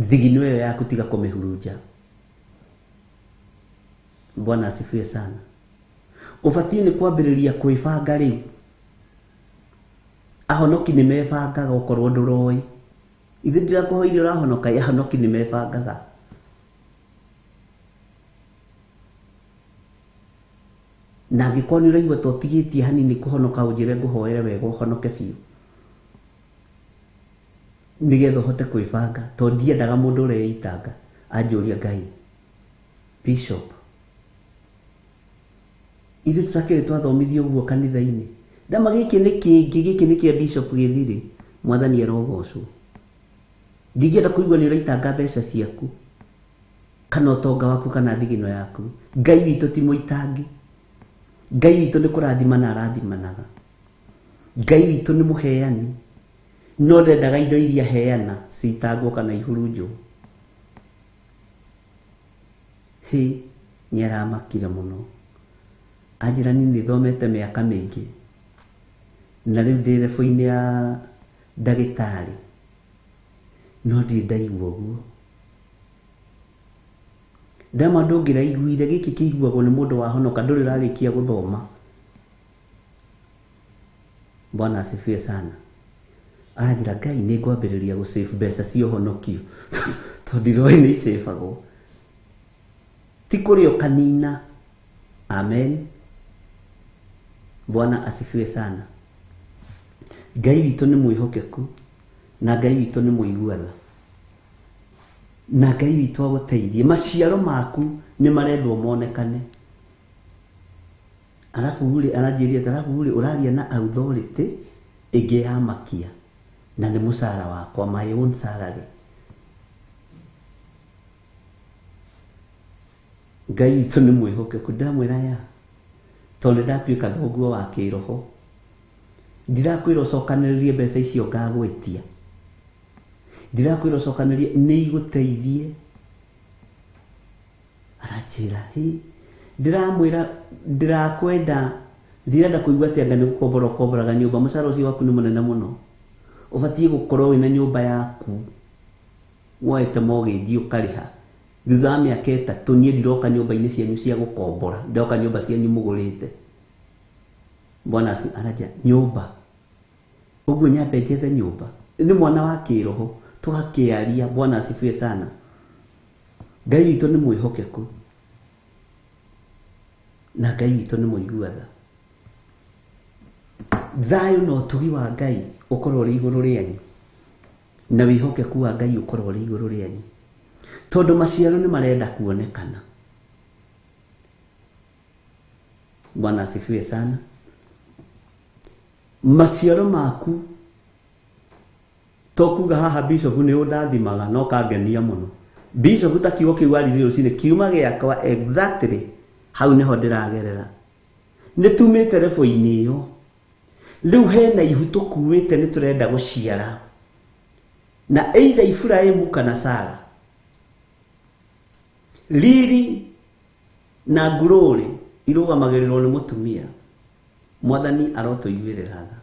thigino ĩyo yaku, tiga kũmĩhurunja. Bwana asifiwe sana. Ũbatiĩ nĩ kwambĩrĩria kwĩbanga rĩu. Ahonoki nĩ mebangaga okorwo ndũroĩ. Ithe ndĩrakũhoire ũrahonoka, ahonoki nĩ mebangaga. Na angĩkorwo nĩ ũraigua ta ũtigĩtie hanini kũhonoka, ũnjĩre ngũhoere wega ũhonoke biũ. Nĩgetha ũhote kwĩbanga, tondũ ndiendaga mũndũ ũreitanga anjũria Ngai, Bishop, ithuĩ tũtakĩrĩ twathomithio ũguo kanitha-inĩ. Ndama gĩkĩ nĩ kĩngĩ, gĩkĩ nĩ kĩa Bishop gĩthirĩ. Mwathani arogocwo. Ndingĩenda kũigua nĩ ũraitanga mbeca ciaku kana ũtonga waku kana thigino yaku. Ngai witũ ti mũitangi. Ngai witũ nĩ kũrathimana arathimanaga. Ngai witũ nĩ mũheani. No ndendaga indo iria heana citangwo kana ihurunjwo. Hĩ, nĩ aramakire mũno. Anjĩra niĩ nĩthomete mĩaka mĩingĩ na rĩu ndĩ level-inĩ ya ndagĩtarĩ, no ndirĩ ndaigua ũguo. Ndama ndũngĩraiguire gĩkĩ kĩiguagwo nĩ mũndũ wahonoka, ndũrĩ ũrarĩkia gũthoma. Bwana asifiwe sana. Aranjĩra Ngai nĩ ngwambĩrĩria gũ save mbeca cia ũhonokio tondũ ndiroĩ nĩ icĩbagwo. Ti kũrĩa ũkanina. Amen. Bwana asifiwe sana. Ngai witũ nĩ mwĩhokeku na Ngai witũ nĩ mũigua tha. Na Ngai witũ agũteithie. Maciaro maku nĩ marendwo monekane. Arabu rĩ, aranjĩrire arabu rĩ, ũraria na authority ĩngĩ ya makia na nĩ mũcara wakwa, my own salary. Ngai witũ nĩ mwĩhokeku. Ndamwĩra ya tondũ nĩ ndatuĩka thoguo wa kĩroho. Ndirakwĩra ũcokanĩrĩrie mbeca icio ngagwĩtia. Ndirakwĩra ũcokanĩrĩrie nĩ igũteithie. Aranjĩra hĩ, ndĩramwĩra ndĩrakwenda, ndirenda kũigua atĩ anga nĩ gũkombora ũkomboraga nyũmba. Mũcara ũcio waku nĩ mũnene mũno. Ũbatiĩ gũkorwo wĩna nyũmba yaku woete mortgage ũkarĩha. Thutha wa mĩaka 3 niĩ ndiroka nyũmba-inĩ cianyu cia gũkombora, ndoka nyũmba cianyu mũgũrĩte. Bwana aranjĩra nyũmba. Ũguo nyambe njethe nyũmba. Nĩ mwana wa kĩroho, tũgakĩaria. Bwana asifiwe sana. Ngai witũ nĩ mwĩhokeku na Ngai witũ nĩ mũigua tha. Thayũ na ũtugi wa Ngai ũkorwo ũrĩ igũrũ rĩanyu, na wĩhokeku wa Ngai ũkorwo ũrĩ igũrũ rĩanyu, tondũ maciaro nĩ marenda kuonekana. Bwana asifiwe sana. Maciaro maku to kuga haha bishop nĩ ũndathimaga no kangenia mũno. Bishop ta kiugo kĩu waririe rũcinĩ kiuma gĩakwa exactly hau nĩho ndĩragerera. Nĩ tumĩte rebo-inĩ ĩyo, rĩu hena ihu tũkuĩte nĩ tũrenda gũciara, na either Iburahĩmu kana Sara. Riri na ngurũrĩ irũgamagĩrĩrwo nĩ mũtumia. Mwathani arotũiguĩrĩra tha.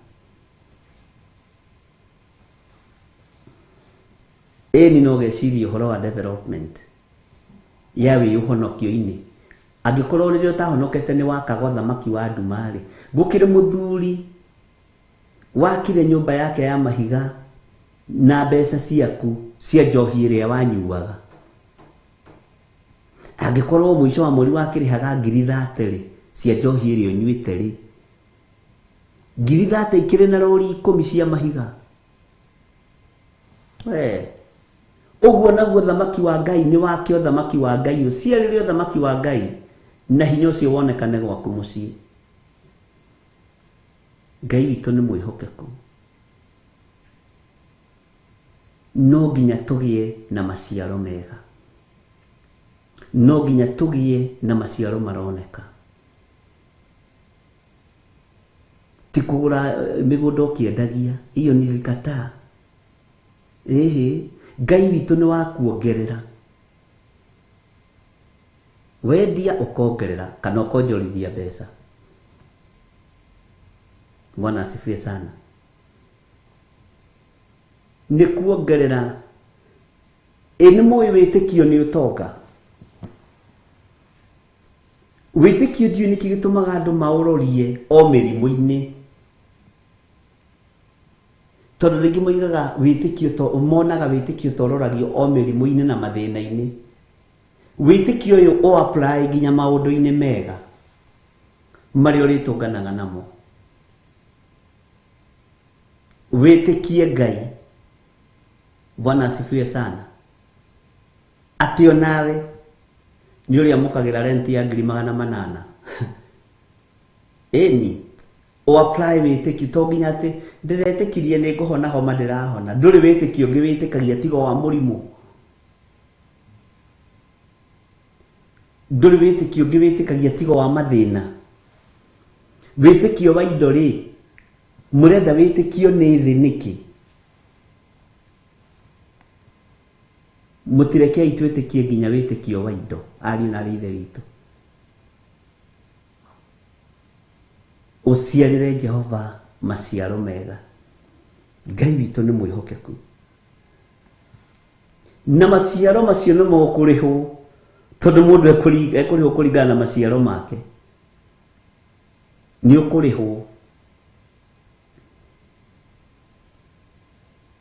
Ĩni no geciria ũhoro wa development ya wĩ ũhonokio-inĩ. Angĩkorwo rĩrĩa ũtahonokete nĩ wakaga ũthamaki wa nduma-rĩ, gũkĩrĩ mũthuri wakire nyũmba yake ya mahiga na mbeca ciaku cia njohi ĩrĩa wanyuaga. Angĩkorwo mũico wa mweri wakĩrĩhaga ngiri 30-rĩ cia njohi ĩrĩa ũnyuĩte-rĩ, ngiri 30 ikĩrĩ na rori 10 cia mahiga. We, ũguo naguo ũthamaki wa Ngai nĩ wake, ũthamaki wa Ngai ũciarĩre ũthamaki wa Ngai na hinya ũcio wonekane gwaku mũciĩ. Ngai witũ nĩ mwĩhokeku. No nginya tũgĩe na maciaro mega, no nginya tũgĩe na maciaro maroneka. Ti kũgũra mĩgũnda ũkĩendagia, iyo nilikataa. Ĩhĩ, Ngai witũ nĩ wa kuongerera. Wendia ũkongerera kana ũkonjorithia mbeca. Bwana asifiwe sana. Nĩ kuongerera. Ĩ nĩ mũĩ wĩtĩkio nĩ ũtonga. Wĩtĩkio ndiũĩ nĩkĩ gĩtũmaga andũ maũrorie o mĩrimũ-inĩ. Tondũ rĩngĩ moigaga wĩtĩkio to, monaga wĩtĩkio to ũroragio o mĩrimũ-inĩ na mathĩna-inĩ. Wĩtĩkio ũyũ ũ apply nginya maũndũ-inĩ mega marĩa ũrĩtũnganaga namo. Wĩtĩkie Ngai. Bwana asifiwe sana. Atĩ onawe nĩ ũrĩa mũkagĩra rent ya ngiri magana manana. Ĩni, ũ apply wĩtĩkio to nginya atĩ ndĩretĩkirie nĩ ngũhona homa ndĩrahona. Ndũrĩ wĩtĩkio ũngĩ wĩtĩkagia tiga wa mũrimũ. Ndũrĩ wĩtĩkio ũngĩ wĩtĩkagia tiga wa mathĩna. Wĩtĩkio wa indo rĩ, mũrenda wĩtĩkio nĩ thĩ nĩkĩ? Mũtirekei twĩtĩkie nginya wĩtĩkio wa indo, ariũ na aarĩ ithe witũ. Ũciarĩre Jehova maciaro mega. Ngai witũ nĩ mwĩhokeku. Na maciaro macio nĩ mokũrĩhwo, tondũ mũndũ ekũrĩhwo kũringana na maciaro make. Nĩ ũkũrĩhwo.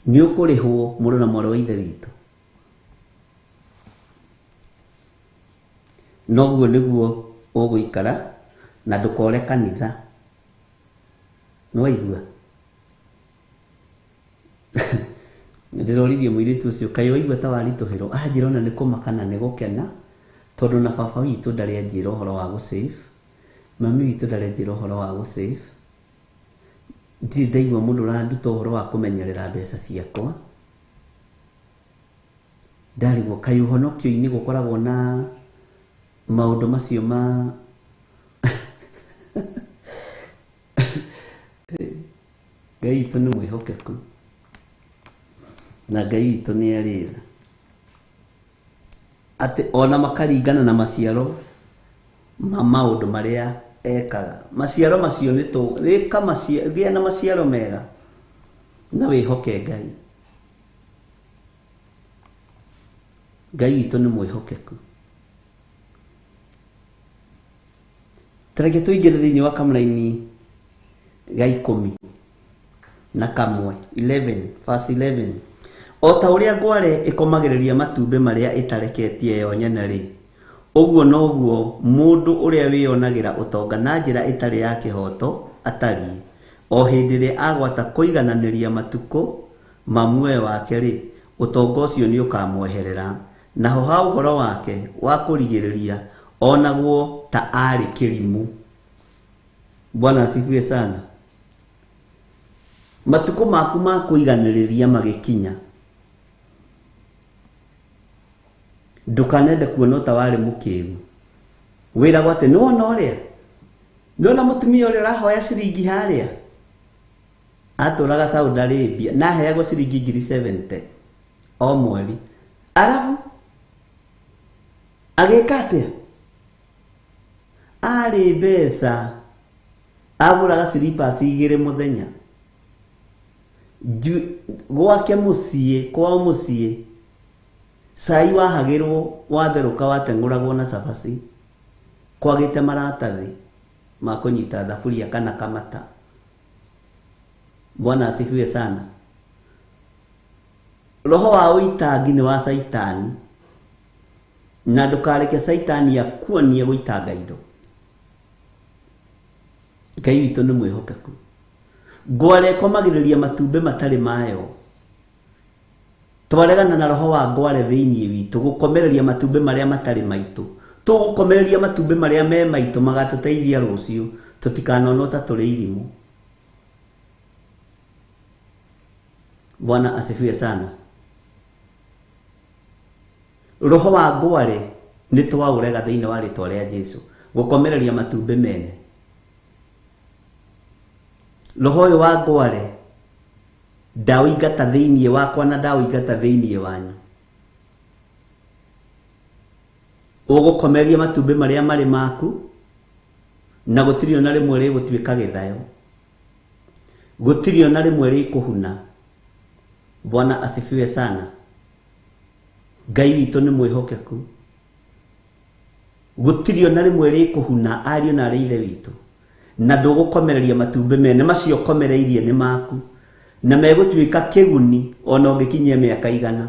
Nĩ ũkũrĩhwo mũrũ na mwarĩ wa ithe witũ. Noguo nĩguo ũgũikara na ndũkore kanitha. Nĩwaigua? Ndĩroririe mũirĩtu ũcio, kaĩ waigua ta waritũhĩrwo? Anjĩra ona nĩ kũmaka na nĩ gũkena, tondũ na baba witũ ndarĩ anjĩra ũhoro wa gũ-save, mami witũ ndarĩ anjĩra ũhoro wa gũ-save. Ndirĩ ndaigua mũndũ ũranduta ũhoro wa kũmenyerera mbeca ciakwa. Ndarigwo kaĩ ũhonokio-inĩ gũkoragwo na maũndũ macio ma Ngai witũ nĩ mwĩhokeku na Ngai witũ nĩ arĩ tha, atĩ ona makaringana na maciaro ma maũndũ marĩa ekaga. Maciaro macio nĩ tũ, ĩka maciaro, gĩa na maciaro mega na wĩhoke Ngai. Ngai witũ nĩ mwĩhokeku. Tareke tũingĩre thĩinĩ wa kamũraini ga 11, 11, verse 11. O ta ũrĩa ngware ĩkomagĩrĩria matumbĩ marĩa ĩtareketie yo nyene rĩ, ũguo noguo mũndũ ũrĩa wĩyonagĩra ũtonga na njĩra ĩtarĩ ya kĩhooto atariĩ. O hĩndĩ ĩrĩa agwata kũigananĩria matukũ ma muoyo wake-rĩ, ũtonga ũcio nĩũkamweherera, naho ha ũhoro wake wa kũrigĩrĩria onagwo ta arĩ kĩrimũ. Bwana asifiwe sana. Matukũ maku ma kũiganĩrĩria magĩkinya, ndũkanende kuona ta warĩ mũkĩgu. Wĩragwo atĩ nĩwona ũrĩa, nĩwona mũtumia ũrĩa ũrahoya ciringi harĩa atũraga Saudi Arabia na aheagwo ciringi 70,000 o mweri, arabu agĩka atĩa? Arĩ mbeca agũraga slippers 2 mũthenya. Gwake mũciĩ, kwao mũciĩ, cai wahagĩrwo watherũka wateng'ũragwo na cabaci, kwagĩte maratathi ma kũnyita thaburia kana kamata. Bwana asifiwe sana. Roho wa ũitangi nĩ wa Saitani, na ndũkareke Saitani akuonie gũitanga indo. Ngai witũ nĩ mwĩhokeku. Ngware ĩkomagĩrĩria matumbĩ matarĩ mayo. Twaregana na roho wa ngware thĩinĩ witũ gũkomereria matumbĩ marĩa matarĩ maitũ. Tũgũkomereria matumbĩ marĩa me maitũ magatũteithia rũciũ, tũtikanonwo ta tũrĩ irimũ. Bwana asifiwe sana. Roho wa ngware nĩ twaũrega thĩinĩ wa rĩtwa rĩa Jesu, gũkomereria matumbĩ mene. Roho ũyũ wa ngware ndaũingata thĩinĩ wakwa na ndaũingata thĩinĩ wanyu. Ũgũkomereria matumbĩ marĩa marĩ maku, na gũtirĩ ona rĩmwe rĩgũtuĩka gĩthayo, gũtirĩ ona rĩmwe rĩkũhuna. Bwana asifiwe sana. Ngai witũ nĩ mwĩhokeku, gũtirĩ ona rĩmwe rĩkũhuna ariũ na arĩ ithe witũ, na ndũgũkomereria matumbĩ mene macio ũkomereirie nĩ maku, na megũtuĩka kĩguni ona ũngĩkinyia mĩaka 100,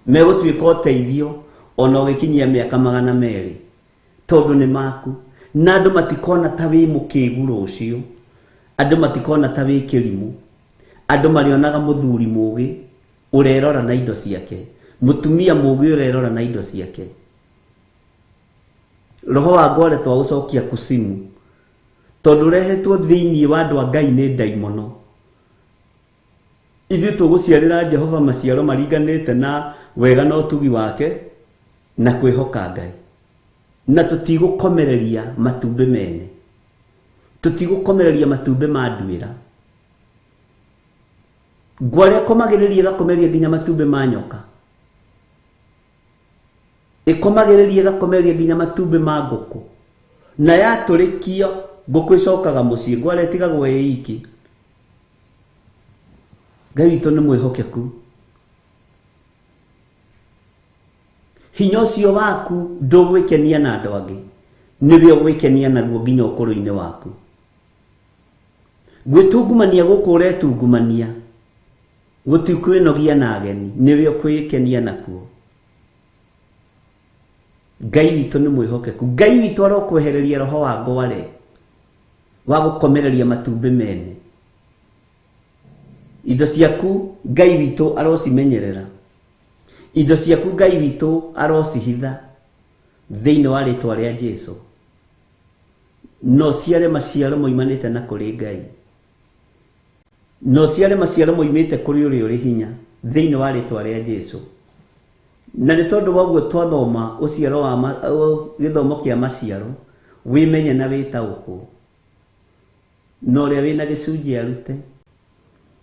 megũtuĩka ũteithio ona ũngĩkinyia mĩaka 200, tondũ nĩ maku. Na andũ matikona ta wĩ mũkĩgu rũciũ, andũ matikona ta wĩ kĩrimũ, andũ marĩonaga mũthuri mũgĩ ũrerora na indo ciake, mũtumia mũgĩ ũrerora na indo ciake. Roho wa ngware twaũcokia kusimu, tondũ ũrehetwo thĩinĩ wa andũ a Ngai nĩ ndaimono. Ithuĩ tũgũciarĩra Jehova maciaro maringanĩte na wega na ũtugi wake na kwĩhoka Ngai, na tũtigũkomereria matumbĩ mene, tũtigũkomereria matumbĩ ma nduĩra. Ngware ĩkomagĩrĩria ĩgakomereria nginya matumbĩ ma nyoka, ĩkomagĩrĩria ĩgakomereria nginya matumbĩ ma ngũkũ, na yatũrĩkio ngũkũ ĩcokaga mũciĩ, ngware ĩtigagwo ĩ iki. Ngai witũ nĩ mwĩhokeku. Hinya ũcio waku ndũgwĩkenia na andũ angĩ, nĩwe ũgwĩkenia naguo nginya ũkũrũ-inĩ waku. Gwĩtungumania gũkũ ũretungumania gũtikwĩnogia na ageni, nĩwe ũkwĩkenia nakuo. Ngai witũ nĩ mwĩhokeku. Ngai witũ arokwehereria roho wa ngware wa gũkomereria matumbĩ mene. Indo ciaku Ngai witũ arocimenyerera, indo ciaku Ngai witũ arocihitha thĩinĩ wa rĩtwa rĩa Jesu. No ciare maciaro moimanĩte na kũrĩ Ngai, no ciare maciaro moimĩte kũrĩ ũrĩa ũrĩ hinya thĩinĩ wa rĩtwa rĩa Jesu. Na nĩ tondũ wa ũguo twathoma ũciaro wa gĩthomo kĩa maciaro, wĩmenye na wĩtaũkwo. Na ũrĩa wĩna gĩcunjĩ arute,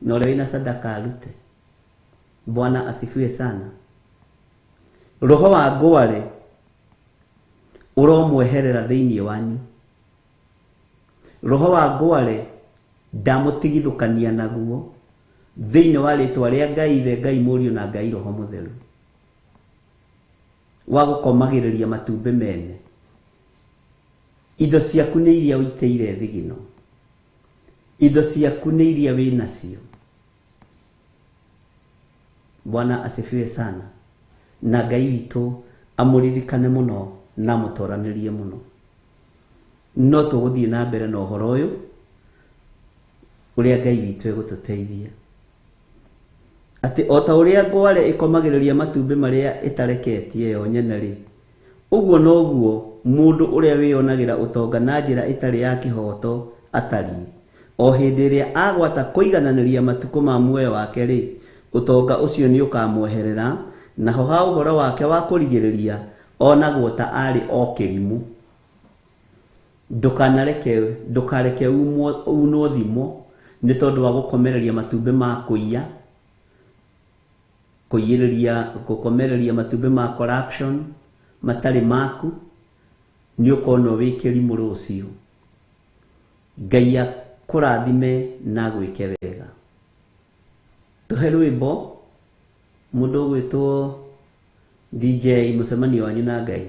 na ũrĩa wĩna sadaka arute. Bwana asifiwe sana. Roho wa ngware ũromweherera thĩinĩ wanyu. Roho wa ngware ndamũtigithũkania naguo thĩinĩ wa rĩtwa rĩa Ngai Ithe, Ngai Mũriũ na Ngai Roho Mũtheru, wa gũkomagĩrĩria matumbĩ mene. Indo ciaku nĩ iria ũitĩire thigino, indo ciaku nĩ iria wĩ nacio. Bwana asifiwe sana. Na Ngai witũ amũririkane mũno na amũtoranĩrie mũno. No tũgũthiĩ na mbere na ũhoro ũyũ. Ũrĩa Ngai witũ egũtũteithia. Atĩ o ta ũrĩa ngware ĩkomagĩrĩria matumbĩ marĩa ĩtareketie yo nyene-rĩ, ũguo noguo mũndũ ũrĩa wĩonagĩra ũtonga na njĩra ĩtarĩ ya kĩhooto atariĩ. O hĩndĩ ĩrĩa agwata kũigananĩria matukũ ma muoyo wake-rĩ, ũtonga ũcio nĩũkamweherera, naho ha ũhoro wake wa kũrigĩrĩria, onagwo ta arĩ o kĩrimũ. Ndũkanareke, ndũkareke unwo thimo nĩ tondũ wa gũkomereria matumbĩ ma kũiya, kũiyĩrĩria, gũkomereria matumbĩ ma corruption matarĩ maku, nĩ ũkonwo wĩ kĩrimũ rũciũ. Ngai akũrathime na agwĩke wega. Tũhe rwĩmbo mũndũ ũgwĩtwo DJ mũcemanio wanyu na Ngai.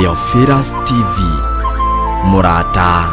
Theophilus TV, mũrata